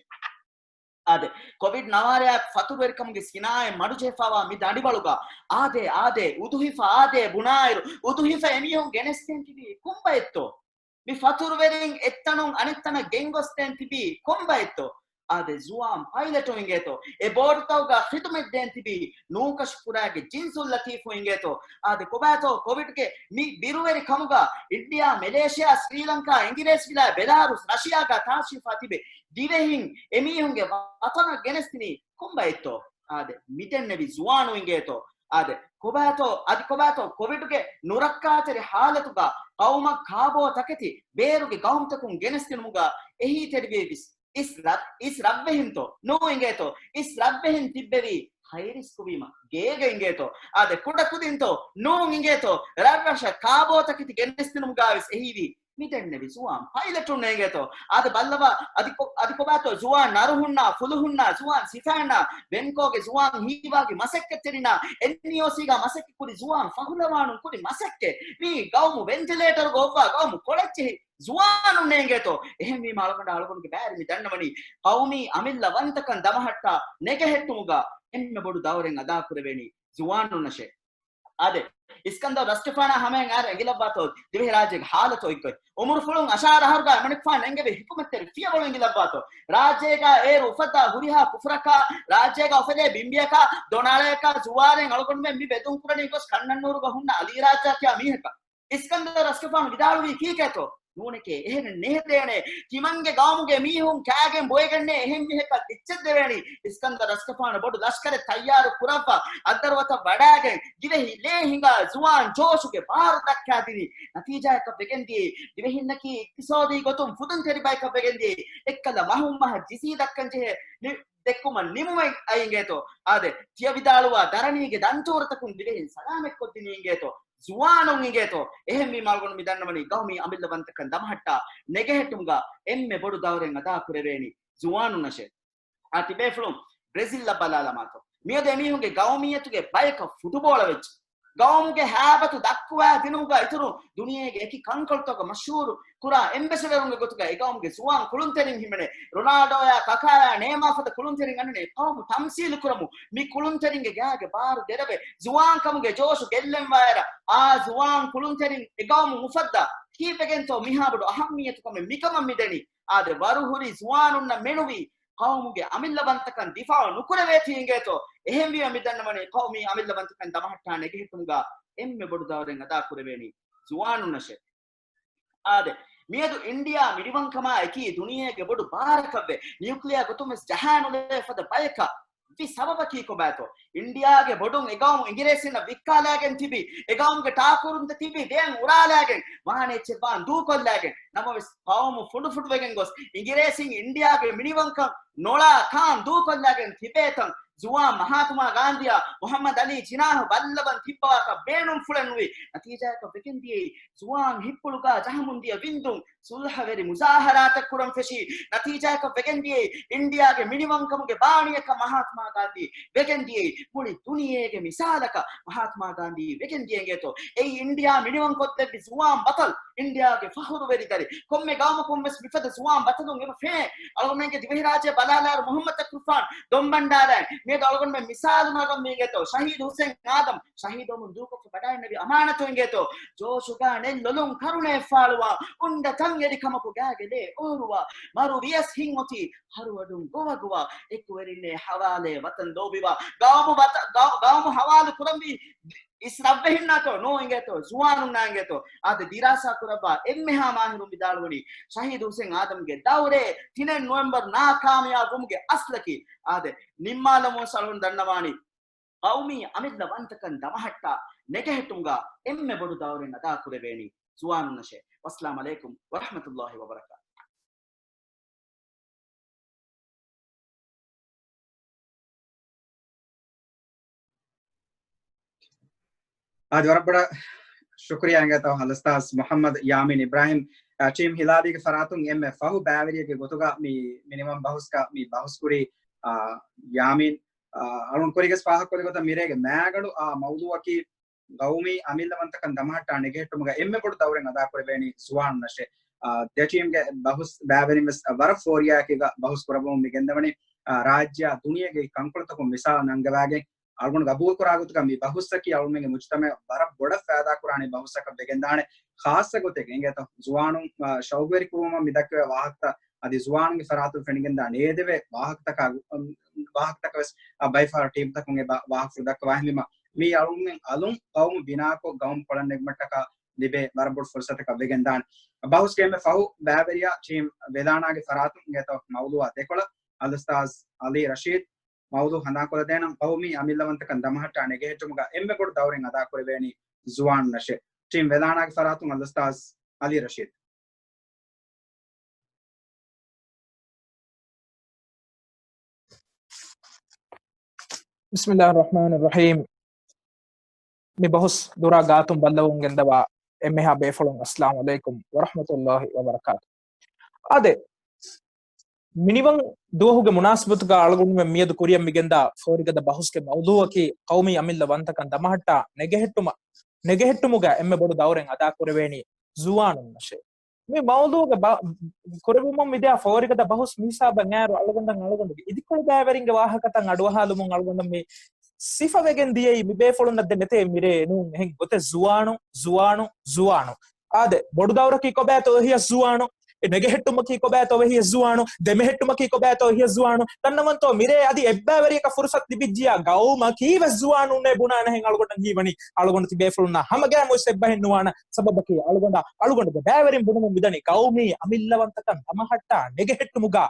އާދެ، ކޮވިޑް ނަވާރަޔާ ފަތުރުވެރިކަމުގެ ސިނާއަތް މަޑުޖެހިފާވާ މި ދަނޑިވަޅުގަ އާދޭ، އާދޭ، އުދުހިފަ އާދޭ ބުނާއިރު، އުދުހިފަ އެމީހުން ގެނެސްދޭން ތިބީ ކޮންބައެއްތޯ؟ މި ފަތުރުވެރިން އެއްތަނުން އަނެއްތަނަށް ގެންގޮސްދޭން ތިބީ ކޮންބައެއްތޯ؟ އާދެ، ޒުވާން ޕައިލެޓު އިނގޭތޯ؟ އެ ބޯޓުތަކުގަ ޚިދުމަތް ދޭން ތިބީ ނޫކަށި ފުރާގެ ޖިންސުލް ލަތީފު އިނގޭތޯ؟ އާދެ، ކޮބާތޯ ކޮވިޑްގެ މި ބިރުވެރި ކަމުގަ އިންޑިއާ، މެލޭޝިއާ، ސްރީލަންކާ، އިނގިރޭސިވިލާ، ބެލާރުސް، ރަޝިޔާގަ ތާށީފާ ތިބެ ދިވެހިން އެމީހުންގެ ވަތަނަށް ގެނެސްދިނީ ކޮންބައެއްތޯ؟ އާދެ، މިދެންނެވި ޒުވާނު އިނގޭތޯ؟ އާދެ، ކޮބާތޯ، އަދި ކޮބާތޯ ކޮވިޑުގެ ނުރައްކާތެރި ހާލަތުގަ ޤައުމަށް ކާބޯ ތަކެތި ބޭރުގެ ގައުމުތަކުން ގެނެސްދިނުމުގަ އެހީތެރިވެވިސް އިސް ރަށް، އިސް ރަށްވެހިންތޯ؟ ނޫ އިނގޭތޯ؟ އިސް ރަށްވެހިން ތިއްބެވީ ހައި ރިސްކު ވީމަ ގޭގަ އިނގޭތޯ؟ އާދެ، ކުޑަކުދިންތޯ؟ ނޫން އިނގޭތޯ؟ ރަށްރަށަށް ކާބޯ ތަކެތި ގެނެސްދިނުމުގަވެސް އެހީވީ މިދެންނެވި ޒުވާން ޕައިލެޓުން އިނގޭތޯ؟ އާދެ ބައްލަވާ، އަދި ކޮ-، އަދި ކޮބާތޯ ޒުވާން ނަރުހުންނާ، ފުލުހުންނާ، ޒުވާން ސިފައިންނާ، ވެންކޯގެ ޒުވާން ހީވާގި މަސައްކަތްތެރިންނާ، އެންއީއޯސީގަ މަސައްކަތް ކުރި ޒުވާން ފަހުލަވާނުން ކުރި މަސައްކަތް، މީ ގައުމު ވެންޓިލޭޓަރުގަ އޮއްވާ ގައުމު ކޮޅަށްޖެހި ޒުވާނުންނޭ އިނގޭތޯ؟ އެހެންވީމަ އަޅުގަނޑަށް އަޅުގަނޑުގެ ބައިވެރިން މި ދަންނަވަނީ ޤައުމީ އަމިއްލަވަންތަކަން ދަމަހައްޓާ ނެގެހެއްޓުމުގަ އެންމެ ބޮޑު ދައުރެއް އަދާކުރެވޭނީ ޒުވާނުންނަށޭ. އާދެ، އިސްކަންދަރު ރަސްގެފާނާ ހަމައިން އައިރު އެނގިލައްވާތޯ ދިވެހިރާއްޖޭގެ ހާލަތު އޮތްގޮތް. އުމުރުފުޅުން އަށާރަ އަހަރުގަ އެމަނިކުފާނު ނެންގެވި ޙިކުމަތްތެރި ފިޔަވަޅު އެނގިލައްވާތޯ. ރާއްޖޭގަ އޭރު އުފައްދާ ހުރިހާ ކުފުރަކާ، ރާއްޖޭގަ އުފެދޭ ބިންބިޔަކާ، ދޮނާޅަޔަކާ، ޒުވާނެއް އަޅުގަނޑުމެން މި ވެދުން ކުރަނީ ގޮސް ކަންނަންނޫރުގަ ހުންނަ އަލީރާއްޖާ ކިޔާ މީހަކަށް. އިސްކަންދަރު ރަސްގެފާނު ވިދާޅުވީ ކީކޭތޯ؟ ނޫނެކޭ، އެހެނެއް ނެހެދޭނެ. ތިމަންގެ ގައުމުގެ މީހުން ކާގެން ބޮއެގެންނޭ އެހެން މީހަކަށް އެއްޗެއް ދެވޭނީ. އިސްކަންދަރު ރަސްގެފާނު ބޮޑު ލަޝްކަރެއް ތައްޔާރު ކުރައްވާ، އަންދަރުވަތަށް ވަޑާގެން، ދިވެހި ލޭ ހިނގާ ޒުވާން ޖޯޝުގެ ބާރު ދައްކާދިނީ. ނަތީޖާއަކަށް ވެގެންދިޔައީ، ދިވެހިންނަކީ އިޤްތިޞާދީ ގޮތުން ފުދުންތެރި ބަޔަކަށް ވެގެންދިޔައީ، އެއްކަލަ މަހުން މަހަށް ޖިޒީ ދައްކަން ޖެހޭ ނި-، ދެއްކުމަށް ނިމުމެއް އައި އިނގޭތޯ. އާދެ، ތިޔަ ވިދާޅުވާ ދަރަނީގެ ދަންތޫރަތަކުން ދިވެހިން ސަލާމަތްކޮށްދިނީ އިނގޭތޯ. ޒުވާނުން އިނގޭތޯ. އެހެންވީމަ އަޅުގަނޑު މި ދަންނަވަނީ ގައުމީ އަމިއްލަވަންތަކަން ދަމަހައްޓާ ނެގެހެއްޓުމުގަ އެންމެ ބޮޑު ދައުރެއް އަދާކުރެވޭނީ ޒުވާނުންނަށޭ. އާ ތިބޭފުޅުން ބްރެޒިލްއަށް ބަލާލަމާތޯ. މިއަދު އެމީހުންގެ ގައުމިއްޔަތުގެ ބަޔަކަށް ފުޓުބޯޅަ ވެއްޖެ. ގައުމުގެ ހައިބަތު ދައްކުވާ ދިނުމުގަ އިތުރުން ދުނިޔޭގެ އެކި ކަންކޮޅުތަކަށް މަޝްހޫރު ކުރާ އެމްބެސެޑަރުންގެ ގޮތުގަ އެ ގައުމުގެ ޒުވާން ކުޅުންތެރިން ހިމެނޭ. ރޮނާލްޑޯޔާ، ކަކާޔާ، ނޭމާ ފަދަ ކުޅުންތެރިން އަންނަނީ އެ ގައުމު ތަމްސީލު ކުރަމުން. މި ކުޅުންތެރިންގެ ގާގެ ބާރު ދެރަވެ ޒުވާންކަމުގެ ޖޯޝު ގެއްލެންވާއިރަށް، އާ ޒުވާން ކުޅުންތެރިން އެ ގައުމު އުފައްދާ. ކީއްވެގެންތޯ މިހާބޮޑު އަހައްމިއްޔަތުކަމެއް މިކަމަށް މިދެނީ؟ އާދެ، ވަރުހުރި ޒުވާނުންނަށް މެނުވީ ޤައުމުގެ އަމިއްލަވަންތަކަން ދިފާޢު ނުކުރެވޭތީ އިނގޭތޯ. އެހެންވީމަ މި ދަންނަވަނީ ޤައުމީ އަމިއްލަވަންތަކަން ދަމަހައްޓާ ނެގެހެއްޓުމުގަ އެންމެ ބޮޑު ދައުރެއް އަދާކުރެވޭނީ ޒުވާނުންނަށޭ. އާދެ، މިއަދު އިންޑިއާ މިނިވަންކަމާ އެކީ ދުނިޔޭގެ ބޮޑު ބާރަކަށްވެ، ނިއުކްލިއާ ގޮތުން ވެސް ޖަހާނުލެވޭ ފަދަ ބަޔަކަށް ވި ސަބަބަކީ ކޮބާތޯ؟ އިންޑިއާގެ ބޮޑުން އެގައުމު އިނގިރޭސިންނަށް ވިއްކާލާގެން ތިބި، އެގައުމުގެ ޓާކުރުންތައް ތިބި ދޭން އުރާލާގެން، ވާނެ އެއްޗެއް ވާން ދޫކޮށްލާގެން، ނަމަވެސް ޤައުމު ފުނޑުފުނޑުވެގެން ގޮސް، އިނގިރޭސިން އިންޑިއާގެ މިނިވަންކަން ނޮޅާ ކާން ދޫކޮށްލާގެން ތިބޭތަން، ޒުވާން މަހާތުމާ ގާންދީއާ މުޙައްމަދު ޢަލީ ޖިނާޙު ބައްލަވަން ތިއްބަވާކަށް ބޭނުންފުޅެއް ނުވި ނަތީޖާއަކަށް ވެގެން ދިޔައީ، ޒުވާން ހިތްޕުޅުގާ ޖަހަމުން ދިޔަ ވިންދުން، ސުލްހަވެރި މުޒާހަރާތައް ކުރަން ފެށީ ނަތީޖާއަކަށް ވެގެން ދިޔައީ، އިންޑިއާގެ މިނިވަންކަމުގެ ބާނީއަކަށް މަހާތުމާ ގާންދީ ވެގެން ދިޔައީ، މުޅި ދުނިޔޭގެ މިސާލަކަށް މަހާތުމާ ގާންދީ ވެގެން ދިޔަ އިނގޭތޯ. އެއީ އިންޑިއާ މިނިވަންކޮށްލެއްވި ޒުވާން ބަތަލް، އިންޑިއާގެ ފަޚުރުވެރި ދަރި. ކޮންމެ ގައުމަކުން ވެސް މިފަދަ ޒުވާން ބަތަލުން އެބަ ފެނޭ. އަޅުގަނޑުމެންގެ ދިވެހިރާއްޖެ ބަލާލާރު މުޙައްމަދު ތަކުރުފާން ދޮންބަންޑާރައިން. މިއަދު އަޅުގަނޑުމެން މިސާލު ނަގަން މީގޭތޯ. ޝަހީދު ހުސެން އާދަމް ޝަހީދުވަމުން ދޫކޮށްފަ ވަޑައިންނެވި އަމާނަތު އިނގޭތޯ. ޖޯޝުގާ ނެތް ލޮލުން ކަރުނައެއް ފާޅުވާ، އުނޑަ ތަން އެރި ކަމަކު ގާގެ ލޭ އޯރުވާ، މަރު ވިޔަސް ހިތް އޮތީ ހަރުވަޑުން ގޮވަގޮވާ، އެކުވެރިންނޭ ހަވާލޭ ވަތަން ލޯބިވާ، ގައުމު ވަތަ-، ގައު-، ގައުމު ހަވާލު ކުރަންވީ އިސް ރަށްވެހިންނާތޯ؟ ނޯ އިނގޭތޯ، ޒުވާނުންނާ އިނގޭތޯ. އާދެ، ދިރާސާ ކުރައްވާ އެންމެހާ މާހިރުން ވިދާޅުވަނީ، ޝަހީދު ހުސެން އާދަމްގެ ދައުރޭ ތިނެއް ނޮވެމްބަރު ނާކާމިޔާބުވުމުގެ އަސްލަކީ. އާދެ، ނިންމާލަމުން އަޅުގަނޑު ދަންނަވާނީ، ޤައުމީ އަމިއްލަ ވަންތަކަން ދަމަހައްޓާ ނެގެހެއްޓުމުގަ އެންމެ ބޮޑު ދައުރެއް އަދާކުރެވޭނީ ޒުވާނުންނަށޭ. ވައްސަލާމް ޢަލައިކުމް ވަރަޙްމަތުﷲި ވަބަރަކާތު. އާދެ، ވަރަށް ބޮޑަށް ޝުކުރިއްޔާ އިނގޭތޯ އަލްއުސްތާޛް މުޙައްމަދު ޔާމީން އިބްރާހިމް. އަ، ޓީމް ހިލާލީގެ ފަރާތުން އެންމެ ފަހު ބައިވެރިއެއްގެ ގޮތުގަ މި މިނިވަން ބަހުސްގަ މި ބަހުސް ކުރި، އަ، ޔާމީން، އަ، އަޅުން ކުރިގަސް ފާހަގަކޮށްލި ގޮތަށް މިރޭގެ މާގަނޑު އާ މައުޟޫއަކީ ގައުމީ އަމިއްލަވަންތަކަން ދަމަހައްޓާ ނެގެހެއްޓުމުގަ އެންމެ ބޮޑު ދައުރެއް އަދާކުރެވޭނީ ޒުވާނުންނަށޭ. އާ، ދެ ޓީމްގެ ބަހުސް ބައިވެރިން ވެސް ވަރަށް ފޯރިޔާއަކީގަ ބަހުސް ކުރައްވަމުން މި ގެންދަވަނީ، އާ، ރާއްޖެއާ ދުނިޔޭގެ ކަންކޮޅުތަކުން މިސާލު ނަންގަވާގެން، އަޅުގަނޑު ގަބޫލުކުރާ ގޮތުގަ މި ބަހުސްއަކީ އަޅުމެންގެ މުޖުތަމަޢަށް ވަރަށް ބޮޑަށް ފައިދާކުރާނެ ބަހުސްއަކަށް ވެގެންދާނެ. ޚާއްޞަ ގޮތެއް އިނގޭތޯ ޒުވާނުން، އާ، ޝައުގުވެރިކުރުވުމަށް މި ދައްކަވޭ ވާހަކަތައް އަދި ޒުވާނުންގެ ފަރާތުން ފެނިގެންދާ ނޭދެވޭ ވާހަކަތަކާ، އުން، ވާހަކަތަކަށް ވެސް، އަ، ބައިފަހަރު ޓީމްތަކުން އެބަ ވާހަކަފުޅު ދައްކަވާ ހިނދުމަށް މީ އަޅުމެން އަލުން ގައުމު ބިނާކޮށް ގައުމު ކޮޅަށް ނެގުމަށްޓަކާ ލިބޭ ވަރަށް ބޮޑު ފުރުސަތަކަށް ވެގެންދާނެ. ބަހުސްގެ އެންމެ ފަހު ބައިވެރިޔާ ޓީމް ވެލާނާގެ ފަރާތުން އިނގޭތޯ މައުޟޫއާ ދެކޮޅަށް އަލްއުސްތާޛް އަލީ ރަޝީދު މައުޟޫ ހަނދާންކޮށްލަދޭނަން. ގައުމީ އަމިއްލަވަންތަކަން ދަމަހައްޓާ ނެގެހެއްޓުމުގަ އެންމެ ބޮޑު ދައުރެއް އަދާކުރެވޭނީ ޒުވާނުންނަށޭ. ޓީމް ވެލާނާގެ ފަރާތުން އަލްއުސްތާޛް އަލީ ރަޝީދު. ބިސްމިﷲިއްރަޙްމާނިއްރަޙީމް. މި ބަހުސް ދުރާ ގާތުން ބައްލަވަމުން ގެންދަވާ އެންމެހާ ބޭފުޅުން އައްސަލާމު ޢަލައިކުމް ވަރަޙްމަތުﷲި ވަބަރަކާތު. އާދެ، މިނިވަން ދުވަހުގެ މުނާސަބަތުގަ އަޅުގަނޑުމެން މިއަދު ކުރިއަށް މިގެންދާ ފޯރިގަދަ ބަހުސްގެ މައުޟޫއަކީ ޤައުމީ އަމިއްލަ ވަންތަކަން ދަމަހައްޓާ ނެގެހެއްޓުމަށް، ނެގެހެއްޓުމުގަ އެންމެ ބޮޑު ދައުރެއް އަދާކުރެވޭނީ ޒުވާނުންނަށޭ. މި މައުޟޫގެ ބަ-، ކުރެވުމުން މިދިޔަ ފޯރިގަދަ ބަހުސް މިހިސާބަށް އައިއިރު އަޅުގަނޑަށް އަޅުގަނޑުގެ އިދިކޮޅު ބައިވެރިންގެ ވާހަކަތައް އަޑުއަހާލުމުން އަޅުގަނޑަށް މި ސިފަވެގެން ދިޔައީ މި ބޭފުޅުންނަށް ދެން ނެތޭ މިރޭ ނޫން އެހެން ގޮތެއް ޒުވާނު، ޒުވާނު، ޒުވާނު. އާދެ، ބޮޑު ދައުރަކީ ކޮބާތޯ އެހިޔަސް ޒުވާނު. އެ ނެގެހެއްޓުމަކީ ކޮބާތޯ އެހިޔަސް ޒުވާނު. ދެމެހެއްޓުމަކީ ކޮބާތޯ އެހިޔަސް ޒުވާނު. ދަންނަވަންތޯ މިރޭ އަދި އެއްބައިވެރިޔަކަށް ފުރުސަތު ލިބިއްޖިޔާ ގައުމަކީ ވެސް ޒުވާނުންނޭ ބުނާނެހެން އަޅުގަނޑަށް ހީވަނީ. އަޅުގަނޑު ތިބޭފުޅުންނާ ހަމަގައިމުވެސް އެއްބަހެއް ނުވާނަ. ސަބަބަކީ އަޅުގަނޑަށް، އަޅުގަނޑުގެ ބައިވެރިން ބުނުމުން މިދަނީ ގައުމީ އަމިއްލަވަންތަކަން ދަމަހައްޓާ ނެގެހެއްޓުމުގަ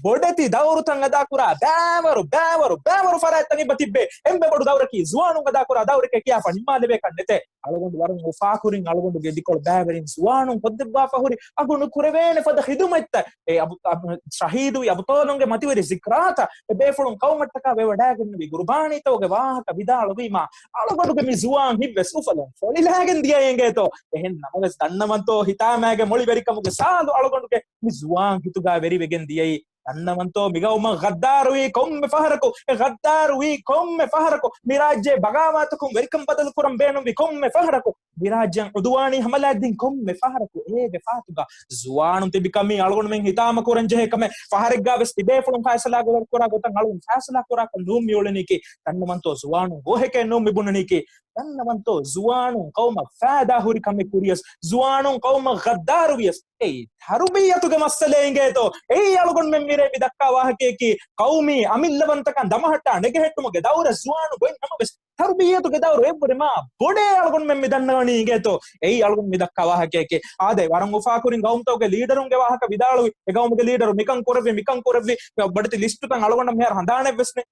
ބޮޑެތި ދައުރުތައް އަދާކުރާ ބައިވަރު، ބައިވަރު، ބައިވަރު ފަރާތްތައް އެބަ ތިއްބޭ. އެންމެ ބޮޑު ދައުރަކީ ޒުވާނުން އަދާކުރާ ދައުރެކޭ ކިޔާފަ ނިންމާލެވޭކަށް ނެތޭ. އަޅުގަނޑު ވަރަށް އުފާކުރިން އަޅުގަނޑުގެ އިދިކޮޅު ބައިވެރިން ޒުވާނުން ކޮށްދެއްވާފަ ހުރި އަގު ނުކުރެވޭނެ ފަދަ ޚިދުމަތްތައް، އެ އަބު-، އަބު-، ޝަހީދުވި އަބުޠާލުންގެ މަތިވެރި ޒިކްރާތައް، އެ ބޭފުޅުން ޤައުމަށްޓަކާ ވެވަޑައިގެންނެވި ގުރުބާނީތަކުގެ ވާހަކަ ވިދާޅުވީމާ، އަޅުގަނޑުގެ މި ޒުވާން ހިތްވެސް އުފަލުން ފޮޅިލާގެން ދިޔައީ އިނގޭތޯ. އެހެން ނަމަވެސް ދަންނަވަންތޯ ހިތާމައިގެ މޮޅިވެރިކަމުގެ ސާދު އަޅުގަނޑުގެ މި ޒުވާން ހިތުގަ ވެރިވެގެން ދިޔައީ. ދަންނަވަންތޯ މި ގައުމަށް ޣައްދާރުވީ ކޮންމެ ފަހަރަކު، އެ ޣައްދާރުވީ ކޮންމެ ފަހަރަކު، މި ރާއްޖެ ބަޣާވާތަކުން ވެރިކަން ބަދަލު ކުރަން ބޭނުންވީ ކޮންމެ ފަހަރަކު، މި ރާއްޖެއަށް ޢުދުވާނީ ހަމަލާތް ދިން ކޮންމެ ފަހަރަކު، އޭގެ ފާތުގަ ޒުވާނުން ތިބި ކަމީ އަޅުގަނޑުމެން ހިތާމަ ކުރަން ޖެހޭ ކަމެއް. ފަހަރެއްގަ ވެސް ތިބޭފުޅުން ފައިސަލާ ކުރާ ގޮތަށް އަޅުން ފައިސަލާ ކުރާކަށް ނޫން މިއުޅެނީކީ. ދަންނަވަންތޯ ޒުވާނުން ގޯހެކޭ ނޫން މިބުނަނީކީ. ދަންނަވަންތޯ ޒުވާނުން ޤައުމަށް ފައިދާ ހުރި ކަމެއް ކުރިޔަސް، ޒުވާނުން ޤައުމަށް ޣައްދާރުވިޔަސް، އެއީ ތަރުބިއްޔަތުގެ މައްސަލައެއް އިނގޭތޯ. އެއީ އަޅުގަނޑުމެން މިރޭ މި ދައްކާ ވާހަކަޔަކީ، ޤައުމީ އަމިއްލަވަންތަކަން ދަމަހައްޓާ ނެގެހެއްޓުމުގެ ދައުރަށް ޒުވާނު ގޮތް ނަމަވެސް، ތަރުބިއްޔަތުގެ ދައުރު އެއްވުރެ މާ ބޮޑޭ އަޅުގަނޑުމެން މި ދަންނަވަނީ އިނގޭތޯ. އެއީ އަޅުގަނޑު މި ދައްކާ ވާހަކައެކޭ. އާދެ، ވަރަށް އުފާކުރިން ގައުމުތަކުގެ ލީޑަރުންގެ ވާހަކަ ވިދާޅުވި، އެ ގައުމުގެ ލީޑަރު މިކަން ކުރެއްވި، މިކަން ކުރެއްވި، ބޮޑެތި ލިސްޓުތައް އަޅުގަނޑަށް މިހާރު ހަނދާނެއް ވެސް ނެތް.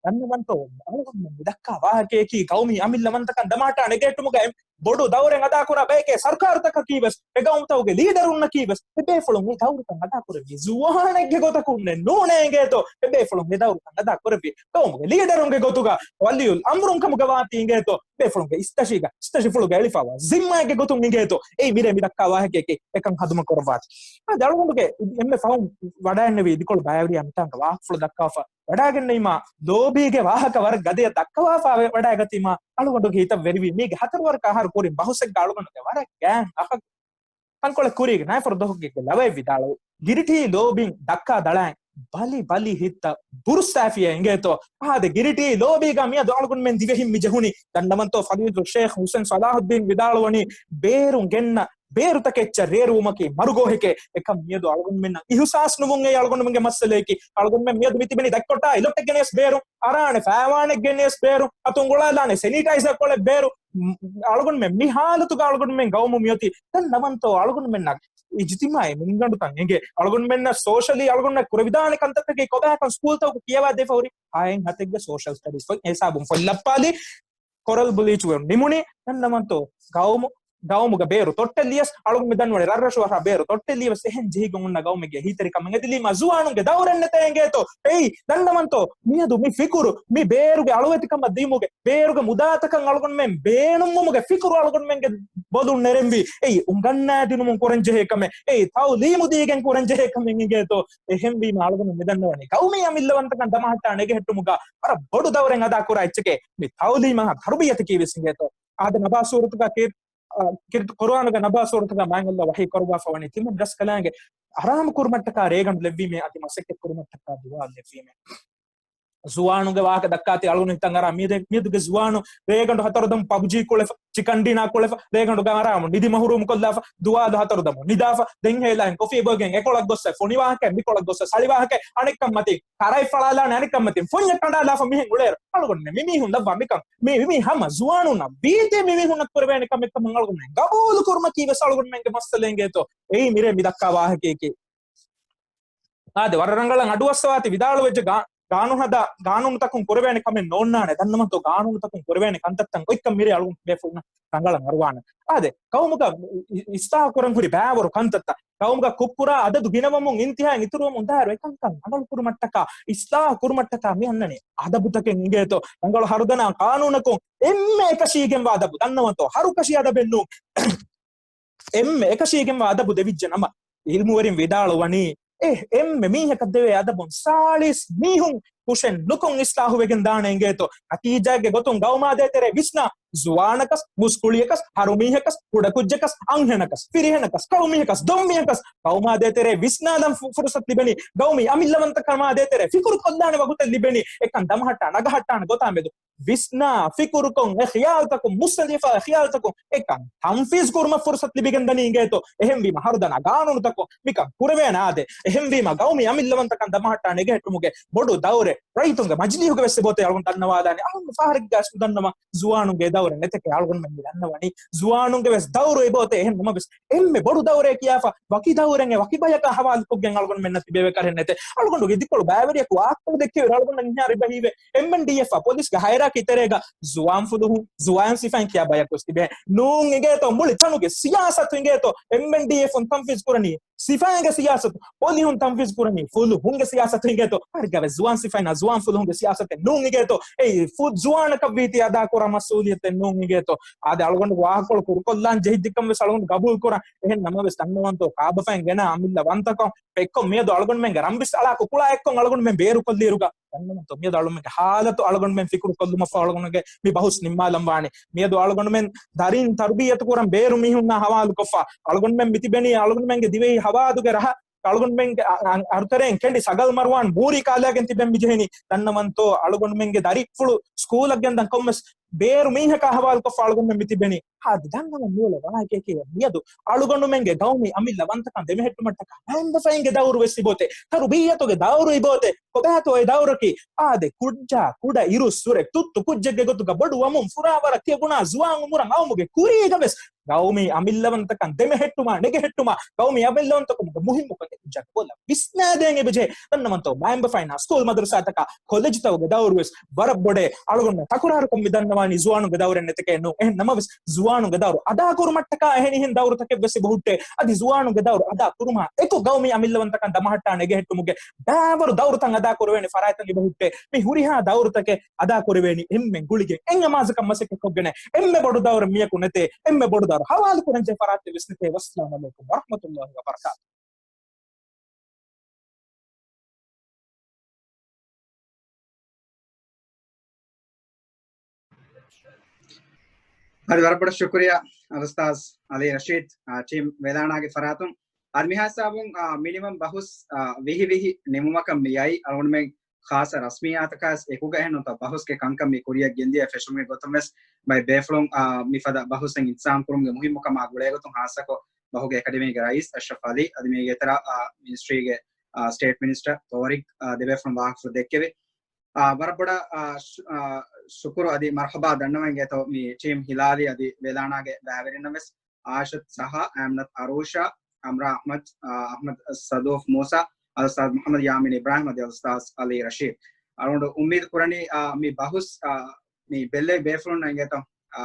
ދަންނަވަންތޯ، އަޅުގަނޑު މި ދައްކާ ވާހަކައަކީ ގައުމީ އަމިއްލަވަންތަކަން ދަމާއްޓާން އެގޭޓުމުގައި ބޮޑު ދައުރެއް އަދާކުރާ ބަޔެކޭ. ސަރުކާރުތަކަކީ ވެސް، އެ ގައުމުތަކުގެ ލީޑަރުންނަކީ ވެސް، އެބޭފުޅުން އެ ދައުރުތައް އަދާކުރެއްވީ ޒުވާނެއްގެ ގޮތަކުންނެއް ނޫނޭ އިނގޭތޯ. އެބޭފުޅުން އެ ދައުރުތައް އަދާކުރެއްވީ ގައުމުގެ ލީޑަރުންގެ ގޮތުގަ ވަލިއުލް އަމްރުން ކަމުގަ ވާތީ އިނގޭތޯ. އެބޭފުޅުންގެ އިސްތަށީގަ، އިސްތަށިފުޅުގަ އެޅިފައިވާ ޒިންމާއެއްގެ ގޮތުން އިނގޭތޯ. އެއީ މިރޭ މި ދައްކާ ވާހަކައެކޭ. އެކަން ހަދުމަކުރައްވާތި. އާދެ، އަޅުގަނޑުގެ އެންމެ ފަހުން ވަޑައިގެންނެވި އިދިކޮޅު ބައިވެރިޔާ މިތާނގަ ވާހަކަފުޅު ދައްކާފަ ވަޑައިގެންނެވީމާ، ލޯބީގެ ވާހަކަ ވަރަށް ގަދަޔަށް ދައްކަވާފަ ވެ-، ވަޑައިގަތީމާ، އަޅުގަނޑުގެ ހިތަށް ވެރިވީ މީގެ ހަތަރު ވަރަކަށް އަހަރު ކުރިން ބަހުސެއްގަ އަޅުގަނޑުގެ ވަރަށް ގާތް އަހަރު ތަންކޮޅެއް ކުރީގެ ނައިފަރު ދޮހުގެ ލަވައެއް ވިދާޅުވި. ގިރިޓީ ލޯބިން ދައްކާ ދަޅައިން ބަލި ބަލި ހިތްތައް ބުރުއްސާފިޔޭ އިނގޭތޯ. އާދެ، ގިރިޓީ ލޯބީގަ މިއަދު އަޅުގަނޑުމެން ދިވެހިން މި ޖެހުނީ. ދަންނަވަންތޯ ފަޟީލަތު ޝޭޚް ހުސެން ޞަލާޙުއްދީން ވިދާޅުވަނީ، ބޭރު ގެންނަ ބޭރުތަކެއްޗަށް ރޭރުވުމަކީ މަރުގޯހެކޭ. އެކަން މިއަދު އަޅުގަނޑުމެންނަށް އިހުސާސް ނުވުން އެއީ އަޅުގަނޑުމެންގެ މައްސަލައަކީ. އަޅުގަނޑުމެން މިއަދު މި ތިބެނީ ދަތްކޮށާ އިލޮއްޓެއް ގެނެސް ބޭރު، އަރާނެ ފައިވާނެއް ގެނެސް ބޭރު، އަތުން ގުޅާލާނެ ސެނިޓައިޒަރ ކޮޅެއް ބޭރު. މް، އަޅުގަނޑުމެން މި ހާލަތުގަ އަޅުގަނޑުމެން ގައުމު މިއޮތީ. ދަންނަވަންތޯ އަޅުގަނޑުމެންނަށް އިޖްތިމާޢީ މިންގަނޑުތައް އެނގޭ. އަޅުގަނޑުމެންނަށް ސޯޝަލީ އަޅުގަނޑުމެންނަށް ކުރެވިދާނެ ކަންތައްތަކެއް ކޮބާކަން ސްކޫލްތަކު ކިޔަވާ ދެފަ ހުރި ހައެއް ހަތެއްގެ ސޯޝަލް ސްޓަޑީސް ފޮތް ހިސާބުން ފޮތްލައްޕާލި. ކޮރަލް ބްލީޗު ނިމުނީ. ދަންނަވަންތޯ ގައުމު، ގައުމުގަ ބޭރު ތޮއްޓެއް ލިޔަސް، އަޅުގަނޑު މި ދަންނަވަނީ ރަށްރަށު އަހަރާ ބޭރު ތޮއްޓެއް ލިޔަސް، އެހެން ޖެހިގެން އޮންނަ ގައުމެއްގެ އެހީތެރިކަމެއް އެދިލީމާ ޒުވާނުންގެ ދައުރެއް ނެތޭ އިނގޭތޯ. އެއީ ދަންނަވަންތޯ މިއަދު މި ފިކުރު، މި ބޭރުގެ އަޅުވެތިކަމަށް ދިއުމުގެ، ބޭރުގެ މުދާތަކަށް އަޅުގަނޑުމެން ބޭނުންވުމުގެ ފިކުރު އަޅުގަނޑުމެންގެ ބޮލުން ނެރެންވީ. އެއީ އުނގަންނާ ދިނުމުން ކުރަން ޖެހޭ ކަމެއް، އެއީ ތައުލީމު ދީގެން ކުރަން ޖެހޭ ކަމެއް އިނގޭތޯ. އެހެންވީމަ އަޅުގަނޑު މި ދަންނަވަނީ ގައުމީ އަމިއްލަވަންތަކަން ދަމަހައްޓާން އެގެހެއްޓުމުގަ ވަރަށް ބޮޑު ދައުރެއް އަދާކުރާ އެއްޗެކޭ. މި ތައުލީމާ ތަރުބިޔަތަކީ ވެސް އިނގޭތޯ. އާދެ، ނަބާ ސޫރަތުގަ ކި-، އާ، ކިރިތި ޤުރުއާނުގަ ނަބާ ސޫރަތުގަ މާތް ﷲ ވަޙީ ކުރައްވާފަ ވަނީ ތިމަން ރަސްކަލާނގެ ހަރާމު ކުރުމަށްޓަކާ ރޭގަނޑު ލެއްވީމޭ އަދި މަސައްކަތް ކުރުމަށްޓަކާ ދުޢާ ލެއްވީމޭ. ޒުވާނުންގެ ވާހަކަ ދައްކާތީ އަޅުގަނޑު ހިތަށް އަރާ މިއަދު، މިއަދުގެ ޒުވާނު ރޭގަނޑު ހަތަރު ދަމު ޕަބްޖީ ކުޅެފަ، ޗިކަން ޑިނާ ކުޅެފަ، ރޭގަނޑު ގާރާމު ނިދި މަހުރޫމު ކޮށްލާފަ، ދުވާލު ހަތަރު ދަމު ނިދާފަ، ދެން ހޭލާއިން ކޮފީ ބޮއެގެން އެކޮޅަށް ގޮއްސަ ފޮނި ވާހަކަ، މިކޮޅަށް ގޮއްސަ ސަޅި ވާހަކަ، އަނެއްކަން މަތިން ކަރައި ފަޅާލާނެ، އަނެއްކަން މަތިން ފޮންޏަށް ކަނޑާލާފަ މިހެން އުޅޭއިރު، އަޅުގަނޑުމެން މި މީހުން ލައްވާ މިކަން، މި، މި ހަމަ ޒުވާނުންނަށް ވީތީ މި މީހުންނަށް ކުރެވޭނެ ކަމެއް ކަމަށް އަޅުގަނޑުމެން ގަބޫލު ކުރުމަކީ ވެސް އަޅުގަނޑުމެންގެ މައްސަލަ އިނގޭތޯ. އެއީ މިރޭ މި ދައްކާ ވާހަކައަކީ. އާދެ، ވަރަށް ރަނގަޅަށް އަޑުއައްސަވާތި ވިދާޅުވެއްޖެ ގާ-، ގާނޫނު ހަދާ، ގާނޫނުތަކުން ކުރެވޭނެ ކަމެއް ނޯންނާނެ. ދަންނަމަންތޯ ގާނޫނުތަކުން ކުރެވޭނެ ކަންތައްތައް އޮތްކަން މިރޭ އަޅުގަނޑު ބޭފުޅުންނަށް ރަނގަޅަށް އަރުވާނެ. އާދެ، ގައުމުގަ އި-، އިސްލާހު ކުރަން ހުރި ބައިވަރު ކަންތައްތައް، ގައުމުގަ ކުށްކުރާ އަދަދު ގިނަވަމުން އިންތިހާއިން އިތުރުވަމުން ދާއިރު އެކަންކަން ރަނގަޅު ކުރުމަށްޓަކާ، އިސްލާހު ކުރުމަށްޓަކާ މި އަންނަނީ އަދަބުތަކެއް އިނގޭތޯ. ރަނގަޅު ހަރުދަނާ ޤާނޫނަކުން އެންމެ އެކަށީގެންވާ އަދަބު، ދަންނަވަންތޯ ހަރުކަށި އަދަބެއް ނޫން. އެންމެ އެކަށީގެންވާ އަދަބު ދެވިއްޖެ ނަމަ، ޢިލްމުވެރިން ވިދާޅުވަނީ، އެ އެންމެ މީހަކަށް ދެވޭ އަދަބުން ސާޅީސް މީހުން ކުށެއް ނުކޮށް އިސްލާހުވެގެން ދާނެ އިނގޭތޯ. ނަތީޖާގެ ގޮތުން ގައުމާ ދޭތެރޭ ވިސްނާ، ޒުވާނަކަސް، މުސްކުޅިޔަކަސް، ހަރުމީހަކަސް، ކުޑަކުއްޖަކަސް، އަންހެނަކަސް، ފިރިހެނަކަސް، ކައުމީހަކަސް، ދޮންމީހަކަސް، ގައުމާ ދޭތެރޭ ވިސްނާލަން ފު-، ފުރުސަތު ލިބެނީ، ގައުމީ އަމިއްލަވަންތަކަމާ ދޭތެރޭ ފިކުރު ކޮށްލާނެ ވަގުތެއް ލިބެނީ، އެކަން ދަމަހައްޓާ ނަގަހައްޓާނެ ގޮތާ މެދު. ވިސްނާ ފިކުރުކޮށް އެ ޚިޔާލުތަކުން، މުއްސަނދިފާ އެ ޚިޔާލުތަކުން އެކަން ތަންފީޒް ކުރުމަށް ފުރުސަތު ލިބިގެން ދަނީ އިނގޭތޯ. އެހެންވީމަ ހަރުދަނާ ގާނޫނުތަކުން މިކަން ކުރެވޭނެ އާދެ. އެހެންވީމަ ގައުމީ އަމިއްލަވަންތަކަން ދަމަހައްޓާނެ އެގެހެއްޓުމުގެ ބޮޑު ދައުރެއް ރައްޔިތުންގެ މަޖިލީހުގެ ވެސް އެބައޮތޭ އަޅުގަނޑު ދަންނަވާލާނެ. އަހަރު ފަހަރެއްގަ ވެސް ނުދަންނަވަން ޒުވާނުންގެ ދައުރެއް ނެތެކޭ އަޅުގަނޑުމެން މި ދަންނަވަނީ. ޒުވާނުންގެ ވެސް ދައުރު އެބައޮތޭ. އެހެން ނަމަވެސް އެންމެ ބޮޑު ދައުރެއް ކިޔާފަ ވަކި ދައުރެއް އެ ވަކި ބަޔަކާ ހަވާލުކޮށްގެން އަޅުގަނޑުމެންނަށް ތިބެވޭ ކަރެއް ނެތޭ. އަޅުގަނޑުގެ އިދިކޮޅު ބައިވެރިޔަކު ވާހަކަ ދެއްކެވި އަޅުގަނޑަށް މިހާރު އެބަ ހީވޭ. އެމްއެންޑީއެފް އާ ޕޮލިސްގެ ހައިރާކީ ތެރޭގަ ޒުވާން ފުލުހުން، ޒުވާން ސިފައިން ކިޔާ ބަޔަކު ވެސް ތިބޭ. ނޫން އިނގޭތޯ މުޅި ތަނުގެ ސިޔާސަތު އިނގޭތޯ އެމްއެންޑީއެފުން ތަންފީޒް ކުރަނީ ސިފައިންގެ ސިޔާސަތު، ޕޮލިހުން ތަންފީޒް ކުރަނީ ފުލުހުންގެ ސިޔާސަތު އިނގޭތޯ. ހަރިގަވެ ޒުވާން ސިފައިންނާ ޒުވާން ފުލުހުންގެ ސިޔާސަތެއް ނޫން އިނގޭތޯ. އެއީ ފު-، ޒުވާނަކަށްވީތީ އަދާކުރާ މަސްއޫލިއްޔަތެއް ނޫން އިނގޭތޯ. އާދެ އަޅުގަނޑު ވާހަކަކޮޅު ކުރުކޮށްލާން ޖެހިއްޖެކަން ވެސް އަޅުގަނޑު ގަބޫލު ކުރަން. އެހެން ނަމަވެސް ދަންނަވަންތޯ ކާބަފައިން ގެނަ އަމިއްލަ ވަންތަކޮށް އެއްކޮށް މިއަދު އަޅުގަނޑުމެންގެ ރަނބިސް އަޅާ ކުކުޅާ އެއްކޮށް އަޅުގަނޑުމެން ބޭރުކޮށްލިއިރުގަ ދަންނަވަންތޯ މިއަދު އަޅުމެންގެ ހާލަތު އަޅުގަނޑުމެން ފިކުރު ކޮށްލުމަށްފަހު އަޅުގަނޑުގެ މި ބަހުސް ނިންމާލަން ވާނެ. މިއަދު އަޅުގަނޑުމެން ދަރިން ތަރުބިއްޔަތު ކުރަން ބޭރު މީހުންނާ ހަވާލުކޮށްފަ އަޅުގަނޑުމެން މިތިބެނީ އަޅުގަނޑުމެންގެ ދިވެހި ހަވާދުގެ ރަހަ އަޅުގަނޑުމެންގެ އަ-، އަ-، އަރުތެރެއިން ކެނޑި ސަގަލް މަރުވާން ބޫރީ ކާލާގެން ތިބެން މިޖެހެނީ. ދަންނަވަންތޯ އަޅުގަނޑުމެންގެ ދަރިފުޅު ސްކޫލަށް ގެންދަން ކޮންމެސް ބޭރު މީހަކާ ހަވާލުކޮށްފަ އަޅުގަނޑުމެން މިތިބެނީ. އާދެ، ދަންނަވަން ނިޔުޅެ ވާހަކައަކީ މިއަދު އަޅުގަނޑުމެންގެ ގައުމީ އަމިއްލަ ވަންތަކަން ދެމެހެއްޓުމަށްޓަކާ މައިންބަފައިންގެ ދައުރު ވެސް އިބޯތޭ، ތަރުބިއްޔަތުގެ ދައުރު އިބޯތޭ. ކޮބާތޯ އެ ދައުރަކީ؟ އާދެ، ކުއްޖާ ކުޑަ އިރުއްސުރެ ތުއްތު ކުއްޖެއްގެ ގޮތުގަ ބޮޑު ވަމުން ފުރާވަރަށް ތިޔަބުނާ ޒުވާން އުމުރަށް އައުމުގެ ކުރީގަ ވެސް ގައުމީ އަމިއްލަވަންތަކަން ދެމެހެއްޓުމާ، ނެގެހެއްޓުމާ، ގައުމީ އަމިއްލަވަންތަކުމުގެ މުހިއްމުކަން އެކުއްޖާގެ ބޮލަށް ވިސްނާދޭން އެބަޖެހޭ. ދަންނަވަންތޯ، މައިންބަފައިންނާ ސްކޫލް މަދަރުސާތަކާ ކޮލެޖުތަކުގެ ދައުރުވެސް ވަރަށް ބޮޑޭ. އަޅުގަނޑުމެން ތަކުރާރުކޮށް މި ދަންނަވާނީ ޒުވާނުންގެ ދައުރެއް ނެތެކޭ ނޫން. އެހެން ނަމަވެސް، ޒުވާނުންގެ ދައުރު އަދާކުރުމަށްޓަކާ އެހެނިހެން ދައުރުތަކެއް ވެސް އެބަހުއްޓޭ. އަދި ޒުވާނުންގެ ދައުރު އަދާ ކުރުމާ އެކު ގައުމީ އަމިއްލަވަންތަކަން ދަމަހައްޓާ ނެގެހެއްޓުމުގެ ބައިވަރު ދައުރުތައް އަދާކުރެވޭނެ ފަރާތްތައް އެބަހުއްޓޭ. މި ހުރިހާ ދައުރުތަކެއް އަދާކުރެވޭނީ އެންމެން ގުޅިގެން، އެއް އަމާޒަކަށް މަސައްކަތްކޮށްގެން. އެންމެ ބޮޑު ދައުރެއް މިޔަކު ނެތޭ، އެންމެ ބޮޑު ދައުރު ހަވާލުކުރަންޖެހޭ ފަރާތެއް ވެސް ނެތޭ. ވައްސަލާމު ޢަލައިކުމް ވަރަޙްމަތުﷲި ވަބަރަކާތުހު. އަދި ވަރަށް ބޮޑަށް ޝުކުރިއްޔާ އަލްއުސްތާޛް ޢަލީ ރަޝީދު، އާ، ޓީމް ވެލާނާގެ ފަރާތުން. އަދި މިހާ ހިސާބުން، އާ، މިނިވަން ބަހުސް، އާ، ވިހި ވިހި ނިމުމަކަށް މިއައީ. އަޅުގަނޑުމެން ޚާއްޞަ ރަސްމިއްޔާތަކާ އެކުގަ އެހެން ނުވަތަ ބަހުސްގެ ކަންކަން މި ކުރިއަށް ގެންދިޔަ ފެށުމުގެ ގޮތުން ވެސް ބައެއް ބޭފުޅުން، އާ، މިފަދަ ބަހުސެއް އިންތިޒާމް ކުރުމުގެ މުހިއްމުކަމާ ގުޅޭގޮތުން ޚާއްޞަކޮށް ބަހުގެ އެކަޑަމީގެ ރައީސް އަޝްރަފް އަލީ އަދި މީގެ އިތުރަށް، އާ، މިނިސްޓްރީގެ، އާ، ސްޓޭޓް މިނިސްޓަރ ތޯރިގް، އާ، ދެބޭފުޅުން ވާހަކަފުޅު ދެއްކެވި. އާ، ވަރަށް ބޮޑަށް، އާ، ޝު-، އާ، ޝުކުރު އަދި މަރުޙަބާ ދަންނަވަން އިނގޭތޯ މި ޓީމް ހިލާލީ އަދި ވެލާނާގެ ބައިވެރިންނަށް ވެސް. އާޝަތު ސަހާ، އަމްނަތު އަރޫޝާ، އަމްރާ އަޙްމަދު، އާ، އަޙްމަދު ސަދޫފް މޫސާ، އަލްއުސްތާޛް މުޙައްމަދު ޔާމީން އިބްރާހިމް އަދި އަލްއުސްތާޛް އަލީ ރަޝީދު. އަޅުގަނޑު އުއްމީދު ކުރަނީ، އާ، މި ބަހުސް، އާ، މި ބެއްލެވި ބޭފުޅުންނަށް އިނގޭތޯ، އާ،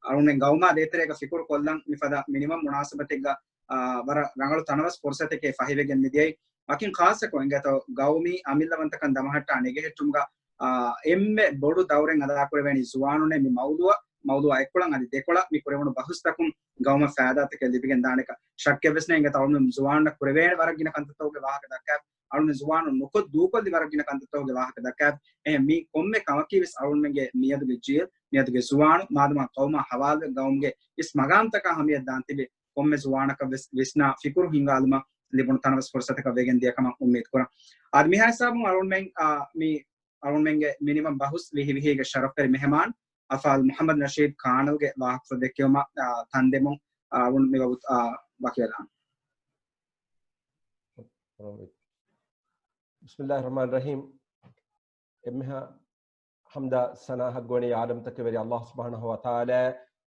އަޅުގަނޑުމެން ގައުމާ ދޭތެރޭގަ ފިކުރު ކޮށްލަން މިފަދަ މިނިވަން މުނާސަބަތެއްގަ، އާ، ވަރަށް ރަނގަޅު ތަނަވަސް ފުރުސަތެކޭ ފަހިވެގެން މިދިޔައީ. ވަކިން ޚާއްޞަކޮށް އިނގޭތޯ ގައުމީ އަމިއްލަވަންތަކަން ދަމަހައްޓާ ނެގެހެއްޓުމުގަ، އާ، އެންމެ ބޮޑު ދައުރެއް އަދާކުރެވޭނީ ޒުވާނުންނޭ. މި މައުޟޫޢަށް، މައުޟޫޢާ އެއްކޮޅަށް އަދި ދެކޮޅަށް މި ކުރެވުނު ބަހުސްތަކުން ގައުމަށް ފައިދާތަކެއް ލިބިގެން ދާނެކަން ޝައްކެއް ވެސް ނެތް. އިނގޭތޯ އަޅުގަނޑު ޒުވާނުންނަށް ކުރެވޭނެ ވަރަށް ގިނަ ކަންތައްތަކުގެ ވާހަކަ ދައްކާ އަޅުގަނޑު ޒުވާނުން ނުކޮށް ދޫކޮށްލި ވަރަށް ގިނަ ކަންތައްތަކުގެ ވާހަކަ ދައްކާ. އެހެން މި ކޮންމެ ކަމަކީ ވެސް އަޅުގަނޑުމެންގެ މިއަދުގެ ޖީލް، މިއަދުގެ ޒުވާނު، މާދަމާ ގައުމާ ހަވާލުވެ ގައުމުގެ އިސް މަގާމްތަކާ ހަމަޔަށް ދާން ތިބި ކޮންމެ ޒުވާނަކަށް ވެސް ވިސްނާ ފިކުރު ހިންގާލުމަށް ލިބުނު ތަނަވަސް ފުރުސަތަކަށް ވެގެން ދިޔަ ކަމަށް އުއްމީދު ކުރަން. އަދި މިހާ ހިސާބުން އަޅުގަނޑުމެން، އާ، މި އަޅުގަނޑުމެންގެ މިނިވަން ބަހުސް ވިހި ވިހީގެ ޝަރަފްވެރި މެހެމާން އަލްފާޟިލް މުޙައްމަދު ނަޝީދު ކާނަލްގެ ވާހަކަފުޅު ދެއްކެވުމަށް، އާ، ތަންދެމުން، އާ، އަޅުގަނޑު މި ވަގުތު، އާ، ވަކިވެލާން. ބިސްމިއްލާހި ރަޙްމާނި ރަޙީމް. އެންމެހާ ޙަމްދާ ސަނާ ޙައްޤުވަނީ ޢާލަމްތަކެއް ވެރި ﷲ ސުބްޙާނަހޫ ވަތަޢާލާ،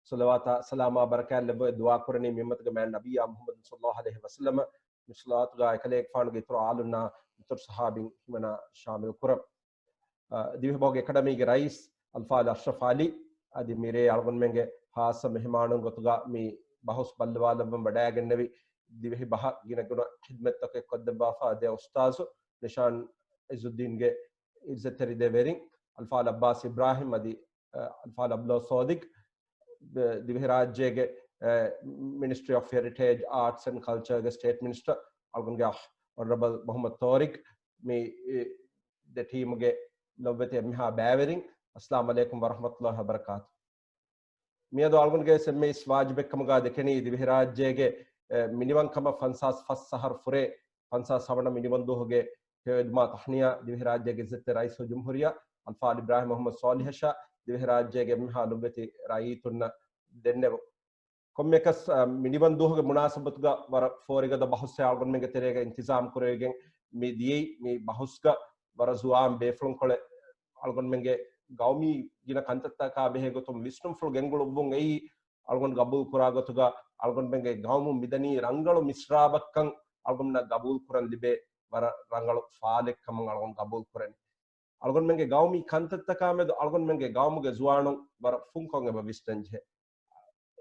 ޞަލަވާތާ ސަލާމާ ބަރަކާތް ލެއްވައި ދުޢާ ކުރަނީ މި އުއްމަތުގެ މާތް ނަބިއްޔާ މުޙައްމަދު ޞައްލަﷲު ޢަލައިހި ވަސައްލަމަ، މި ޞަލަވާތުގަ އެކަލޭގެފާނުގެ އިތުރު އާލުންނާ އިތުރު ޞަޙާބީން ހިމަނާ ޝާމިލް ކުރަން. އަ، ދިވެހިބަހުގެ އެކަޑަމީގެ ރައީސް އަލްފާޟިލް އަޝްރަފް ޢަލީ އަދި މިރޭ އަޅުގަނޑުމެންގެ ޚާއްޞަ މެހެމާނުން ގޮތުގަ މި ބަހުސް ބައްލަވާލައްވަން ވަޑައިގެންނެވި ދިވެހި ބަހަށް ގިނަގުނަ ޚިދްމަތްތަކެއް ކޮށްދެއްވާފަ ދެ އުސްތާޒު ނިޝާން ޢިއްޒުއްދީންގެ ޢިއްޒަތްތެރި ދެ ވެރިން އަލްފާޟިލް ޢައްބާސް އިބްރާހިމް އަދި، އަ، އަލްފާޟިލް ޢަބްދުﷲ ޞާދިޤް، ދިވެހިރާއްޖޭގެ، އަ، މިނިސްޓްރީ އޮފް ހެރިޓޭޖް، އާޓްސް އެންޑް ކަލްޗަރގެ ސްޓޭޓް މިނިސްޓަރ އަޅުގަނޑުގެ އަޚް އޮނަރަބަލް މުޙައްމަދު ޠާރިޤް، މި، އެ، ދެ ޓީމުގެ ލޮބުވެތި އެންމެހާ ބައިވެރިން، އައްސަލާމު ޢަލައިކުމް ވަރަޙްމަތުﷲި ވަބަރަކާތު. މިއަދު އަޅުގަނޑުގެ އެންމެ އިސް ވާޖިބެއްކަމުގަ ދެކެނީ ދިވެހިރާއްޖޭގެ، އެ، މިނިވަންކަމަށް ފަންސާސް ފަސް އަހަރު ފުރޭ، ފަންސާސް ހަވަނަ މިނިވަންދުވަހުގެ ހެޔޮއެދުމާ ތަހްނިޔާ ދިވެހިރާއްޖޭގެ ޢިއްޒަތްތެރި ރައީސުލްޖުމްހޫރިއްޔާ އަލްފާޟިލް އިބްރާހިމް މުޙައްމަދު ޞާލިޙަށާ ދިވެހިރާއްޖޭގެ އެންމެހާ ލޮބުވެތި ރައްޔިތުންނަށް ދެންނެވުން. ކޮންމެއަކަސް، އަ، މިނިވަންދުވަހުގެ މުނާސަބަތުގަ ވަރަށް ފޯރިގަދަ ބަހުސްއެއް އަޅުގަނޑުމެންގެ ތެރޭގަ އިންތިޒާމް ކުރެވިގެން މި ދިޔައީ. މި ބަހުސްގަ ވަރަށް ޒުވާން ބޭފުޅުންކޮޅެއް އަޅުގަނޑުމެންގެ ގައުމީ ގިނަ ކަންތައްތަކާ ބެހޭ ގޮތުން ވިސްނުންފުޅު ގެންގުޅުއްވުން އެއީ އަޅުގަނޑު ގަބޫލު ކުރާ ގޮތުގަ އަޅުގަނޑުމެންގެ ގައުމު މިދަނީ ރަނގަޅު މިސްރާބަށްކަން އަޅުގަނޑުމެންނަށް ގަބޫލު ކުރަން ލިބޭ ވަރަށް ރަނގަޅު ފާލެއްކަމަށް އަޅުގަނޑު ގަބޫލު ކުރަނީ. އަޅުގަނޑުމެންގެ ގައުމީ ކަންތައްތަކާމެދު އަޅުގަނޑުމެންގެ ގައުމުގެ ޒުވާނުން ވަރަށް ފުންކޮށް އެބަ ވިސްނަންޖެހޭ.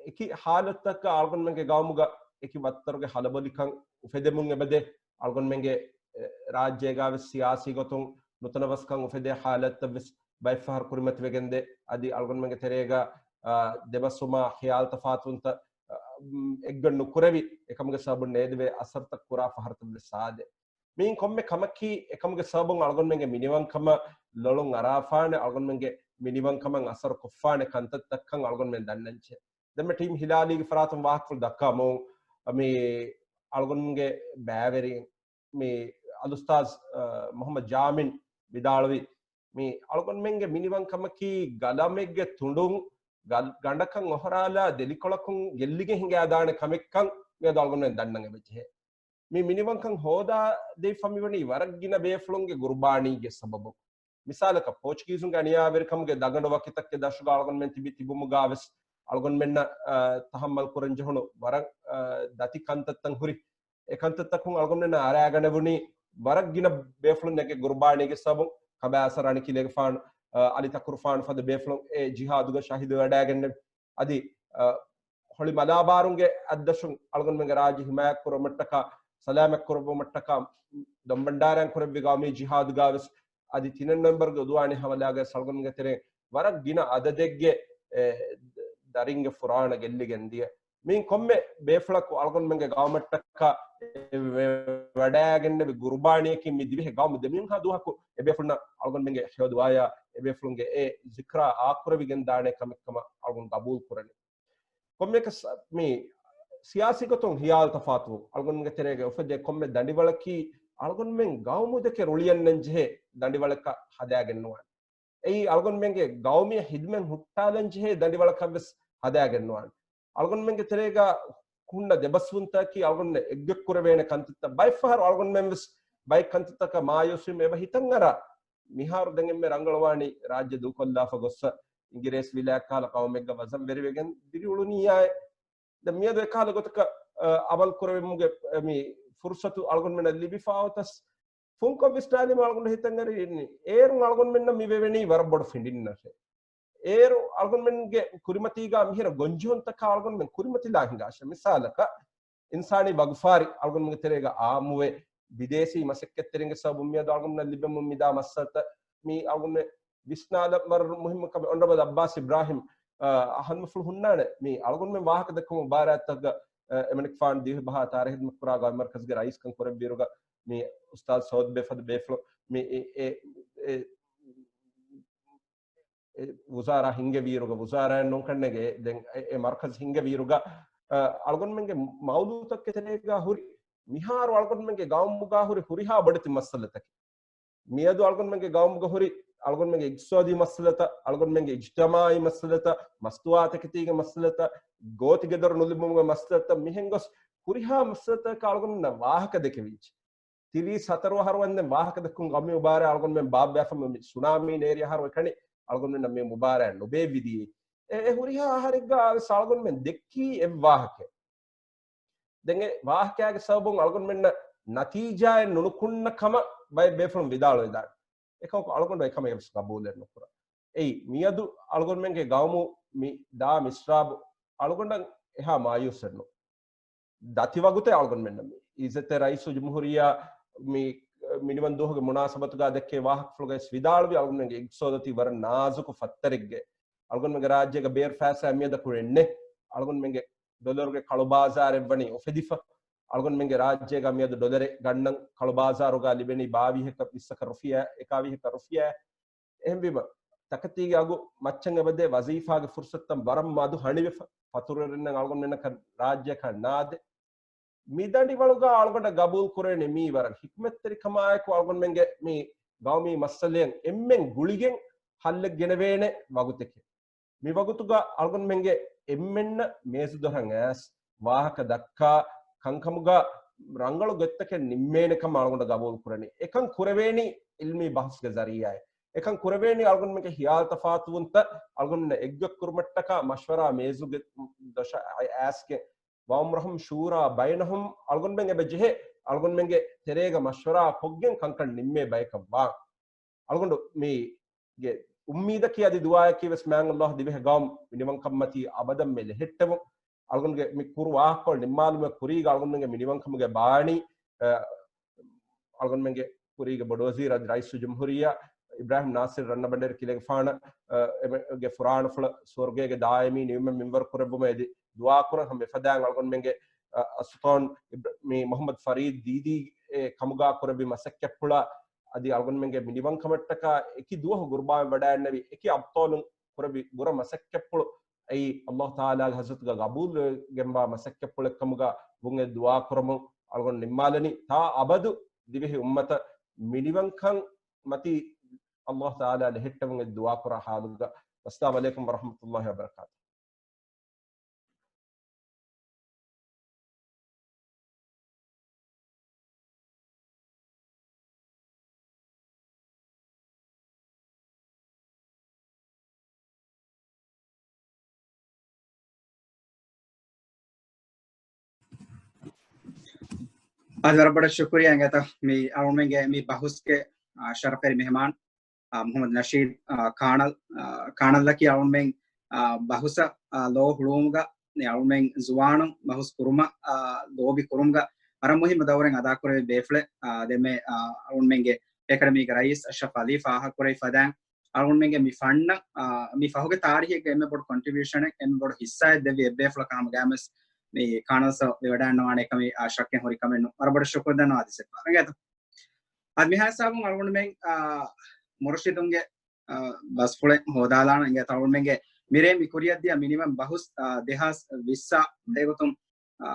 އެކި ހާލަތުތަކަށް އަޅުގަނޑުމެންގެ ގައުމުގަ އެކި ވައްތަރުގެ ހަލަބޮލިކަން އުފެދެމުން އެބަދޭ. އަޅުގަނޑުމެންގެ، އެ، ރާއްޖޭގަވެސް ސިޔާސީ ގޮތުން ނުތަނަވަސްކަން އުފެދޭ ހާލަތްތައްވެސް ބައެއްފަހަރު ކުރިމަތިވެގެންދޭ. އަދި އަޅުގަނޑުމެންގެ ތެރޭގަ، އާ، ދެބަސްވުމާ ޚިޔާލު ތަފާތުވުންތައް، އާ، އެއްގަނޑު ނުކުރެވި އެކަމުގެ ސަބަބުން ނޭދެވޭ އަސަރުތައް ކުރާ ފަހަރުތައްވެސް ސާދޭ. މިއިން ކޮންމެ ކަމަކީ އެކަމުގެ ސަބަބުން އަޅުގަނޑުމެންގެ މިނިވަންކަމަށް ލޮޅުން އަރާފާނެ، އަޅުގަނޑުމެންގެ މިނިވަންކަމަށް އަސަރު ކޮށްފާނެ ކަންތައްތައްކަން އަޅުގަނޑުމެން ދަންނަންޖެހޭ. ދެންމެ ޓީމް ހިލާލީގެ ފަރާތުން ވާހަކަފުޅު ދައްކާމު، މި އަޅުގަނޑުމެންގެ ބައިވެރިން މި އަލްއުސްތާޒް، އަ، މުޙައްމަދު ޖާމިން ވިދާޅުވި މި އަޅުގަނޑުމެންގެ މިނިވަންކަމަކީ ގަލަމެއްގެ ތުނޑުން ގަލް-، ގަނޑަކަށް އޮހޮރާލާ ދެލިކޮޅަކުން ގެއްލިގެން ހިނގާދާނެ ކަމެއްކަން މިއަދު އަޅުގަނޑުމެން ދަންނަން އެބަޖެހޭ. މި މިނިވަންކަން ހޯދާ ދެވިފަ މިވަނީ ވަރަށް ގިނަ ބޭފުޅުންގެ ގުރުބާނީގެ ސަބަބުން. މިސާލަކަށް، ޕޯޗުގީޒުންގެ އަނިޔާވެރިކަމުގެ ދަގަނޑު ވަކިތަކުގެ ދަށުގަ އަޅުގަނޑުމެން ތިބި ތިބުމުގާވެސް އަޅުގަނޑުމެންނަށް، އާ، ތަހައްމަލް ކުރަން ޖެހުނު ވަރަށް، އާ، ދަތި ކަންތައްތައް ހުރި. އެ ކަންތައްތަކުން އަޅުގަނޑުމެންނަށް އަރާގަނެވުނީ ވަރަށް ގިނަ ބޭފުޅުންނެއްގެ ގުރުބާނީގެ ސަބަބުން. ކަބާސް ރަނި ކިލޭގެފާނު، އާ، އަލި ތަކުރުފާނު ފަދަ ބޭފުޅުން އެ ޖިހާދުގަ ޝަހީދުވެވަޑައިގެންނެވި. އަދި، އަ، ހޮޅި މަލާބާރުންގެ އަތްދަށުން އަޅުގަނޑުމެންގެ ރާއްޖެ ހިމާޔަތްކުރުމަށްޓަކާ، ސަލާމަތްކުރުމަށްޓަކާ، ދޮންބަންޑާރައިން ކުރެއްވި ގައުމީ ޖިހާދުގާވެސް އަދި ތިނެއް ނޮވެމްބަރުގެ އުދުވާނީ ހަމަލާގައި އަޅުގަނޑުމެންގެ ތެރެއިން ވަރަށް ގިނަ އަދަދެއްގެ، އެ، ދަރިންގެ ފުރާނަ ގެއްލިގެން ދިޔަ. މިއިން ކޮންމެ ބޭފުޅަކު އަޅުގަނޑުމެންގެ ގައުމަށްޓަކާ ވެ-، ވަޑައިގެންނެވި ގުރުބާނީއަކީ މި ދިވެހި ގައުމު ދެމިހުންހާ ދުވަހަކު އެ ބޭފުޅުންނަށް އަޅުގަނޑުމެންގެ ހެޔޮ ދުޢާޔާ އެ ބޭފުޅުންގެ އެ ޒިކްރާ އާކުރެވިގެން ދާނެ ކަމެއް ކަމަށް އަޅުގަނޑު ގަބޫލު ކުރަނީ. ކޮންމެއަކަސް މި ސިޔާސީ ގޮތުން ހިޔާލު ތަފާތުވުން އަޅުގަނޑުމެންގެ ތެރޭގަ އުފެދޭ ކޮންމެ ދަނޑިވަޅަކީ އަޅުގަނޑުމެން ގައުމު ދެކެ ރުޅިއަންނަން ޖެހޭ ދަނޑިވަޅަކަށް ހަދާގެން ނުވާނެ. އެއީ އަޅުގަނޑުމެންގެ ގައުމީ ހިދުމަތް ހުއްޓާލަން ޖެހޭ ދަނޑިވަޅަކަށް ވެސް ހަދާގެން ނުވާނެ. އަޅުގަނޑުމެންގެ ތެރޭގަ ހުންނަ ދެބަސްވުންތަކީ އަޅުގަނޑުމެން އެއްގޮތް ކުރެވޭނެ ކަންތައްތައް. ބައެއް ފަހަރު އަޅުގަނޑުމެން ވެސް ބައެއް ކަންތައްތަކަށް މާޔޫސްވީމަ އެބަ ހިތަށް އަރާ، މިހާރު ދެން އެންމެ ރަނގަޅުވާނީ ރާއްޖެ ދޫކޮށްލާފަ ގޮއްސަ އިނގިރޭސި ވިލާތް ކަހަލަ ޤައުމެއްގަ ވަޒަން ވެރިވެގެން ދިރިއުޅުނީއާއެ. ދެން މިއަދު އެކަހަލަ ގޮތަކަށް، އަ، އަމަލު ކުރެވުމުގެ، އަ، މި ފުރުޞަތު އަޅުގަނޑުމެންނަށް ލިބިފަ އޮތަސް، ފުންކޮށް ވިސްނާލީމަ އަޅުގަނޑު ހިތަށް އަރި، އޭރުން އަޅުގަނޑުމެންނަށް މި ވެވެނީ ވަރަށް ބޮޑު ފިނޑިންނަށޭ. އޭރު އަޅުގަނޑުމެންގެ ކުރިމަތީގަ މިހިރަ ގޮންޖެހުންތަކާ އަޅުގަނޑުމެން ކުރިމަތިލާ ހިނގާށޭ. މިސާލަކަށް، އިންސާނީ ވަގުފާރި އަޅުގަނޑުމެންގެ ތެރޭގަ އާއްމުވެ، ބިދޭސީ މަސައްކަތްތެރިންގެ ސަބަބުން މިއަދު އަޅުގަނޑުމެންނަށް ލިބެމުން މިދާ މައްސަލަތައް މި އަޅުގަނޑުމެން ވިސްނާލަން ވަރަށް މުހިއްމު ކަމެއް. އޮނަރަބަލް އައްބާސް އިބްރާހިމް، އަ، އަހަންމަ ފުޅު ހުންނާނެ. މި އަޅުގަނޑުމެން ވާހަކަ ދެއްކުމުގެ މުބާރާތްތަކުގަ، އަ، އެމަނިކުފާނު ދިވެހި ބަހާ ތާރީހި ހިދުމަތް ކުރާ ގައުމީ މަރްކަޒުގެ ރައީސްކަން ކުރެއްވިއިރުގަ، މި އުސްތާޛު ސޯދުބެ ފަދަ ބޭފުޅު މި އެ، އެ، އެ، އެ، އެ ވުޒާރާ ހިންގެވިއިރުގަ، ވުޒާރާއެއް ނޫން ކަންނޭނގެ، ދެން އެ، އެ މަރްކަޒު ހިންގެވިއިރުގަ، އަ، އަޅުގަނޑުމެންގެ މައުޟޫޢުތަކުގެ ތެރޭގަ ހުރި، މިހާރު އަޅުގަނޑުމެންގެ ގައުމުގަ ހުރި ހުރިހާ ބޮޑެތި މައްސަލަތަކެއް. މިއަދު އަޅުގަނޑުމެންގެ ގައުމުގަ ހުރި އަޅުގަނޑުމެންގެ އިޤްތިޞާދީ މައްސަލަތައް، އަޅުގަނޑުމެންގެ އިޖްތިމާޢީ މައްސަލަތައް، މަސްތުވާތަކެތީގެ މައްސަލަތައް، ގޯތިގެދޮރު ނުލިބުމުގެ މައްސަލަތައް، މިހެން ގޮސް ހުރިހާ މައްސަލަތަކަށް އަޅުގަނޑުމެންނަށް ވާހަކަ ދެކެވިއްޖެ. ތިރީސް ހަތަރު އަހަރު ވަންދެން ވާހަކަ ދެއްކުން ގައުމީ މުބާރާތް އަޅުގަނޑުމެން ބާއްވާފަ މި ސުނާމީ ނޭރި އަހަރު އެކަނި އަޅުގަނޑުމެންނަށް މި މުބާރާތް ނުބޭއްވިދިޔައީ. އެ، އެ ހުރިހާ އަހަރެއްގަ ވެސް އަޅުގަނޑުމެން ދެއްކީ އެއް ވާހަކައެއް. ދެން އެ ވާހަކައިގެ ސަބަބުން އަޅުގަނޑުމެންނަށް ނަތީޖާއެއް ނުނުކުންނަ ކަމަށް ބައެއް ބޭފުޅުން ވިދާޅުވެދާނެ. އެކަމަކު އަޅުގަނޑު އެކަމެއް ވެސް ގަބޫލެއް ނުކުރާ. އެއީ، މިއަދު އަޅުގަނޑުމެންގެ ގައުމު މި ދާ މިސްރާބު އަޅުގަނޑަށް އެހާ މާޔޫސެއް ނޫން. ދަތި ވަގުތެއް އަޅުގަނޑުމެންނަށް މި އިއްޒަތްތެރި ރައީސުލްޖުމްހޫރިއްޔާ މި މިނިވަން ދުވަހުގެ މުނާސަބަތުގަ ދެއްކޭ ވާހަކަފުޅުގައި ވިދާޅުވި އަޅުގަނޑުމެންގެ އިޤްތިޞާދަކީ ވަރަށް ނާޒުކު ފައްތަރެއްގެ. އަޅުގަނޑުމެންގެ ރާއްޖޭގަ ބޭރު ފައިސާ މިއަދަކު އެއްނެ. އަޅުގަނޑުމެންގެ ޑޮލަރުގެ ކަޅު ބާޒާރެއް ވަނީ އުފެދިފަ. އަޅުގަނޑުމެންގެ ރާއްޖޭގަ މިއަދު ޑޮލަރެއް ގަންނަން ކަޅު ބާޒާރުގަ ލިބެނީ ބާވީހަކަށް ވިއްސަކަށް ރުފިޔާ، އެކާވީހަކަށް ރުފިޔާ. އެހެންވީމަ، ތަކެތީގެ އަގު މައްޗަށް އެބަދޭ، ވަޒީފާގެ ފުރުޞަތުތައް ވަރަށް މަދު ހަނިވެފަ، ފަތުރުވެރިންނަށް އަޅުގަނޑުމެންނަކަށް ރާއްޖެއަކަށް ނާދޭ. މި ދަނޑިވަޅުގަ އަޅުގަނޑަށް ގަބޫލު ކުރެވެނީ މީ ވަރަށް ޙިކްމަތްތެރިކަމާއެކު އަޅުގަނޑުމެންގެ މި ގައުމީ މައްސަލައަށް އެންމެން ގުޅިގެން ޙައްލެއް ގެނެވޭނެ ވަގުތެކޭ. މި ވަގުތުގަ އަޅުގަނޑުމެންގެ އެންމެންނަށް މޭޒު ދޮރަށް އައިސް ވާހަކަ ދައްކާ ކަންކަމުގަ ރަނގަޅު ގޮތްތަކެއް ނިންމޭނެ ކަމަށް އަޅުގަނޑަށް ގަބޫލު ކުރަނީ. އެކަން ކުރެވޭނީ ޢިލްމީ ބަހުސްގެ ޒަރީޢާއިން. އެކަން ކުރެވޭނީ އަޅުގަނޑުމެންގެ ހިޔާލު ތަފާތުވުންތައް އަޅުގަނޑުމެންނަށް އެއްގޮތް ކުރުމަށްޓަކާ މަޝްވަރާ މޭޒުގެ ދޮށަށް އައިސްގެން، وأمرهم شورى بينهم، އަޅުގަނޑުމެން އެބަ ޖެހޭ އަޅުގަނޑުމެންގެ ތެރޭގަ މަޝްވަރާ ކޮށްގެން ކަންކަން ނިންމޭ ބަޔަކަށް ވާން. އަޅުގަނޑު މީގެ އުއްމީދަކީ އަދި ދުޢާއަކީ ވެސް މާތް ﷲ ދިވެހި ގައުމު މިނިވަންކަންމަތީ އަބަދަށް މެ ލެހެއްޓެވުން. އަޅުގަނޑުގެ މި ކުރު ވާހަކަކޮޅު ނިންމާލުމުގެ ކުރީގަ އަޅުގަނޑުމެންގެ މިނިވަންކަމުގެ ބާނީ، އަ، އަޅުގަނޑުމެންގެ ކުރީގެ ބޮޑުވަޒީރު އަދި ރައީސުލްޖުމްހޫރިއްޔާ އިބްރާހިމް ނާސިރު ރަންނަބަނޑޭރި ކިލޭގެފާނަށް، އަ، އެމެ-، ގެ ފުރާނަފުޅަށް ސުވަރުގޭގެ ދާއިމީ ނިޢުމަތް މިންވަރު ކުރެއްވުމަށް އެދި ދުޢާ ކުރަން ހަމަ އެފަދައިން އަޅުގަނޑުމެންގެ، އަ، އަސްތޯން އިބްރ-، މި މުޙައްމަދު ފަރީދު ދީދީ އެ ކަމުގާ ކުރެއްވި މަސައްކަތްޕުޅާ އަދި އަޅުގަނޑުމެންގެ މިނިވަންކަމަށްޓަކާ އެކި ދުވަހު ގުރުބާން ވަޑައިންނެވި އެކި އަބްޠާލުން ކުރެއްވި ބުރަ މަސައްކަތްޕުޅު އެއީ ﷲ ތަޢާލާގެ ޙަޟްރަތުގަ ގަބޫލުވެގެންވާ މަސައްކަތްޕުޅެއްކަމުގަ ވުން އެ ދުޢާ ކުރަމުން އަޅުގަނޑު ނިންމާލަނީ. ތާ އަބަދު ދިވެހި އުއްމަތަށް މިނިވަންކަން މަތީ ﷲ ތަޢާލާ ލެހެއްޓެވުން އެ ދުޢާ ކުރާ ޙާލުގަ. ވައްސަލާމު ޢަލައިކުމް ވަރަޙްމަތުﷲ ވަބަރަކާތު. އާދެ، ވަރަށް ބޮޑަށް ޝުކުރިއްޔާ އިނގޭތޯ މި އަޅުމެންގެ މި ބަހުސްގެ، އާ، ޝަރަފުވެރި މެހެމާން، އާ، މުޙައްމަދު ނަޝީދު، އާ، ކާނަލް، އާ، ކާނަލްއަކީ އަޅުމެން، އާ، ބަހުސަށް، އާ، ލޯ ހުޅުވުމުގަ، އަޅުމެން ޒުވާނުން ބަހުސް ކުރުމަށް، އާ، ލޯބި ކުރުމުގަ ވަރަށް މުހިއްމު ދައުރެއް އަދާކުރެވޭ ބޭފުޅެއް، އާ، ދެންމެ، އާ، އަޅުމެންގެ އެކަޑަމީގެ ރައީސް އަޝްރަފް ޢަލީ ފާހަގަކުރެވި ފަދައިން، އަޅުގަނޑުމެންގެ މި ފަންނަށް، އާ، މި ފަހުގެ ތާރީޚެއްގެ އެންމެ ބޮޑު ކޮންޓްރިބިއުޝަނެއް، އެންމެ ބޮޑު ހިއްސާއެއް ދެއްވި އެއްބޭފުޅަކަށް ހަމަގައިމުވެސް މި ކާނަލްސް ވެވަޑައިންނަވާނެ ކަމެއް، އާ، ޝައްކެއް ހުރި ކަމެއް ނޫން. ވަރަށް ބޮޑަށް ޝުކުރު ދަންނަވާ އަދިސެއް އިނގޭތޯ. އަދި މިހާ ހިސާބުން އަޅުގަނޑުމެން، އާ، މުރުޝިދުންގެ، އާ، ބަސްފުޅެއް ހޯދާލާނަން އިނގޭތޯ. އަޅުގަނޑުމެންގެ މިރޭ މި ކުރިއަށްދިޔަ މިނިވަން ބަހުސް، އާ، ދެހާސް ވިއްސާ ގޮތުން، އާ،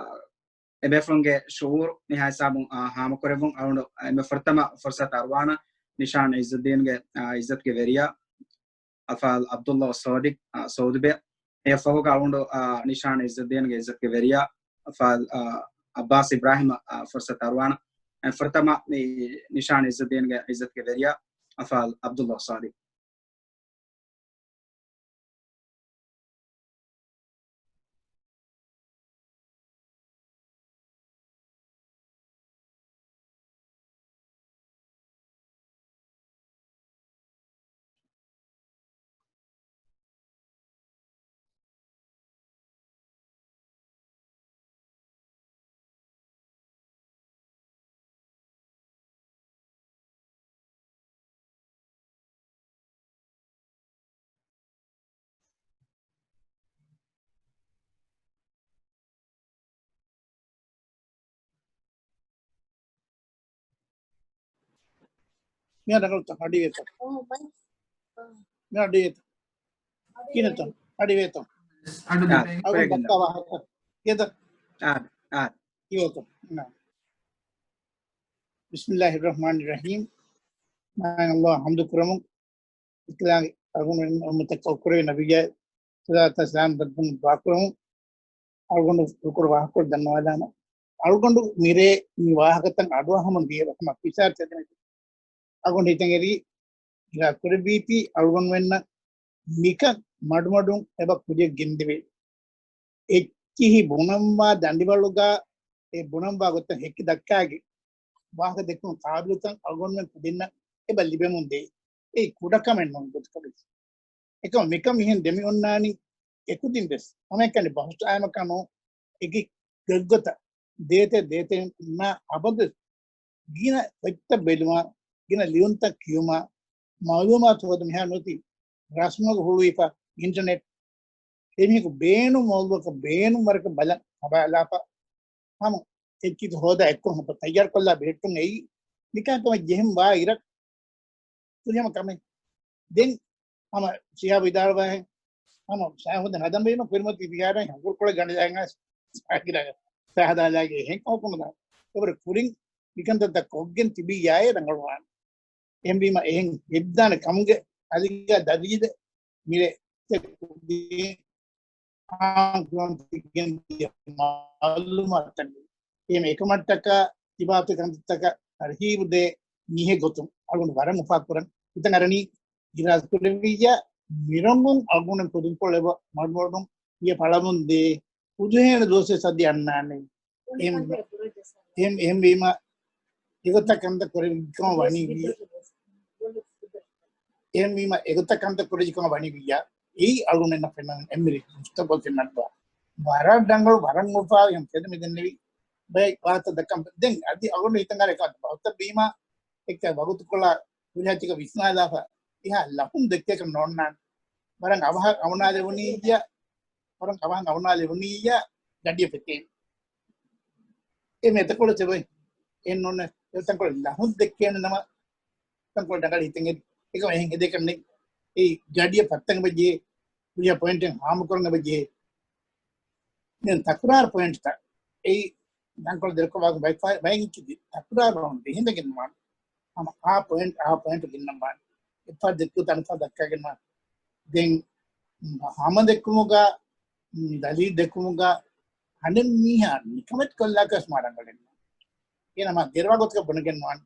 އެބޭފުޅުންގެ ޝުޢޫރު މިހާ ހިސާބުން، އާ، ހާމަކުރެއްވުން އަޅުގަނޑު އެންމެ ފުރަތަމަ ފުރުޞަތު އަރުވާނަން ނިޝާން ޢިއްޒުއްދީންގެ، އާ، ޢިއްޒަތުގެ ވެރިޔާ އަފާލް ޢަބްދުﷲ ޞާދިޤް، އާ، ސައޫދުބެ. އެއަށް ފަހުގަ އަޅުގަނޑު، އާ، ނިޝާން ޢިއްޒުއްދީންގެ ޢިއްޒަތުގެ ވެރިޔާ އަފާލް، އާ، ޢައްބާސް އިބްރާހިމަށް، އާ، ފުރުޞަތު އަރުވާނަން. އެންމެ ފުރަތަމަ މި ނިޝާން ޢިއްޒުއްދީންގެ ޢިއްޒަތުގެ ވެރިޔާ އަފާލް ޢަބްދުﷲ ޞާދިޤް. މިއަށް ރަނގަޅުތަ؟ އަޑިވޭތަ؟ މިއަށް އަޑިވޭތަ؟ ކިނަތަ؟ އަޑިވޭތަ؟ އަޑު އާ، ދެބޭ. އަޅުގަނޑު ކޮޅެއް ދައްކާ ވާހަކަ. އާ، އާ. އިވޭތަ؟ ނާ. ބިސްމިއްލާހިއްރަޙްމާނިއްރަޙީމް. މާތް ﷲ ޙަމްދު ކުރަމުން، އިސްލާމް އަޅުގަނޑު އުއްމަތަކަށް އުކުރެވި ނަބިއްޔާ ސަލާތާ ސަލާމް ދައްކަމުން ދުޢާ ކުރަމުން، އަޅުގަނޑު ކުރުކުރު ވާހަކަ ދަންނަވާލާނަ. އަޅުގަނޑު މިރޭ މި ވާހަކަތައް އަޑުއަހަމުން ދިޔަ ރަހުމަ ފިސާރަ ތެދެނެ. އަޅުގަނޑު ހިތަށް އެރީ އިރާދަ ކުރެއްވީތީ އަޅުގަނޑުމެންނަށް މިކަން މަޑުމަޑުން އެބަ ކުރިޔަށް ގެންދެވޭ. އެއްޗިހި ބުނަންވާ ދަނޑިވަޅުގަ އެ ބުނަންވާ ގޮތަށް ހެކި ދައްކާގެ ވާހަކަ ދެއްކުން ޤާބިލުތަން އަޅުގަނޑުމެން ކުދިންނަށް އެބަ ލިބެމުން ދޭ. އެއީ ކުޑަކަމެއް ނޫން ގޮތަކަށް ވެސް. އެކަމަ މިކަން މިހެން ދެމި އޮންނާނީ އެކުދިން ވެސް. ހަމައެކަނި ބަހުސް އާއްމަކަށް ނޫން، އެކި ގޮތްގޮތަށް ދޭތެ ދޭތެ ނާ އަބަދު ގިނަ ފޮތްތައް ބެލުމާ، ގިނަ ލިޔުންތައް ކިޔުމާ، މަޢުލޫމާތު ހޯދުން މިހާރު ނުވަތީ ރަސްމުގަ ހުޅުވިފަ އިންޓަރނެޓް. އެމީހަކު ބޭނުން މައުޟޫޢަކަށް ބޭނުން ވަރަކަށް ބަލަން ހަބާލާފަ ހަމަ އެއްޗިތު ހޯދާ އެއްކޮށް ހަމަ ތައްޔާރުކޮށްލާ ބެހެއްޓުން އެއީ ނިކާކަމެއް ޖެހެން ވާ އިރަށް ކުރިހަމަ ކަމެއް. ދެން ހަމަ ޝިހާބު ވިދާޅުވާހެން ހަމަ ޝައިހުން ހަދަން ބޭނުން ކުރިމަތި ފިހާރައިން ހަނގުރުކޮޅެއް ގަނޑިލާގެން ފަހަދާލާގެ އެހެން ކަމަކުނު ދާ. އެވަރު ކުރިން މިކަންތައްތައް ކޮށްގެން ތިބިއްޔާއޭ ރަނގަޅުވާނެ. އެހެންވީމަ އެހެން ހެއްދާނެ ކަމުގެ އަލިގާ ދަރީދެ މިރޭ މާލޫމާތުތަކެއް އެހެން އެކަމަށްޓަކާ ތިބާތެ ކަންތައްތަކަށް ތަރުހީބު ދޭ މީހެއް ގޮތުން އަޅުގަނޑު ވަރަށް އުފާ ކުރަން ހިތަށް އަރަނީ އިރާދަ ކުރެއްވިއްޔާ މިރޮނގުން އަޅުގަނޑު ކުދިންކޮޅެއް މަޑުމަޑުން މިޔަ ފަޅަމުން ދޭ އުދުހޭނު ދުވަސްވެސް އަދި އަންނާނެ. އެހެން، އެހެން، އެހެންވީމަ އެގޮތަށް ކަންތައް ކުރެވިކަމަށް ވަނީ ވިއްޔާ. އެހެންވީމަ އެގޮތަށް ކަންތައް ކުރެވިކަމަށް ވަނީ ވިއްޔާ. އެއީ އަޅުގަނޑުމެންނަށް ފެންނަން އެންމެ މުސްތަޤްބަލް ފެންނަން ވަރަށް ރަނގަޅު، ވަރަށް އުފާވި ހަމަ ތެދު މިދެންނެވި ބައެއް ވާހަކަ ދައްކަން. ދެން އަދި އަޅުގަނޑު ހިތަށް އަރާ އެކަ ބަހުތަށް ވީމަ އެކަ ވަގުތުކޮޅާ ކުރިހާތިކަ ވިސްނާލާފަ އެހާ ލަހުން ދެއްކޭކަށް ނޯންނާނެ. ވަރަށް އަވަހަށް އަވަނާލެވުނީއްޔާ، ވަރަށް އަވަހަށް އަވަނާލެވުނީއްޔާ ގަޑިއަށް ފެތޭނެ. އެ މެތަކޮޅު ތެބައި އެއް ނޯންނެ ތަންކޮޅެއް ލަހުން ދެއްކޭނެ ނަމަ، ތަންކޮޅެއް ރަނގަޅަށް ހިތަށް އެދި. އެކަމަ އެހެން އެދޭކަށް ނެތް. އެއީ ގަޑިއަށް ފައްތަން އެބަ ޖެހޭ، ކުރިއަށް ޕޮއިންޓެއް ހާމަކުރަން އެބަ ޖެހޭ. ދެން ތަކުރާރު ޕޮއިންޓްތައް. އެއީ ތަންކޮޅެއް ދެރަކޮށް ވާގޮތް ބައެއް ފަ-، ބައެއް އިންޗި ތަކުރާރު ވަމުން ވެހިނދެގެން ވާނެ. ހަމަ އާ ޕޮއިންޓް، އާ ޕޮއިންޓް ގެންނަން ވާނެ. އެ އެއްފަހަރު ދެއްކު ތަނެއްފަހަރު ދައްކާގެން ވާނެ. ދެން ހަމަ ދެއްކުމުގަ، ދަލީލް ދެއްކުމުގަ އަނެއް މީހާ ނިކަމެތި ކޮށްލާކަސް މާ ރަނގަޅެއް ނޫން. އޭނަ މާ ދެރަވާ ގޮތަކަށް ބުނެގެން ވާނެ.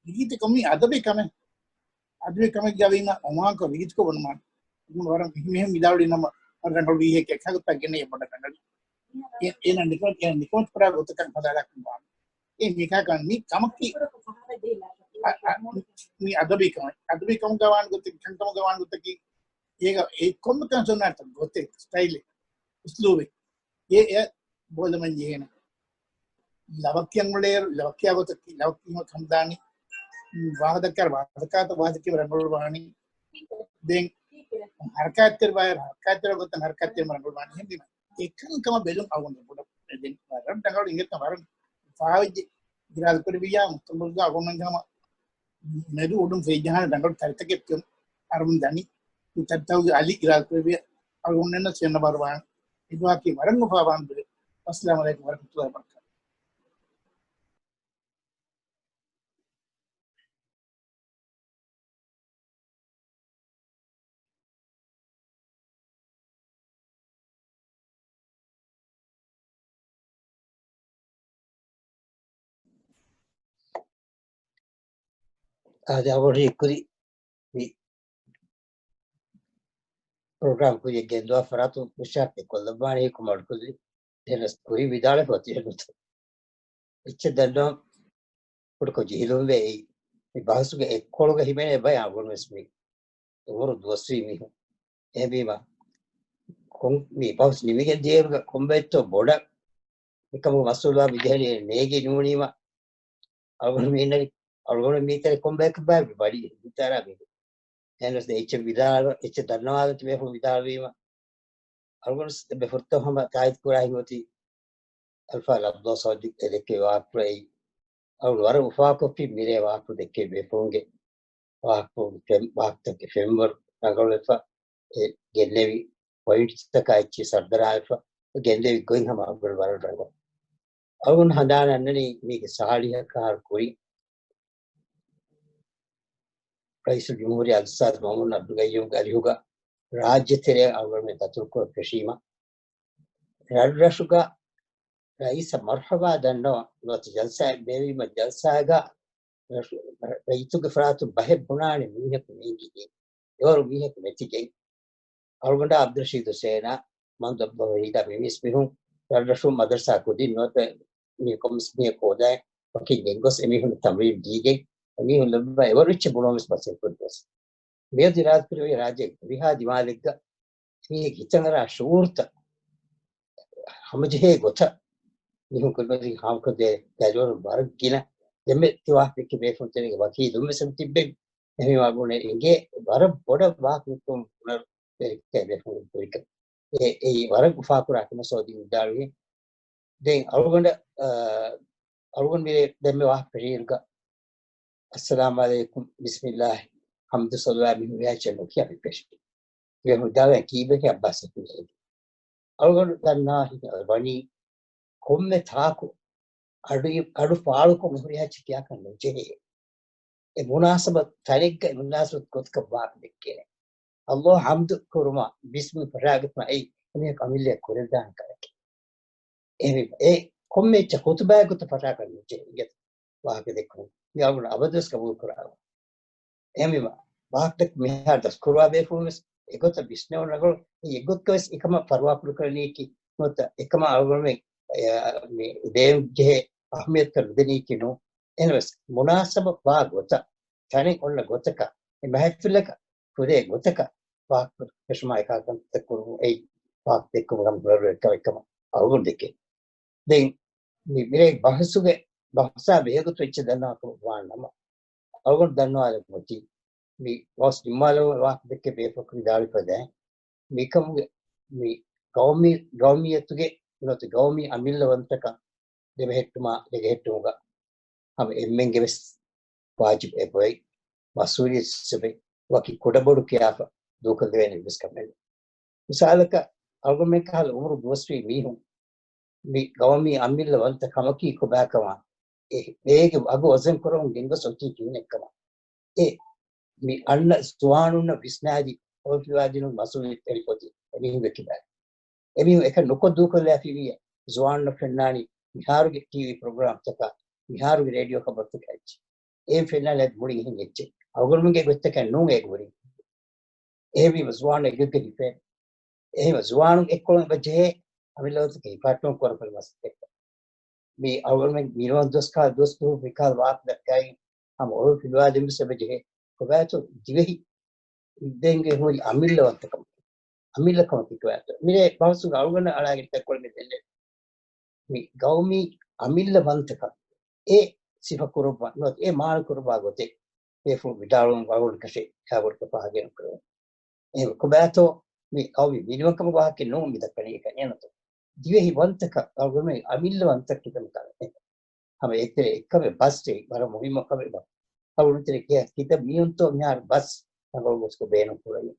ރީތިކޮށް މީ އަދަބީ ކަމެއް. އަދަބީ ކަމެއްގަ ވީމަ އޮމާންކޮށް ރީތިކޮށް ބުނުމާ. ވަރަށް މިހެން މިހެން ވިދާޅުވި ނަމަ ވަރަށް ރަނގަޅު ވީހެއް ކަހަލަ ގޮތަށް ގެނައީ ބޮޑަށް ރަނގަޅު. އޭ، އޭނަ ނިކަމެތި، އޭނަ ނިކަމެތި ކުރާ ގޮތަކަށް ހަދާލާކަން ވާނެ. އޭ މިކާކަން މި ކަމަކީ އަ، އަ، މި އަދަބީ ކަމެއް. އަދަބީ ކަމުގަ ވާން ގޮތަކީ، ކަންކަމުގަ ވާން ގޮތަކީ، އޭގަ އެ ކޮންމެ ކަން ސުންނަތަ ގޮތެއް، ސްޓައިލެއް، އުސްލޫބެއް. އޭ އެ ބޯލަމަން ޖެހޭނެ. ލަވަކިޔަން އުޅޭ، ލަވަކިޔާ ގޮތަކީ، ލަވަކިޔަން ކަންދާނީ. ވާހަކަ ދައްކާ، ވާހަކަ ދައްކާ ވާހަކަ ވަރަށް ރަނގަޅު ވާނީ. ދެން ހަރަކާތްތެރި ބައި، ހަރަކާތްތެރި ގޮތަށް ހަރަކާތްތެރި ވަރަށް ރަނގަޅު ވާނީ. އެހެންވީމަ އެކަންކަމަށް ބެލުން އަޅުގަނޑު ބޮޑަށް ދެން ވަރަށް ރަނގަޅު އިނގޭތަ ވަރަށް ފާވެއްޖެ. އިރާދަކުރެއްވިއްޔާ މުއްތަމަރުގަ އަޅުގަނޑުމެން ހަމަ މެދު އުޑުން ފެއްޖަހާނެ ރަނގަޅު ތަރިތަކެއް ތިޔަ އަރުމުން ދަނީ. މި ތަރިތަކުގެ އަލި އިރާދަކުރެއްވިއްޔާ އަޅުގަނޑުމެންނަށް ސިޔަންނަ ބާރު ވާނެ. އެދުވަހަކީ ވަރަށް އުފާވާން ދުވެ. އައްސަލާމު ޢަލައިކުމް ވަރަޙްމަތުﷲ ވަބަރަކާތުހު. އާދެ، އަޅުގަނޑު ކުރި މި ޕްރޮގްރާމް ކުރިއަށް ގެންދަވާ ފަރާތުން ހުށަހަޅުކޮށްލައްވާނެ ކުރި ވިދާޅުވެފަ އޮތީ އެއްޗެއް ދަންނަވަން ކުޑަކޮށް ޖެހިލުންވޭ. އެއީ މި ބަހުސުގެ އެއްކޮޅުގަ ހިމެނޭ ބަޔާ އަޅުގަނޑުވެސް މި އުމުރު ދުވަސްވީ މީހުން. އެހެންވީމަ، ކޮން މި ބަހުސް ނިމިގެން ދިޔައިރުގަ ކޮންމެއްތޯ ބޮޑަށް މިކަމުގެ މައްސަލަ މި ޖެހެނީ ނޭގި ނޫނީމަ، އަޅުގަނޑު މީނަރި، އަޅުގަނޑު މީތަނެ ކޮންބަޔަކަށް ބާ ވަޑި ހިތާރާ މީ. އެހެނަސް ދެ އެއްޗެއް ވިދާޅު، އެއްޗެއް ދަންނަވާލަން ތިބޭފުޅުން ވިދާޅުވީމަ، އަޅުގަނޑު ދެ ފުރަތަމަ ތާއީދު ކުރާ ހިނގުތީ އަލްފާޟިލް ޢަބްދުﷲ ސަޢުދީ އެ ދެއްކެވި ވާހަކަފުޅު އެއީ އަޅުގަނޑު ވަރަށް އުފާކޮށްފި މިރޭ ވާހަކަފުޅު ދެއްކެވި ބޭފުޅުންގެ ވާހަކަފުޅު ފެން، ވާހަކަތަކެއް ފެންވަރު ރަނގަޅުވެފަ، އެ ގެންނެވި ޕޮއިންޓްތަކާ އެއްޗިހި ސަރުދަރާވެފަ، ގެންދެވި ގޮތް ހަމަ އަޅުގަނޑު ވަރަށް ރަނގަޅު. އަޅުގަނޑު ހަނދާން އަންނަނީ މީގެ ސާޅީހަކަށް އަހަރު ކުރިން ރައީސުލްޖުމްހޫރިއްޔާ އަލްއުސްތާޛު މައުމޫނު ޢަބްދުލް ޤައްޔޫމްގެ އަރިހުގަ ރާއްޖެ ތެރެއަށް އަޅުގަނޑުމެން ދަތުރުކުރަން ފެށީމަ، ރަށްރަށުގަ ރައީސަށް މަރުޙަބާ ދަންނަވަން ނުވަތަ ޖަލްސާއެއް ބޭއްވީމަ، ޖަލްސާގަ ރަށު، ރައްޔިތުންގެ ފަރާތުން ބަހެއް ބުނާނެ މީހަކު ނޭނގިގެން، އެވަރު މީހަކު ނެތިގެން، އަޅުގަނޑާ ޢަބްދުއްރަޝީދު ޙުސައިނާ، މަންދު ޢަބްދުﷲ ވަޙީދާ މި މީސް މީހުން ރަށްރަށުން މަދަރުސާ ކުދިން ނުވަތަ މީހަކު މީސް މީހަކު ހޯދާ ވަކިން ގެންގޮސް އެމީހުން ތަމްރީން ދީގެން، އެމީހުން ލައްވާ އެވަރު އެއްޗެއް ބުނުމަށް މަސައްކަތް ކުރި ދުވަސް. މިއަދު އިރާދަކުރެއްވިޔާ ރާއްޖޭގެ ހުރިހާ ދިމާލެއްގަ މީހެއްގެ ހިތަށް އަރާ ޝުޢޫރުތައް ހަމަޖެހޭ ގޮތަށް މީހުން ކުރިމަތިން ހާމަކޮށްދޭ ދަރިވަރު ވަރަށް ގިނަ. ދެންމެ ތި ވާހަކަ ދެއްކި ބޭފުޅުން ތެރޭގެ ވަކީލުން ވެސް ތިއްބެވި. އެހެންވީމާ ބުނޭ އިނގޭ ވަރަށް ބޮޑަށް ވާހަކަ ދެއްކުން ބުނަރު ވެރިކައި ބޭފުޅުން ކުރިކަން. އެ، އެއީ ވަރަށް އުފާކުރާ ކަމަށް ސަޢުދީ ވިދާޅުވި. ދެން އަޅުގަނޑަށް، އަ، އަޅުގަނޑު މިރޭ ދެންމެ ވާހަކަ ފެށިއިރުގަ، އައްސަލާމު ޢަލައިކުމް، ބިސްމިއްލާހި، ޙަމްދު ޞަލަވާތް މި ހުރިހާ އެއްޗެއް ނުކިޔާ މި ފެށި. މި ހުދާވެ ކީއްވެ ކިޔާ ބަސް އެކު ނޭނގި. އަޅުގަނޑު ދަންނާ ހިތަށް ވަނީ ކޮންމެ ތާކު އަޑު، އަޑު ފާޅުކޮށް މި ހުރިހާ އެއްޗެއް ކިޔާކަށް ނުޖެހޭ. އެ މުނާސަބަ ތަނެއްގަ އެ މުނާސަބަ ގޮތަކަށް ވާހަކަ ދެއްކޭނެ. އައްލާހް ޙަމްދު ކުރުމަށް ބިސްމި ފަށާގަތުމަށް އެއީ އެމީހަކު އަމިއްލައަށް ކުރެވިދާނެ ކަމެކޭ. އެހެންވީމަ، އެ ކޮންމެ އެއްޗެއް ޚުތުބާގެ ގޮތަށް ފަށާކަށް ނުޖެހޭ އިނގޭތަ ވާހަކަ ދެއްކުން. މި އަޅުގަނޑު އަބަދުވެސް ގަބޫލު ކުރާ. އެހެންވީމަ، ވާހަކަ މިހާރު ދަސްކުރުވާ ބޭފުޅުން ވެސް އެގޮތަށް ވިސްނެވުން ރަނގަޅު. އެ އެއްގޮތަކަށް ވެސް އެކަމަށް ފަރުވާކުރު ކުރަނީކީ ނުވަތަ އެކަމަށް އަޅުގަނޑުމެން، އެ، މި ދޭން ޖެހޭ އަހައްމިއްޔަތުތައް ނުދެނީކީ ނޫން. އެހެނަސް މުނާސަބަ ވާ ގޮތަށް، ތަނެއް އޮންނަ ގޮތަކަށް، އެ މަހެފިލަކަށް ކުރޭ ގޮތަކަށް ވާހަކަ ފެށުމާ އެކާކަންތައް ކުރުމުން އެއީ ވާހަކަ ދެއްކުމުގަ ހުނަރު އެއްކަމެއް ކަމަށް އަޅުގަނޑު ދެކޭ. ދެން މި މިރޭ ބަހުސުގެ، ބަހުސާ ބެހޭގޮތު އެއްޗެއް ދަންނަވާކަމަށް ވާނަމަ، އަޅުގަނޑު ދަންނަވާލަން އޮތީ މި ބަހުސް ނިންމާލަން ވާހަކަ ދެއްކޭ ބޭފުޅަކު ވިދާޅުވިފަދައިން، މިކަމުގެ މި ގައުމީ، ގައުމިއްޔަތުގެ ނުވަތަ ގައުމީ އަމިއްލަވަންތަކަން ދެބެހެއްޓުމާ ދެގެހެއްޓުމުގަ ހަމަ އެންމެންގެ ވެސް ވާޖިބު އެބޮތް، މަސްއޫލިއްޔަތު ވަކި ކުޑަބޮޑު ކިޔާފަ ދޫކޮށްލެވޭނެ އެއްވެސް ކަމެއް ނެތް. މިސާލަކަށް، އަޅުގަނޑުމެން ކަހަލަ އުމުރު ދުވަސްވީ މީހުން މި ގައުމީ އަމިއްލަ ވަންތަ ކަމަކީ ކޮބާކަމާ، އެ ބޭގެ ވަގު ވަޒަން ކުރަމުން ގެންގޮސް އޮތީ ކިހިނެއްކަމާ، އެ މި އަންނަ ޒުވާނުންނަށް ވިސްނާލި އޮޅުފިލުވާދިނުން މަސްއޫލިއްޔަތު އެޅިކޮށްދިން އެމީހުންގެ ކިބައިން. އެމީހުން އެކަން ނުކޮށް ދޫކޮށްލާފިވިއްޔާ، ޒުވާނުންނަށް ފެންނާނީ މިހާރުގެ ޓީވީ ޕްރޮގްރާމްތަކާ، މިހާރުގެ ރޭޑިއޯ ޚަބަރުތަކާ އެއްޗެއް. އެއިން ފެންނާނީ އަދި މުޅިން އެހެން އެއްޗެއް. އަޅުގަނޑުމެންގެ ގޮތްތަކެއް ނޫން އޭގެ ހުރީ. އެހެންވީމަ ޒުވާނުން އެކަކަށް ހިފޭނެ. އެހެންވީމަ ޒުވާނުން އެއްކޮޅުން އެބަ ޖެހޭ އަމިއްލަވަންތަކެއް ހިފާއްޓުން ކުރަން މަސައްކަތް. މި އަޅުގަނޑުމެން މިނިވަން ދުވަސް ކާ ދުވަސް ދުވަހު މިކާލަ ވާހަކަ ދައްކައިގެން ހަމަ އޮޅު ފިލުވާ ދެމުސް އެބަ ޖެހޭ. ކޮބާތޯ ދިވެހި ދެންގެ ހުރި އަމިއްލަވަންތަކަމަކީ. އަމިއްލަކަމަކީ ކޮބާތޯ؟ މިރޭ ބަހުސުގަ އަޅުގަނޑަށް އަޅާގެން ދެންނެވި މި ގައުމީ އަމިއްލަވަންތަކަން އެ ސިފަ ކުރައްވާ ނުވަތަ އެ މާނަ ކުރައްވާ ގޮތެއް ބޭފުޅުން ވިދާޅުވުން ވަރުގަނޑު ކަށެއް ކާބޮޑުކޮށް ފާހަގައެއް ނުކުރެވޭ. އެހެން ކޮބާތޯ މި ގައުމީ މިނިވަންކަމުގެ ވާހަކަ ނޫން މި ދައްކަނީ އެކަން އޭނަތޯ. ދިވެހި ވަންތަކަށް އަޅުގަނޑުމެން އަމިއްލަ ވަންތަކަށް ކިތަން ކަމެއް. ހަމަ އެތެރެ އެއްކަމެއް ބަސް އެއީ ވަރަށް މުހިއްމު ކަމެއް ބަ. އަޅުގަނޑު ތެރެ ކިޔާ ކިތައް މީހުންތޯ މިހާރު ބަސް ރަނގަޅު ގޮތަކަށް ބޭނުން ކުރަނީ.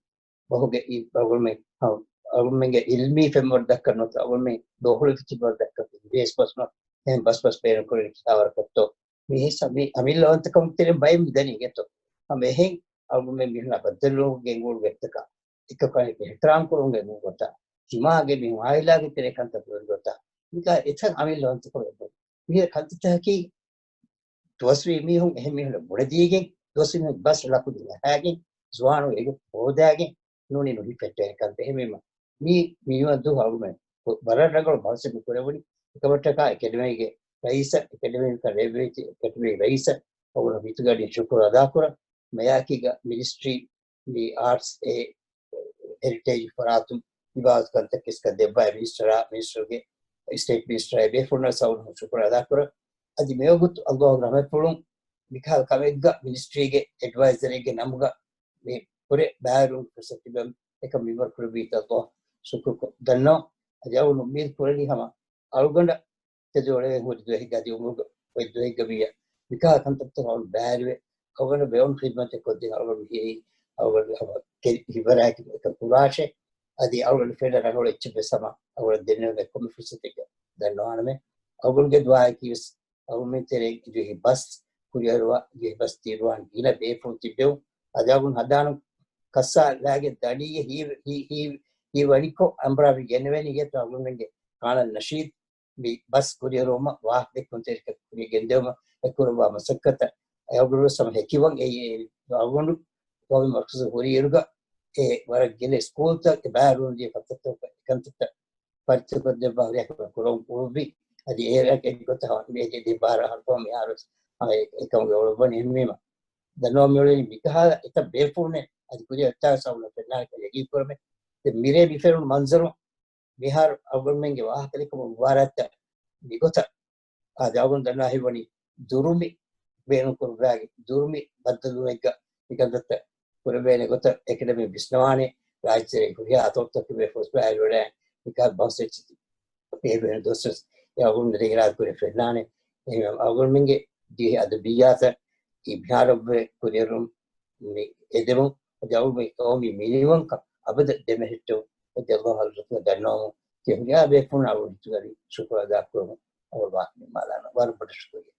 ބަހުގެ އި-، އަޅުގަނޑުމެން، އަ-، އަޅުގަނޑުމެންގެ އިލްމީ ފެންވަރު ދައްކަން ނުވަތަ އަޅުގަނޑުމެން ދޯހުޅުވި ތިބަރު ދައްކަން ވިދޭސް ބަސް ނުވަތަ އެހެން ބަސް ބަސް ބޭނުން ކުރަނީ ކިހާވަރަކަށްތޯ. މި ހިސާ-، މި އަމިއްލަވަންތަކަމުގެ ތެރެއިން ބައެއް މި ދަނީ ގެތޯ. ހަމަ އެހެން އަޅުގަނޑުމެން މިހުންނާ ބައްދަލުވުމުގެ ގެންގުޅުން ގޮތަކަށް އެކަކު އަނެކަކަށް އިޙްތިރާމް ކުރުމުގެ ގޮތަށް، ތިމާގެ މި އާއިލާގެ ތެރޭ ކަންތައް ކުރި ގޮތަށް، މިކާ އެތައް އަމިއްލަވަންތަކަމެއް އެބަ. މި ކަންތައްތަކަކީ ދުވަސްވީ މީހުން އެހެން މީހުންނަށް ބުނެދީގެން، ދުވަސްވީ މީހުން ބަސް ލަކުޑިން އަހައިގެން، ޒުވާނުން އެގޮތަށް ހޯދާގެން ނޫނީ ނުހިފެއްޓޭނެ ކަންތައް. އެހެންވީމަ، މީ މިނިވަން ދުވަހު އަޅުގަނޑުމެން ވަރަށް ރަނގަޅު މައުސޫމެއް ކުރެވުނީ. އެކަމަށްޓަކާ އެކަޑަމީގެ ރައީސަށް، އެކަޑަމީގެ ރޭވެތި އެކަޑަމީގެ ރައީސަށް އަޅުގަނޑު ހިތުގަޑި ޝުކުރު އަދާކުރަން. މަޔާކީގަ މިނިސްޓްރީ މި އާޓްސް އެ ހެރިޓޭޖް ފަރާތުން އިބާދަތް ކަންތައް ކިސްކަ ދެއްވާ މިނިސްޓަރާ، މިނިސްޓަރުގެ، ސްޓޭޓް މިނިސްޓަރާ ބޭފުޅުންނަށް ސައުން ޝުކުރު އަދާކުރަން. އަދި މިވަގުތު އައްލާހުގެ ރަޙްމަތްފުޅުން މިކަހަލަ ކަމެއްގަ މިނިސްޓްރީގެ އެޑްވައިޒަރެއްގެ ނަމުގަ މި ކުރެ ބައިވެރިވުން ފުރުސަތު ތިބެން އެކަން މިންވަރު ކުރެއްވީތަ އައްލާހަށް ޝުކުރު ކޮށް ދަންނަވަން. އަދި އަޅުގަނޑު އުއްމީދު ކުރަނީ ހަމަ އަޅުގަނޑަށް ތެދުވެ އޮޅެވެން ހުރި ދުވަހެއްގަ އަދި އުމުރުގަ އޮތް ދުވަހެއްގަ ވިއްޔާ މިކަހަލަ ކަންތައްތައް އަޅުގަނޑު ބައިވެރިވެ އަޅުގަނޑަށް ބޭނުން ޚިދްމަތެއް ކޮށްދޭން އަޅުގަނޑު ހިތް އަޅުގަނޑު ހަމަ ކެ-، ހިބަރާއެކު އެކަން ކުރާށޭ. އަދި އަޅުގަނޑު ފެންނަ ރަނގަޅު އެއްޗެއް ވެސް ހަމަ އަޅުގަނޑަށް ދެންނެވުމެއް ކޮންމެ ފުރުސަތެއްގަ ދަންނަވާނަމޭ. އަޅުގަނޑުގެ ދުޢާއަކީ ވެސް އަޅުގަނޑުމެން ތެރޭ ދިވެހި ބަސް ކުރިއަރުވާ، ދިވެހި ބަސް ތިއުރުވާން ގިނަ ބޭފުޅުން ތިއްބެވުން. އަދި އަޅުގަނޑު ހަނދާނު ކައްސާ ލާގެ ދަނީގެ ހީ، ހީ، ހީ، ހީވަނިކޮށް އަނބުރާ މި ގެނެވެނީ ގެތު އަޅުގަނޑުމެންގެ ކާނަލް ނަޝީދު މި ބަސް ކުރިއަރުވުމަށް ވާހަކަ ދެއްކުންތެރިކަން ކުރިޔަށް ގެންދެވުމަށް އެ ކުރައްވާ މަސައްކަތަށް އަޅުގަނޑު ވެސް ހަމަ ހެކިވަން އެ، އެ އަޅުގަނޑު ގައުމީ މަރުކަޒު ހުރި އިރުގަ އެ ވަރަށް ގިނަ ސްކޫލްތައް އެ ބައިވެރިވުން ދިޔަ ކަންތައްތައް އެކަންތައްތައް ފަރިތަކޮށްދެއްވާ ހުރިހާ ކަމެއް ކުރަން ކުރުއްވި. އަދި އޭރަކަށް އެއްގޮތަށް މިއަދި ދެ ބާރަ އަހަރު ފަހު މިހާރު ވެސް ހަމަ އެ، އެކަމުގެ އޮޅުއްވަނީ އެހެންވީމަ. ދަންނަވަން މިއުޅެނީ މިކަހަލަ އެތައް ބޭފުޅުންނެއް އަދި ކުރިއަށް އޮތްތާ ވެސް އަޅުގަނޑު ފެންނާނެކަން ޔަގީން ކުރަމޭ. ދެން މިރޭ މި ފެނުނު މަންޒަރު މިހާރު އަޅުގަނޑުމެންގެ ވާހަކަ ދެކުމުގެ މުބާރާތްތައް މިގޮތަށް އާދެ، އަޅުގަނޑު ދަންނަވާ ހިތްވަނީ ދުރުމި ބޭނުންކުރުއްވާގެން ދުރުމި ބައްދަލުވުމެއްގަ މިކަންތައްތައް ކުރެވޭނެ ގޮތަށް އެކަޑަމީ ވިސްނަވާނެ. ރާއްޖޭގެ ހުރިހާ އަތޮޅުތަކުގެ ފޯސް ބައިވެރިވެ މިކަހަލަ ބަހުސް އެއްޗެތި ބޭބެން ދުވަސްވެސް އެ އަޅުގަނޑު އިރާދަ ކުރެ ފެންނާނެ. އެހެން އަޅުގަނޑުމެންގެ ދިވެހި އަދަބިއްޔާތަށް އިބްހާރުވެ ކުރިއެރުން މި އެދެމުން އަދި އަޅުގަނޑު މި ގައުމީ މިނިވަންކަން އަބަދަށް ދެމެހެއްޓުން އެދެ އައްލާހު ޙަޟްރަތުގެ ދަންނަވަމުން ތި ހުރިހާ ބޭފުޅުން އަޅުގަނޑު ހިތުގަޑި ޝުކުރު އަދާކުރަމުން އަޅުގަނޑު ވާހަކަ ނިންމާލާނަން. ވަރަށް ބޮޑަށް ޝުކުރިއްޔާ.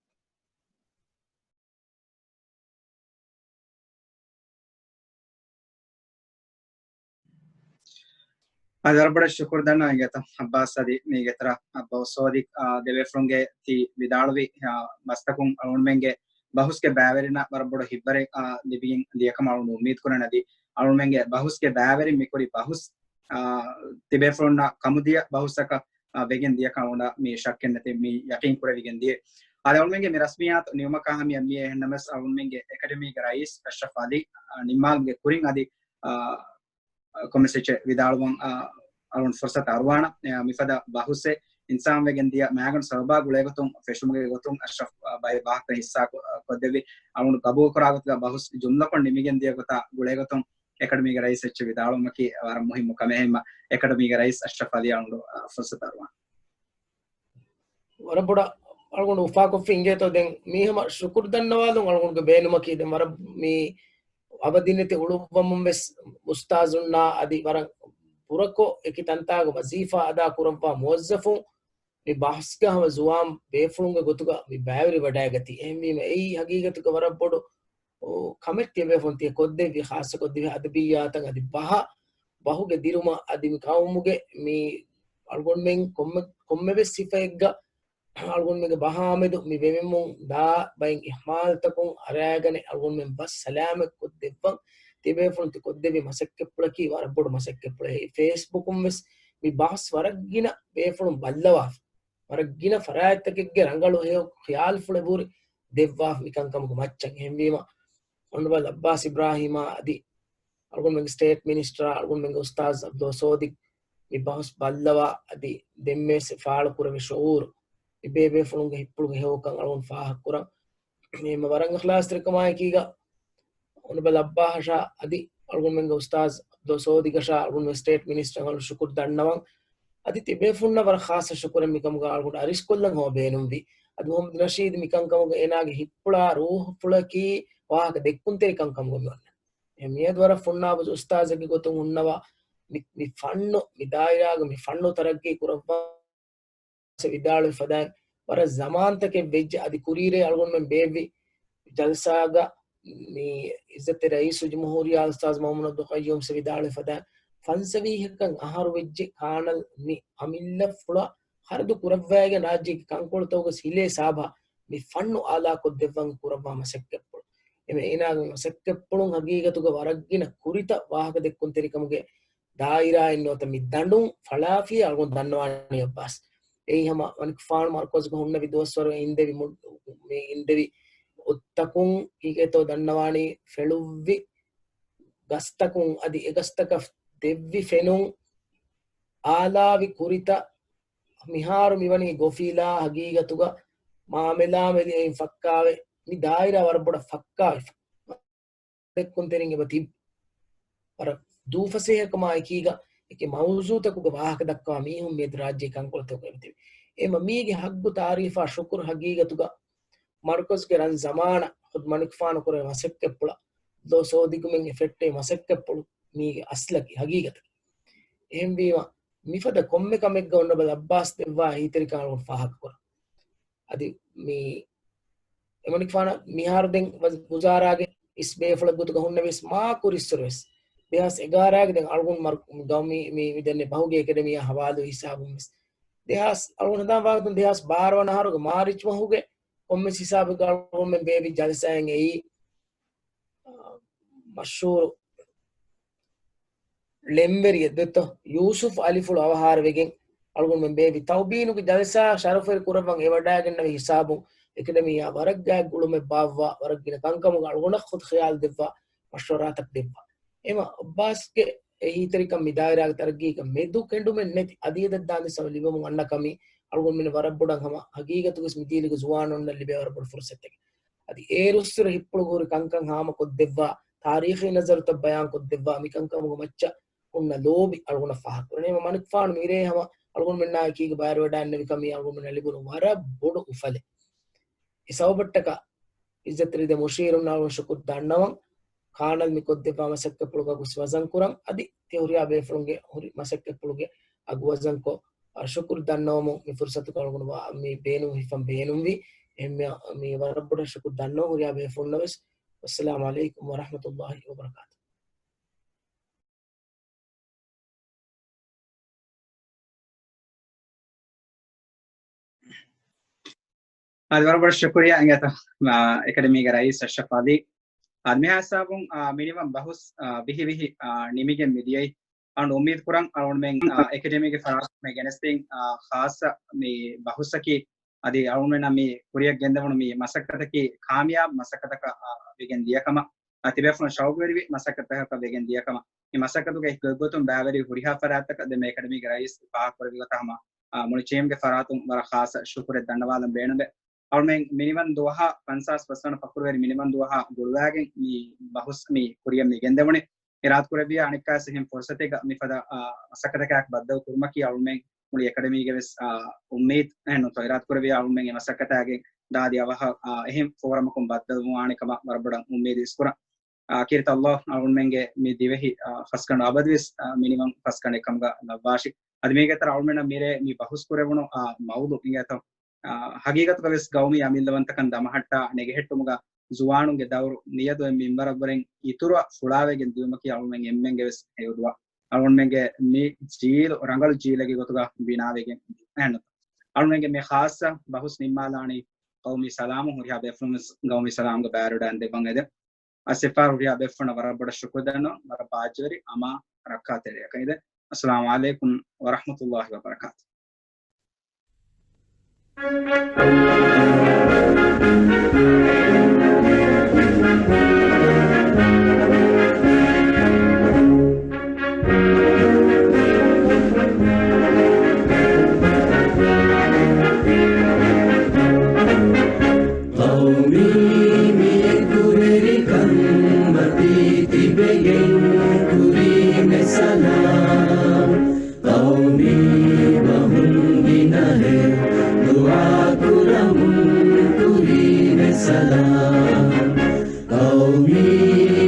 އަދި ވަރަށް ބޮޑަށް ޝުކުރު ދަންނަވަން އިނގޭތަ އައްބާސް އަދި މީގެ ތެރެ އައްބާސް ސޯދި، އާ، ދެ ބޭފުޅުންގެ ތި ވިދާޅުވި، އާ، ބަސްތަކުން އަޅުގަނޑުމެންގެ ބަހުސްގެ ބައިވެރިންނަށް ވަރަށް ބޮޑު ހިތްވަރެއް، އާ، ލިބިގެން ދިޔަކަމަށް އަޅުގަނޑު އުއްމީދު ކުރަން. އަދި އަޅުގަނޑުމެންގެ ބަހުސްގެ ބައިވެރިން މިކުރި ބަހުސް، އާ، ތިބޭފުޅުންނަށް ކަމުދިޔަ ބަހުސްތަކަށް، އާ، ވެގެން ދިޔަކަން އަޅުގަނޑަށް މި ޝައްކެއް ނެތި މި ޔަޤީން ކުރެވިގެން ދިޔަ. އާދެ، އަޅުގަނޑުމެންގެ މި ރަސްމިއްޔާތު ނިމުމަކާ ހަމަޔަށް މިއަށް އެހެންނަމަވެސް އަޅުގަނޑުމެންގެ އެކަޑަމީގެ ރައީސް އަޝްރަފް އަލީ، އާ، ނިންމާލުމުގެ ކުރިން އަދި، އާ، ކޮންމެސް އެއްޗެއް ވިދާޅުވަން، އާ، އަޅުން ފުރުސަތު އަރުވާނަ. އެ، މިފަދަ ބަހުސެއް އިންސާން ވެގެން ދިޔަ މައިގަނޑު ސަބަބާ ގުޅޭގޮތުން ފެށުމުގެ ގޮތުން އަޝްރަފް، އާ، ބައެއް ވާހަކަ ހިއްސާ ކޮ-، ކޮށްދެއްވި. އަޅުން ގަބޫލުކުރާ ގޮތުގަ ބަހުސް ޖުމްލަކޮށް ނިމިގެން ދިޔަ ގޮތާ ގުޅޭގޮތުން އެކަޑަމީގެ ރައީސް އެއްޗެއް ވިދާޅުވުމަކީ ވަރަށް މުހިއްމު ކަމެއް. އެހެންމަ އެކަޑަމީގެ ރައީސް އަޝްރަފް އަލީ އަޅުން، އާ، ފުރުސަތު އަރުވާނަ. ވަރަށް ބޮޑަށް އަޅުގަނޑު އުފާކޮށްފި އިނގޭތޯ ދެން މީ ހަމަ ޝުކުރު ދަންނަވާލުން އަޅުގަނޑުގެ ބޭނުމަކީ ދެން ވަރަށް މި އަބަދިނެތި އުޅުއްވަމުން ވެސް އުސްތާޒުންނާ އަދި ވަރަށް ބުރަކޮށް އެކި ތަންތާގެ ވަޒީފާ އަދާ ކުރައްވާ މުވައްޒަފުން މި ބަހުސްގަ ހަމަ ޒުވާން ބޭފުޅުންގެ ގޮތުގަ މި ބައިވެރިވަޑައިގަތީ. އެހެންވީމަ އެއީ ހަގީގަތުގަ ވަރަށް ބޮޑު ކަމެއް ތިޔަބޭފުޅުން ތިޔަ ކޮށްދެއްވި، ޚާއްޞަކޮށްދެއްވި އަދަބިއްޔާތަށް އަދި ބަހަށް، ބަހުގެ ދިރުމަށް އަދި މި ޤައުމުގެ މި އަޅުގަނޑުމެން ކޮންމެ، ކޮންމެވެސް ސިފައެއްގަ އަޅުގަނޑުމެންގެ ބަހާމެދު މި ވެވެމުން ދާ ބައިން އިހްމާލްތަކުން އަރާގަނެ އަޅުގަނޑުމެން ބަސް ސަލާމަތް ކޮށްދެއްވަން. ތިބޭފުޅުން ތި ކޮށްދެއްވި މަސައްކަތްޕުޅަކީ ވަރަށް ބޮޑު މަސައްކަތްޕުޅެއް. ފޭސްބުކުން ވެސް މި ބަހުސް ވަރަށް ގިނަ ބޭފުޅުން ބައްލަވާފަ. ވަރަށް ގިނަ ފަރާތްތަކެއްގެ ރަނގަޅު ހެޔޮ ޚިޔާލުފުޅެއް ވުރެ ދެއްވާފަ މިކަންކަމުގެ މައްޗަށް. އެހެންވީމަ، އޮނަރަބަލް އައްބާސް އިބްރާހީމާ އަދި އަޅުގަނޑުމެންގެ ސްޓޭޓް މިނިސްޓަރ އަޅުގަނޑުމެންގެ އުސްތާޒް އަބްދުލް ސޯދިގް މި ބަހުސް ބައްލަވާ އަދި ދެންމެސް ފާޅު ކުރެވި ޝުޢޫރު މި ބޭބޭފުޅުންގެ ހިތްޕުޅުގެ ހެޔޮކަން އަޅުގަނޑު ފާހަގަކުރަން. މި އެންމެ ވަރަށް އިޚްލާޞްތެރިކަމާއެކީގަ އޮނަރަބަލް އައްބާހަށާ އަދި އަޅުގަނޑުމެންގެ އުސްތާޒް އަބްދުލް ސޯދިގަށާ އަޅުގަނޑުމެން ސްޓޭޓް މިނިސްޓަރ އަޅު ޝުކުރު ދަންނަވަން. އަދި ތިބޭފުންނަށް ވަރަށް ޚާއްޞަ ޝުކުރެއް މިކަމުގަ އަޅުގަނޑު އަރިސްކޮށްލަން ހަމަ ބޭނުންވި. އަދި މުޙައްމަދު ނަޝީދު މިކަންކަމުގަ އޭނާގެ ހިތްޕުޅާ ރޫޙުފުޅަކީ ވާހަކަ ދެއްކުންތެރި ކަންކަމުގަ މި އޮންނަނީ. މިއަދު ވަރަށް ފުންނާބު އުސްތާޒެއްގެ ގޮތުން ހުންނަވާ މި، މި ފަންނު، މި ދާއިރާގަ މި ފަންނު ތަރައްގީ ކުރައްވާ ވިދާޅުވި ފަދައިން ވަރަށް ޒަމާންތަކެއް ވެއްޖެ. އަދި ކުރީރޭ އަޅުގަނޑުމެން ބޭއްވި ޖަލްސާގަ މި އިއްޒަތްތެރި ރައީސުލްޖުމްހޫރިއްޔާ އުސްތާޒް މުޙައްމަދު އަބްދުލް ޤައްޔޫމް ސަ ވިދާޅުވި ފަދައިން ފަންސަވީހަކަށް އަހަރު ވެއްޖެ ކާނަލް މި އަމިއްލަފުޅަށް ޚަރަދު ކުރައްވައިގެން ރާއްޖޭގެ ކަންކޮޅުތަކުގަސް ހިލޭ ސާބަހަށް މި ފަންނު އާލާކޮށްދެއްވަން ކުރައްވާ މަސައްކަތްޕުޅު. އެމެ އޭނާގެ މަސައްކަތްޕުޅުން ހަގީގަތުގަ ވަރަށްގިނަ ކުރިތައް ވާހަކަދެއްކުންތެރިކަމުގެ ދާއިރާއިން ނުވަތަ މި ދަނޑުން ފަޅާފިޔޭ އަޅުގަނޑު ދަންނަވާނީ އައްބާސް. އެއީ ހަމަ މަނިކުފާނު މަރުކަޒުގަ ހުންނެވި ދުވަސްވަރު އިންދެވި މު-، މި އިންދެވި އޮއްތަކުން ކީކޭތޯ ދަންނަވާނީ ފެޅުއްވި ގަސްތަކުން އަދި އެގަސްތަކަށް ދެއްވި ފެނުން އާލާވި ކުރިތައް މިހާރު މިވަނީ ގޮފީލާ ހަގީގަތުގަ މާމެލާމެލި އެއިން ފައްކާވެ، މި ދާއިރާ ވަރަށް ބޮޑަށް ފައްކާވެފަ. ދެއްކުންތެރިން އެބަ ތިބި. ވަރަށް ދޫފަސޭހަކަމާ އެކީގަ އެކި މައުޒޫތަކުގެ ވާހަކަ ދައްކަވާ މީހުން މިއަދު ރާއްޖޭ ކަންކޮޅުތަކުގަ އެބަ ތިބި. އެމަ މީގެ ހައްގު ތާރީފާ ޝުކުރު ހަގީގަތުގަ މަރުކަޒުގެ ރަން ޒަމާނަށް ޚުދު މަނިކުފާނު ކުރެވޭ މަސައްކަތްޕުޅަށް ދޯ ސޯދިގުމެން އެ ފެއްޓޭ މަސައްކަތްޕުޅު މީގެ އަސްލަކީ ހަގީގަތަކީ. އެހެންވީމަ، މިފަދަ ކޮންމެ ކަމެއްގަ އޮނަރަބަލް އައްބާސް ދެއްވާ އެހީތެރިކަން އަޅުގަނޑު ފާހަގަކުރަން. އަދި މި އެމަނިކުފާނަށް މިހާރު ދެން ވަޒ-، ވުޒާރާގެ އިސް ބޭފުޅެއް ގޮތުގަ ހުންނެވިސް މާ ކުރިއްސުރެވެސް، ދެހާސް އެގާރައިގެ ދެން އަޅުގަނޑު މަރު-، ގައުމީ މި، މި ދެންނެ ބަހުގެ އެކަޑަމީއާ ހަވާލު ހިސާބުން ވެސް، ދެހާސް އަޅުގަނޑު ހަދާން ވާގޮތުން ދެހާސް ބާރަ ވަނަ އަހަރުގެ މާރިޗް މަހުގެ ކޮންމެސް ހިސާބެއްގަ އަޅުގަނޑުމެން ބޭއްވި ޖަލްސާއިން އެއީ، އާ، މަޝްހޫރު ޅެންވެރިއެއް ދެއްތޯ ޔޫސުފް އަލިފުޅު އަވަހާރަވެގެން އަޅުގަނޑުމެން ބޭއްވި ތައުބީނުގެ ޖަލްސާ ޝަރަފުވެރި ކުރައްވަން އެވަޑައިގެންނެވި ހިސާބުން އެކަޑަމީއާ ވަރަށް ގާތް ގުޅުމެއް ބާއްވާ ވަރަށް ގިނަ ކަންކަމުގަ އަޅުގަނޑަށް ޚުދް ޚިޔާލު ދެއްވާ މަޝްވަރާތައް ދެއްވާ. އެމަ އައްބާސްގެ އެހީތެރިކަން މި ދާއިރާގެ ތަރައްގީގަ މެދު ކެނޑުމެއް ނެތި އަދި އެދަށް ދާން ދިސަމަ ލިބެމުން އަންނަ ކަމީ އަޅުގަނޑުމެން ވަރަށް ބޮޑަށް ހަމަ ހަގީގަތުގަސް މި ދީލީގެ ޒުވާނުންނަށް ލިބޭ ވަރަށް ބޮޑު ފުރުސަތެއް. އަދި އޭރުއްސުރެ ހިއްޕުޅު ހުރި ކަންކަން ހާމަކޮށްދެއްވާ، ތާރީޚީ ނަޒަރުތައް ބަޔާންކޮށްދެއްވާ، މިކަންކަމުގެ މައްޗަށް ހުންނަ ލޯބި އަޅުގަނޑަށް ފާހަގަކުރަނީ. އެމަ މަނިކުފާނު މިރޭ ހަމަ އަޅުގަނޑުމެންނާ އެކީގަ ބައިވެވަޑައިންނެވި ކަމީ އަޅުގަނޑުމެންނަށް ލިބުނު ވަރަށް ބޮޑު އުފަލެއް. އެ ސަބަބަށްޓަކާ އިއްޒަތްތެރި ދެ މުޝީރުންނަށް އަޅުގަނޑު ޝުކުރު ދަންނަވަން. ކާނަލް މި ކޮށްދެއްވާ މަސައްކަތްޕުޅުގަ ގޮސް ވަޒަން ކުރަން. އަދި ތި ހުރިހާ ބޭފުޅުންގެ ހުރި މަސައްކަތްޕުޅުގެ އަގު ވަޒަންކޮށް، އަ، ޝުކުރު ދަންނަވަމުން މި ފުރުސަތުގަ އަޅުގަނޑު ވާ-، މި ބޭނުން ހިފަން ބޭނުންވި. އެހެންމެ މި ވަރަށް ބޮޑަށް ޝުކުރު ދަންނަވަން ހުރިހާ ބޭފުޅުންނަށް ވެސް. ވައްސަލާމު ޢަލައިކުމް ވަރަޙްމަތުﷲ ވަބަރަކާތު. އަދި ވަރަށް ބޮޑަށް ޝުކުރިއްޔާ އިނގޭތޯ، އާ، އެކަޑަމީގެ ރައީސް އަޝްރަފް އަލީ. އަދި މިހާ ހިސާބުން، އާ، މިނިވަން ބަހުސް، އާ، ވިހި ވިހި، އާ، ނިމިގެން މިދިޔައީ. އަޅުގަނޑު އުއްމީދު ކުރަން އަޅުގަނޑުމެން، އާ، އެކަޑަމީގެ ފަރާތުން މި ގެނެސްދިން، އާ، ޚާއްޞަ މި ބަހުސަކީ އަދި އަޅުގަނޑުމެންނަށް މި ކުރިއަށް ގެންދެވުނު މި މަސައްކަތަކީ ކާމިޔާބު މަސައްކަތަކަށް، އާ، ވެގެން ދިޔަ ކަމަށް، އާ، ތިބޭފުޅުން ޝައުގުވެރިވި މަސައްކަތަކަށް ވެގެން ދިޔަ ކަމަށް. މި މަސައްކަތުގައި ގޮތްގޮތުން ބައިވެރި ހުރިހާ ފަރާތްތަކަށް ދެން މި އެކަޑަމީގެ ރައީސް ފާހަގަކުރެއްވި ގޮތަށް ހަމަ، އާ، މުޅި ޓީމްގެ ފަރާތުން ވަރަށް ޚާއްޞަ ޝުކުރެއް ދަންނަވާލަން ބޭނުންވޭ. އަޅުމެން މިނިވަން ދުވަހާ ފަންސާސް ފަސްވަނަ ފަޚުރުވެރި މިނިވަން ދުވަހާ ގުޅުވާގެން މި ބަހުސް މި ކުރިއަށް މި ގެންދެވުނީ. އިރާދަކުރެއްވިޔާ އަނެއްކާވެސް އެހެން ފުރުސަތެއްގަ މިފަދަ، އާ، މަސައްކަތަކާއެކު ބައްދަލު ކުރުމަކީ އަޅުމެން މުޅި އެކަޑަމީގެ ވެސް، އާ، އުއްމީދު އެހެންނުތޯ. އިރާދަކުރެއްވިޔާ އަޅުމެން އެ މަސައްކަތާގެން ދާދި އަވަހަށް، އާ، އެހެން ފޯރަމަކުން ބައްދަލުވާނެ ކަމަށް ވަރަށް ބޮޑަށް އުއްމީދު އިސްކުރަން. އާ، ކީރިތި ﷲ އަޅުގަނޑުމެންގެ މި ދިވެހި، އާ، ފަސްގަނޑު އަބަދުވެސް، އާ، މިނިވަން ފަސްގަނޑެއް ކަމުގަ ލައްވާށި. އަދި މީގެ ތަރަ އަޅުމެންނަށް މިރޭ މި ބަހުސް ކުރެވުނު، އާ، މައުޟޫޢު އިނގޭތޯ. އާ، ހަގީގަތުގަ ވެސް ގައުމީ އަމިއްލަވަންތަކަން ދަމަހައްޓާ ނެގެހެއްޓުމުގަ ޒުވާނުންގެ ދައުރު މިއަދު އެ މިންވަރަށްވުރެން އިތުރަށް ފުޅާވެގެން ދިޔުމަކީ އަޅުމެން އެންމެންގެ ވެސް ހެޔޮ ދުޢާ. އަޅުމެންގެ މި ޖީލު ރަނގަޅު ޖީލެއްގެ ގޮތުގަ ބިނާވެގެން އެހެންނުތަ؟ އަޅުމެންގެ މި ޚާއްޞަ ބަހުސް ނިންމާލާނީ ޤައުމީ ސަލާމު. ހުރިހާ ބޭފުޅުން ވެސް ޤައުމީ ސަލާމުގެ ބައިވެރިވެވަޑައިގެން ދެއްވަން އެދެން. އައްސަފާރު ހުރިހާ ބޭފުޅުންނަށް ވަރަށް ބޮޑަށް ޝުކުރު ދަންނަވަން. ވަރަށް ބާއްޖަވެރި އަމާ ރައްކާތެރިއަކަށް އެދެން. އައްސަލާމު ޢަލައިކުމް ވަރަޙްމަތުﷲި ވަބަރަކާތު. ޤައުމީ މި އެކުވެރިކަން މަތީ ތިބެގެން ކުރީމެ ސަލާމް. ޤައުމީ ބަހުން ގިނަހެޔޮ ދުޢާ ކުރަމުން ކުރީމެ ސަލާމް. ޤައުމީ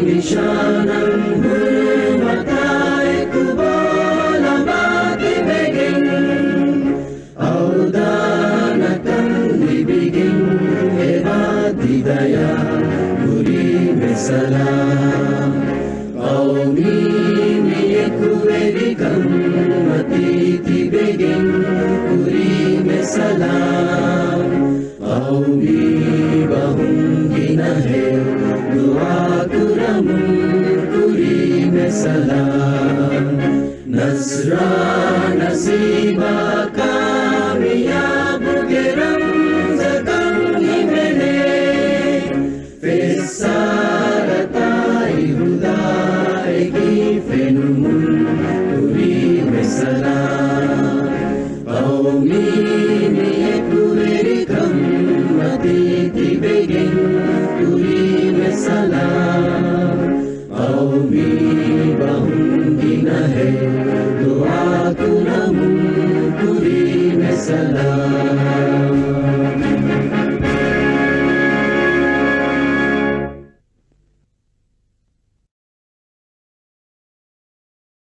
ނިޝާނަށް ހުރުމަތާ އެކު ބޯލަމާ ތިބެގެން އަވްދާނަކަން ލިބިގެން އެބާ ތި ދަޔާ ކުރީމެ ސަލާމް. ޤައުމީ މި އެކުވެރިކަން މަތީ ތިބެގެން ކުރީމެ ސަލާމް. ޤައުމީ ބަހުން ގިނަހެޔޮ ދުޢާ ކުރަމުން ކުރީމެ ސަލާމް. ނަޞްރާ ނަސީބާ ކާމިޔާބުގެ ރަމްޒަކަށް ހިމެނޭ. ފެއްސާރަތާއި ހުދާއެކީ ފެނުމުން ކުރީމެ ސަލާމް. ޤައުމީ މި އެކުވެރިކަން މަތީ ތިބެގެން ކުރީމެ ސަލާމް. ޤައުމީ ބަހުން ގިނަހެޔޮ ދުޢާ ކުރަމުން ކުރީމެ ސަލާމް.